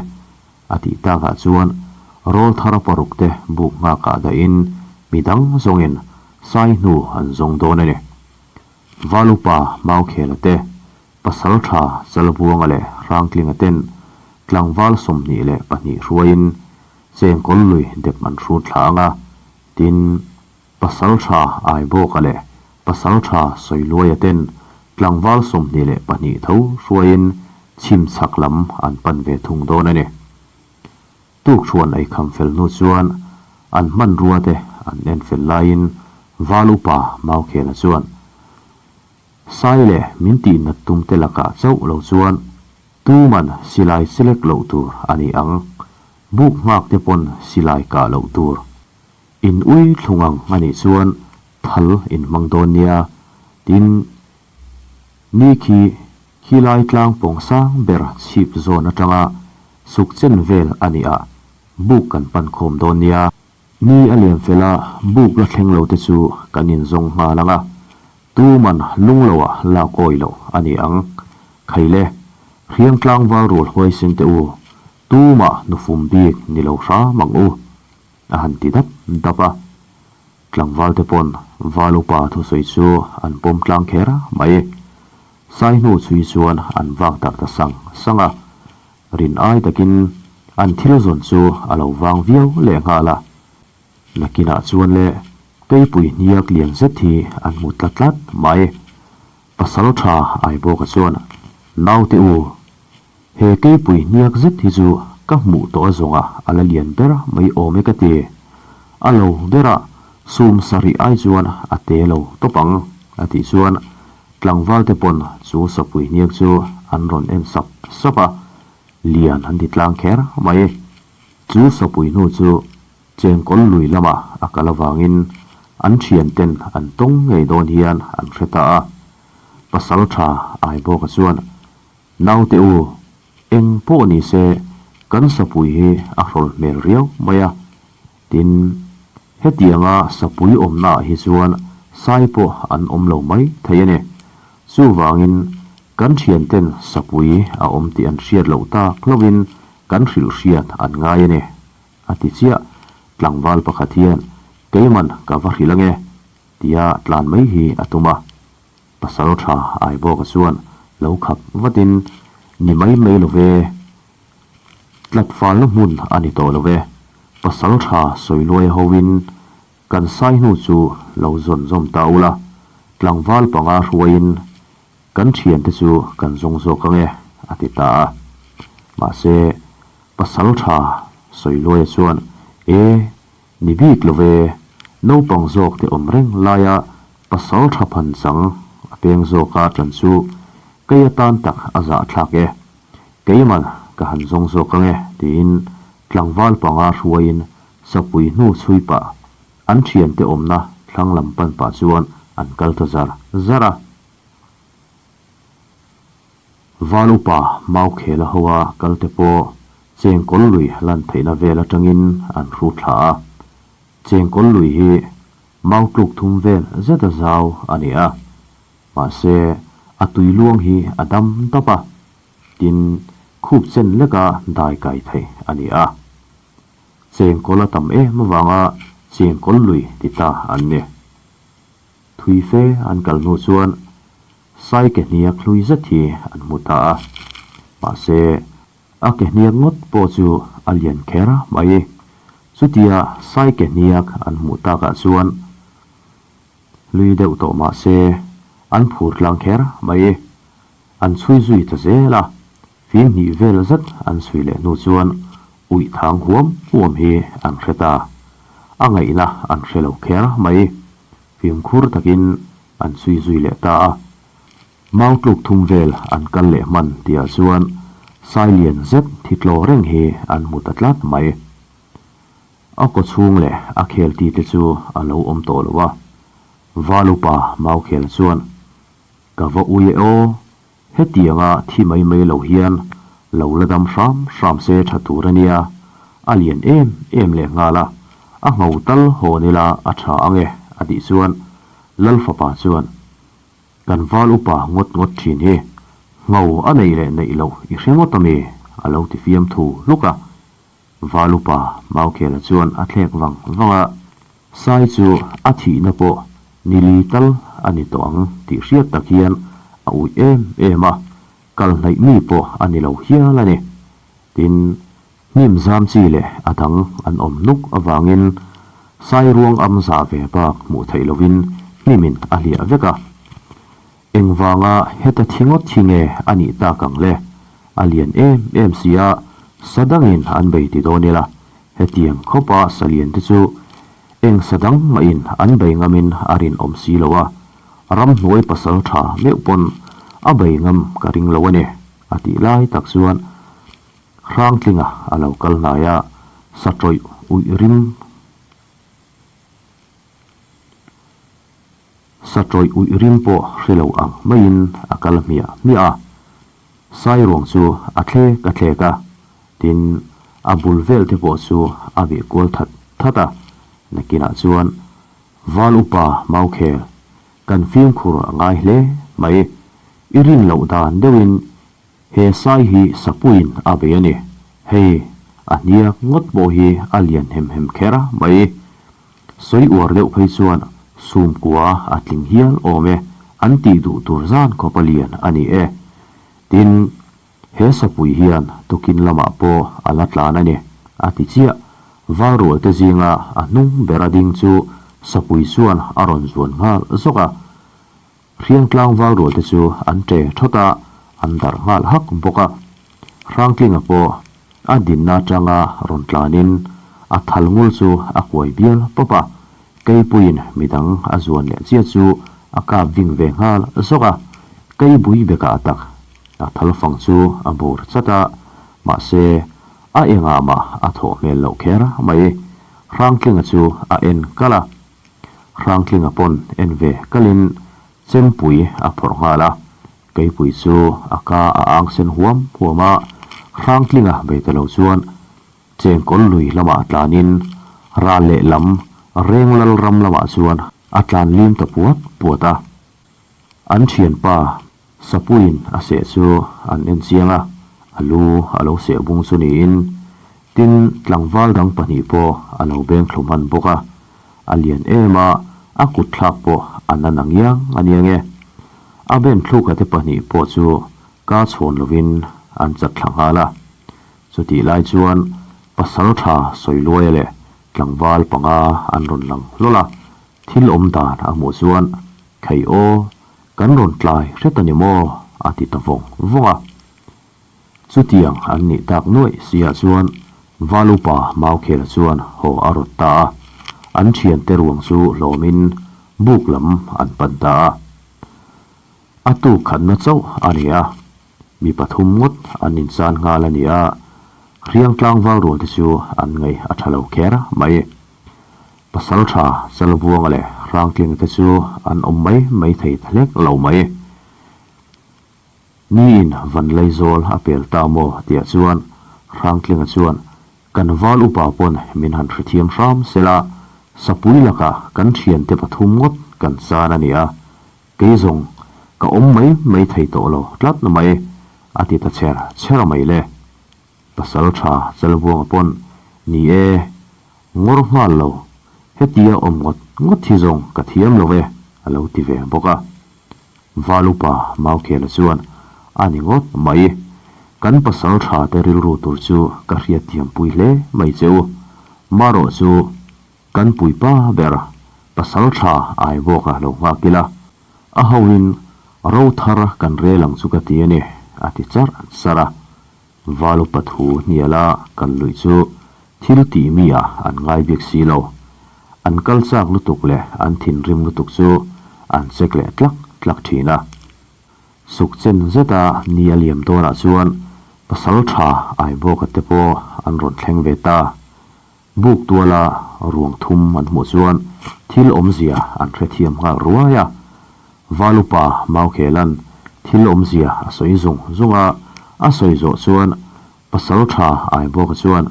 A: a tih takah chuan rawl thar paruk te buk nghakah dahin mi dang zawngin sai hnu an zawng dawn a ni. Valupa Maukhela te. Pasalṭha Chalbuanga leh Hrangtlinga ten tlangval 22 hruaiin chengkawl lui dep an hrut thla ang a, tin, Pasalṭha Aibawka leh Pasalṭha Sawiluaia ten tlangval 22 tho hruaiin chhim chhak lam an pan ve thung dawn a ni. Tukṭhuan ei kham fel hnu chuan an hmanrua te an en fel laiin Val upa Maukhela chuan, Sai leh min tih nat tum te lakah chauh lo chuan tuman silai selek loh tur a ni ang, buk nghak te pawn silai kah loh tur. In ui thlung ang a nih chuan thal in hmang dawn nia, tin, ni khi khilai tlang pawng sang ber chhip zawn atanga suk chen vel a nih ah buk kan pan khawm dawn nia. Ni a lian fel a, buk la thleng lo te chu kan inzawng nghal ang a, tuman lung lo ah lak awi loh a ni ang. Khaile, hriang tlangval rual huaisen te u, tumah nufum bik ni lo hram ang u, a han ti dap dap a. Tlangval te pawn val upa thusawi chu an pawm tlang kher mai. Sai hnu chhui chuan an vak darh ta sang sang a. Rin ai takin an thil zawn chu a lo vang viau lehnghal a. Nakinah chuan le keipui hniak lian zet hi an hmu tlat tlat mai. Pasal tha Aibawka chuan, Naute u, he keipui hniak zet hi chu ka hmuh tawh a zawnga a la lian ber mai awm e ka ti. A lo berah sum sarih ai chuan a te lo tawp ang, a tih chuan Tlangval te pawn chu sapui hniak chu an rawn en sap sap a, lian an ti tlang kher mai. Chu sapui hnu chu chengkawl lui lamah a kal avangin an thian ten an tawng ngei dawn hian an hre ta a. Pasal tha Aibawka chuan, Naute u, eng pawh ni se kan sapui hi a hrawl hmel riau mai a, Tin, hetianga sapui awmnaah hi chuan sai pawh an awm lo mai thei a ni. Chuvangin, kan thianten sapui a awm tih an hriat loh tak hlauhin kan hrilh hriat an ngai a ni, a ti chiah. Tlangval pakhat hian, Keiman ka va hrilh ange, tia tlan mai hi a tum a. Pasal tha Aibawka chuan lo khap vatin, Ni mai mai lo ve. Tlatfalna hmun a ni tawh lo e. Pasal tha sawiluai hoin kan sai hnu chu lo zawn zawm ta ula, tlangval panga hruaiin kan thiante chu kan zawng zawk ang e, a ti ta a. Mahse, pasal tha sawiluaia chuan, E, ni bik lo ve, naupang zawk te awm reng laia pasal tha phan chang a peng zawka tan chu kei atan tak a zahthlak e. Keiman ka han zawng zawk ang e, tiin tlangval panga hruaiin sapui hnu chhui pah an thiante awmna thlang lam pan pah chuan an kal ta zar zar a. Val upa Maukhela hoa kal te pawh chengkawl lui lan theihna vel atangin an hru thla a. Chengkawl lui hi mau tluk thum vel zeta zau a ni a. Mahse, a tui luang hi a dam dap a, tin, khup chen leka dai kai theih a ni a. Chengkawl a tam em avanga chengkawl lui ti ta an ni. Thui fe an kal hnu chuan sai ke hniak hlui zet hi an hmu ta a. Mahse, a ke hniak ngawt pawh chu a lian kher mai. Chutia sai ke hniak an hmuh takah chuan Hlui deuh tawh mah se, an phur tlang kher mai. An chhui zui ta zel a, fim hnih vel zet an chhui leh hnu chuan uih thang huam huam hi an hre ta. A ngaihna an hre lo kher mai. Fimkhur takin an chhui zui leh ta a. Mau tluk thum vel an kal leh hman tihah chuan sai lian zet thi tlaw reng hi an hmu ta tlat mai. A kawchhung leh a khel ti te chu a lo awm tawh lo a, Val upa Maukhel chuan, Ka va ui e aw, hetianga thi mai mai lo hian lo la dam hram hram se tha tur a nia, a lian em em leh nghal a, a ngho tal hawn ila a tha ang e, a tih chuan Lal fapa chuan, Kan val upa ngawt ngawt thin hi, ngho a neih leh neih loh i hre ngawt ami? a lo ti fiamthu hluk a. Valupa Maukhela chuan a thlek vang vang a, Sai chu a thihna pawh ni li tal a ni tawh ang tih hriat tak hian a uih em em a. Kal hnaih mi pawh a ni lo hial a ni. Tin, hnim zam chi leh a dang an awm nuk avangin Sairuang am zah ve bak hmuh theih lovin hnimin a hliah vek a. Engvanga heta thi ngawt hi nge a nih tak ang le? A lian em em si a, sa dangin an bei ti dawn ila, hetiang khawpa sa lian te chu eng sa dang mahin an bei ngamin a rinawm si lo a, ramhnuai pasal tha meuh pawn a bei ngam ka ring lo a ni, a tih lai tak chuan Hrangtlinga a lo kal hnai a, sa tawih uih rim. Sa tawih uih rim pawh hre lo ang maiin a kal hmiah hmiah a. Sairuang chu a thlek a thlek a, tin, a bul vel te pawh chu a bih kual that that a. Nakinah chuan Val upa Maukhel, kan fimkhur a ngai hle mai. I rin loh dan deuhin He sai hi sapuiin a bei a ni. Hei, a hniak ngawt pawh hi a lian hem hem kher mai. Sawi uar deuh phei chuan sumkua a tling hial awm e, an tih duh tur zan khawp a lian a ni e. Tin, he sapui hian tukin lamah pawh a la tlan a ni, a ti chiah. Valrualte zinga a hnung ber a ding chu sapui chuan a rawn zuan nghal zawk a. Hriangtlang valrualte chu an ṭe ṭhawt a, an darh nghal hak bawk a. Hrangtlinga pawh a dinna aṭanga rawn tlanin a thal ngul chu a kuai bial pawp a, Keipuiin midang a zuan leh chiah chu a kap ving ve nghal zawk a, Keibui bekah tak a thal fang chu a bur chat a, mahse a engah mah a thawh hmel loh kher mai. Hrangtlinga chu a en kalh a. Hrangtlinga pawn en ve kalin chempui a phawrh nghal a, keipui chu a ka a ang sen huam huam a, Hrangtlinga bei ta lo chuan chengkawl lui lamah tlanin ral leh lam Renglal ram lamah chuan a tlan lim ta puat puat a. An thianpa Sapuiin a seh chu an en chiang a, a lu a lo seh bung chu niin, tin tlangval dang pahnih pawh a lo beng thlu hman bawk a, a lian em a, a kut thlak pawh a na na ngiang a nia nge. A ben thluka te pahnih pawh chu ka chhawn lovin an chat thla nghal a. Chutih lai chuan pasal tha Sawiluaia leh tlangval panga an rawn lang hlawl a, thil awm dan a hmuh chuan Khei aw, kan rawn tlai hret a ni maw? a ti ta vawng vawng a. Chutiang an nih tak nuaih siah chuan Val upa Maukhela chuan haw a rawt ta a, an thiante ruang chu hlawmin buk lam an pan ta a. A tuk khatna chauh a ni a, mi pathum ngawt an insan nghal a ni a, Hriangtlang val rualte chu an ngaih a tha lo kher mai. Pasal tha Chalbuanga leh Hrangtlinga te chu an awm mai mai thei ta hlek lo mai. Niin Vanlaizawl a pel ta maw tiah chuan Hrangtlinga chuan kan val upa pawn min han hrethiam hram sela, Sapui lakah kan thiante pathum ngawt kan chan a ni a, kei zawng ka awm mai mai thei tawh lo tlat mai a ti ta cher cher mai le. Pasal tha Chalbuanga pawn ni e, ngawr nghal lo, hetia awm ngawt ngawt hi zawng ka thiam lo e a lo ti ve bawk a. Val upa Maukhela chuan a ni ngawt mai, kan pasal tha te rilru tur chu ka hriatthiam pui hle mai che u, marawh chu kan puipa ber pasal tha Aibawka lo nghak ila, a hoin ro thar kan rel ang chu ka ti a ni a ti charh charh a. Val upa thu hniala kal luih chu thil tih mi ah an ngai bik si lo. An kal chak lutuk leh an thinrim lutuk chu an check leh tlak tlak thin a. Suk chen zeta ni a liam dawnah chuan pasal tha Aibawka te pawh an rawn thleng ve ta. Buk tuala ruang thum an hmuh chuan thil awmzia an hrethiam nghal ruai a. Val upa Maukhelan thil awmzia a sawi zung zung a, a sawi zawh chuan pasal tha Aibawka chuan,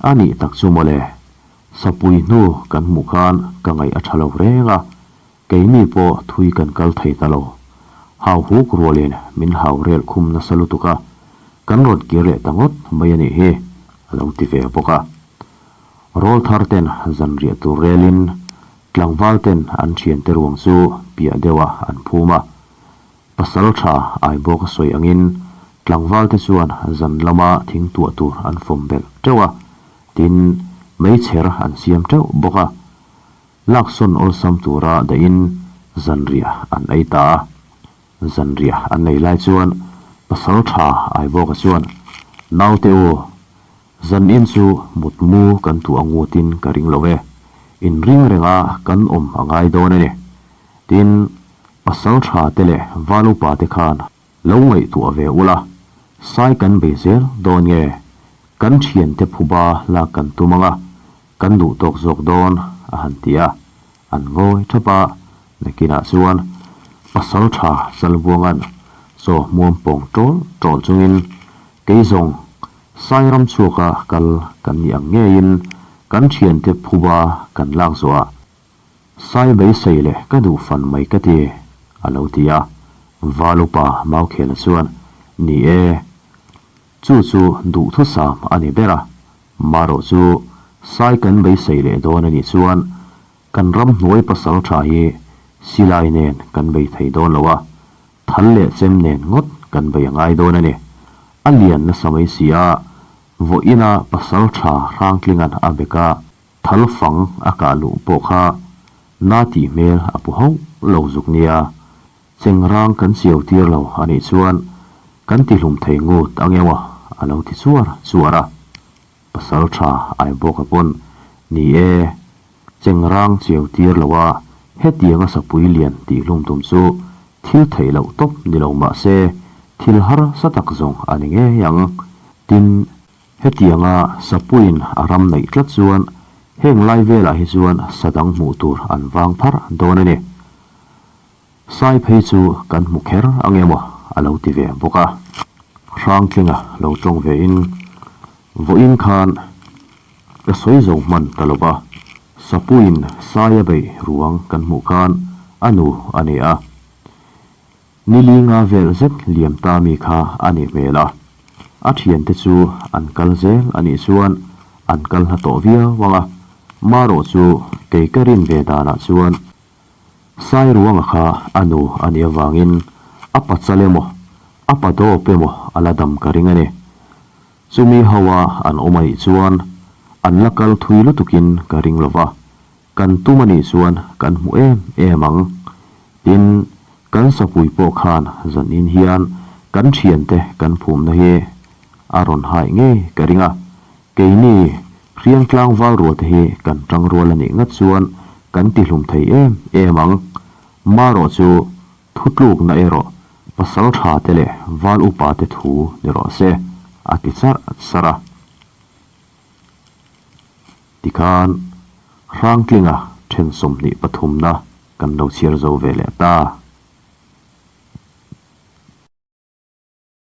A: A nih tak chu mawle, sapui hnu kan hmuh khan ka ngaih a tha lo reng a, Keini pawh thui kan kal thei ta lo. Hau huk rualin min hau rel khum nasa lutuk a, kan rawn kir leh ta ngawt mai a nih hi, a lo ti ve bawk a. Rawl thar ten zanriah tur relin tlangval ten an thiante ruang chu piah deuhah an phum a. Pasalṭha Aibawka sawi angin tlangvalte chuan zan lama thing tuah tur an fawm belh ṭeuh a, tin, meichher an siam ṭeuh bawk a. Laksawn awlsam tura dahin zanriah an ei ta a. Zanriah an ei lai chuan Pasalṭha Aibawka chuan, Naute u, Zanin chu mutmu kan tuah angutin ka ring lo e, inring renga kan awm a ngai dawn a ni. Tin, pasal tha te leh val upa te khan lo ngaihtuah ve ula, sai kan bei zel dawn nge, kan thiante phuba lak kan tum anga kan duh tawk zawk dawn a han ti a, an ngawi thap a, nakinah chuan pasal tha Chalbuanga'n chaw hmuam pawng tawl tawl chungin Kei zawng, Sairam chhuaka kal kan nih ang ngeiin kan thiante phuba kan lak zawh ah Sai beisei leh ka duh fan mai ka ti, a lo ti a. Valupa Maukhela chuan, Ni e, chu chu duhthusam a ni ber a, marawh chu Sai kan beisei leh dawn a nih chuan kan ramhnuai pasal tha hi silai nen kan bei thei dawn lo a, Thal leh chem nen ngawt kan bei a ngai dawn a ni. A lian nasa mai si a, vawiina pasal tha Hrangtlinga'n a bek a, thal fang a kah luh pawh kha na tih hmel a pu hauh lo zuk nia. Chengrang kan chiau tir lo a nih chuan kan tihlum thei ngut ang emaw a lo ti chuar chuar a. Pasal tha Aibawka pawn, Ni e, Chengrang chiau tir lo a, hetianga sapui lian tih hlum tum chu thil theih loh tawp ni lo mah se, thil harsa tak zawng a ni ngei ang. Tin, hetianga sapuiin a ram neih tlat chuan heng lai velah hi chuan sa dang hmuh tur an vang pharh dawn a ni. Sai phei chu kan hmu kher ang emaw a lo ti ve bawk a. Hrangtlinga lo tawng ve in, Vawiin khan ka sawi zo hman ta lo va, Sapuiin sai a beih ruang kan hmuh khan a nu a ni a. Ni li nga vel zet liam ta mi kha a ni hmel a. A thiante chu an kal zel a nih chuan an kal hla tawh viau ang a, marawh chu kei ka rin ve danah chuan Sairuanga kha a nu a nih avangin a pachal emaw, a pa dawp emaw a la dam ka ring a ni. Chumi hoa an awm a nih chuan an la kal thui lutukin ka ring lo va, kan tum a nih chuan kan hmu em em ang. Tin, kan sapui pawh khan zanin hian kan thiante kan phumna hi a rawn haih ngei ka ring a, Keini, Hriangtlang val rual te hi kan tang rual a nih ngat chuan kan ti hlum thei em em ang. Marawh chu thutlukna erawh pasal tha te leh val upa te thu ni rawh se, a ti charh charh a. Tikhan, Hrangtlinga then 23 na kan lo chhiar zo ve leh ta.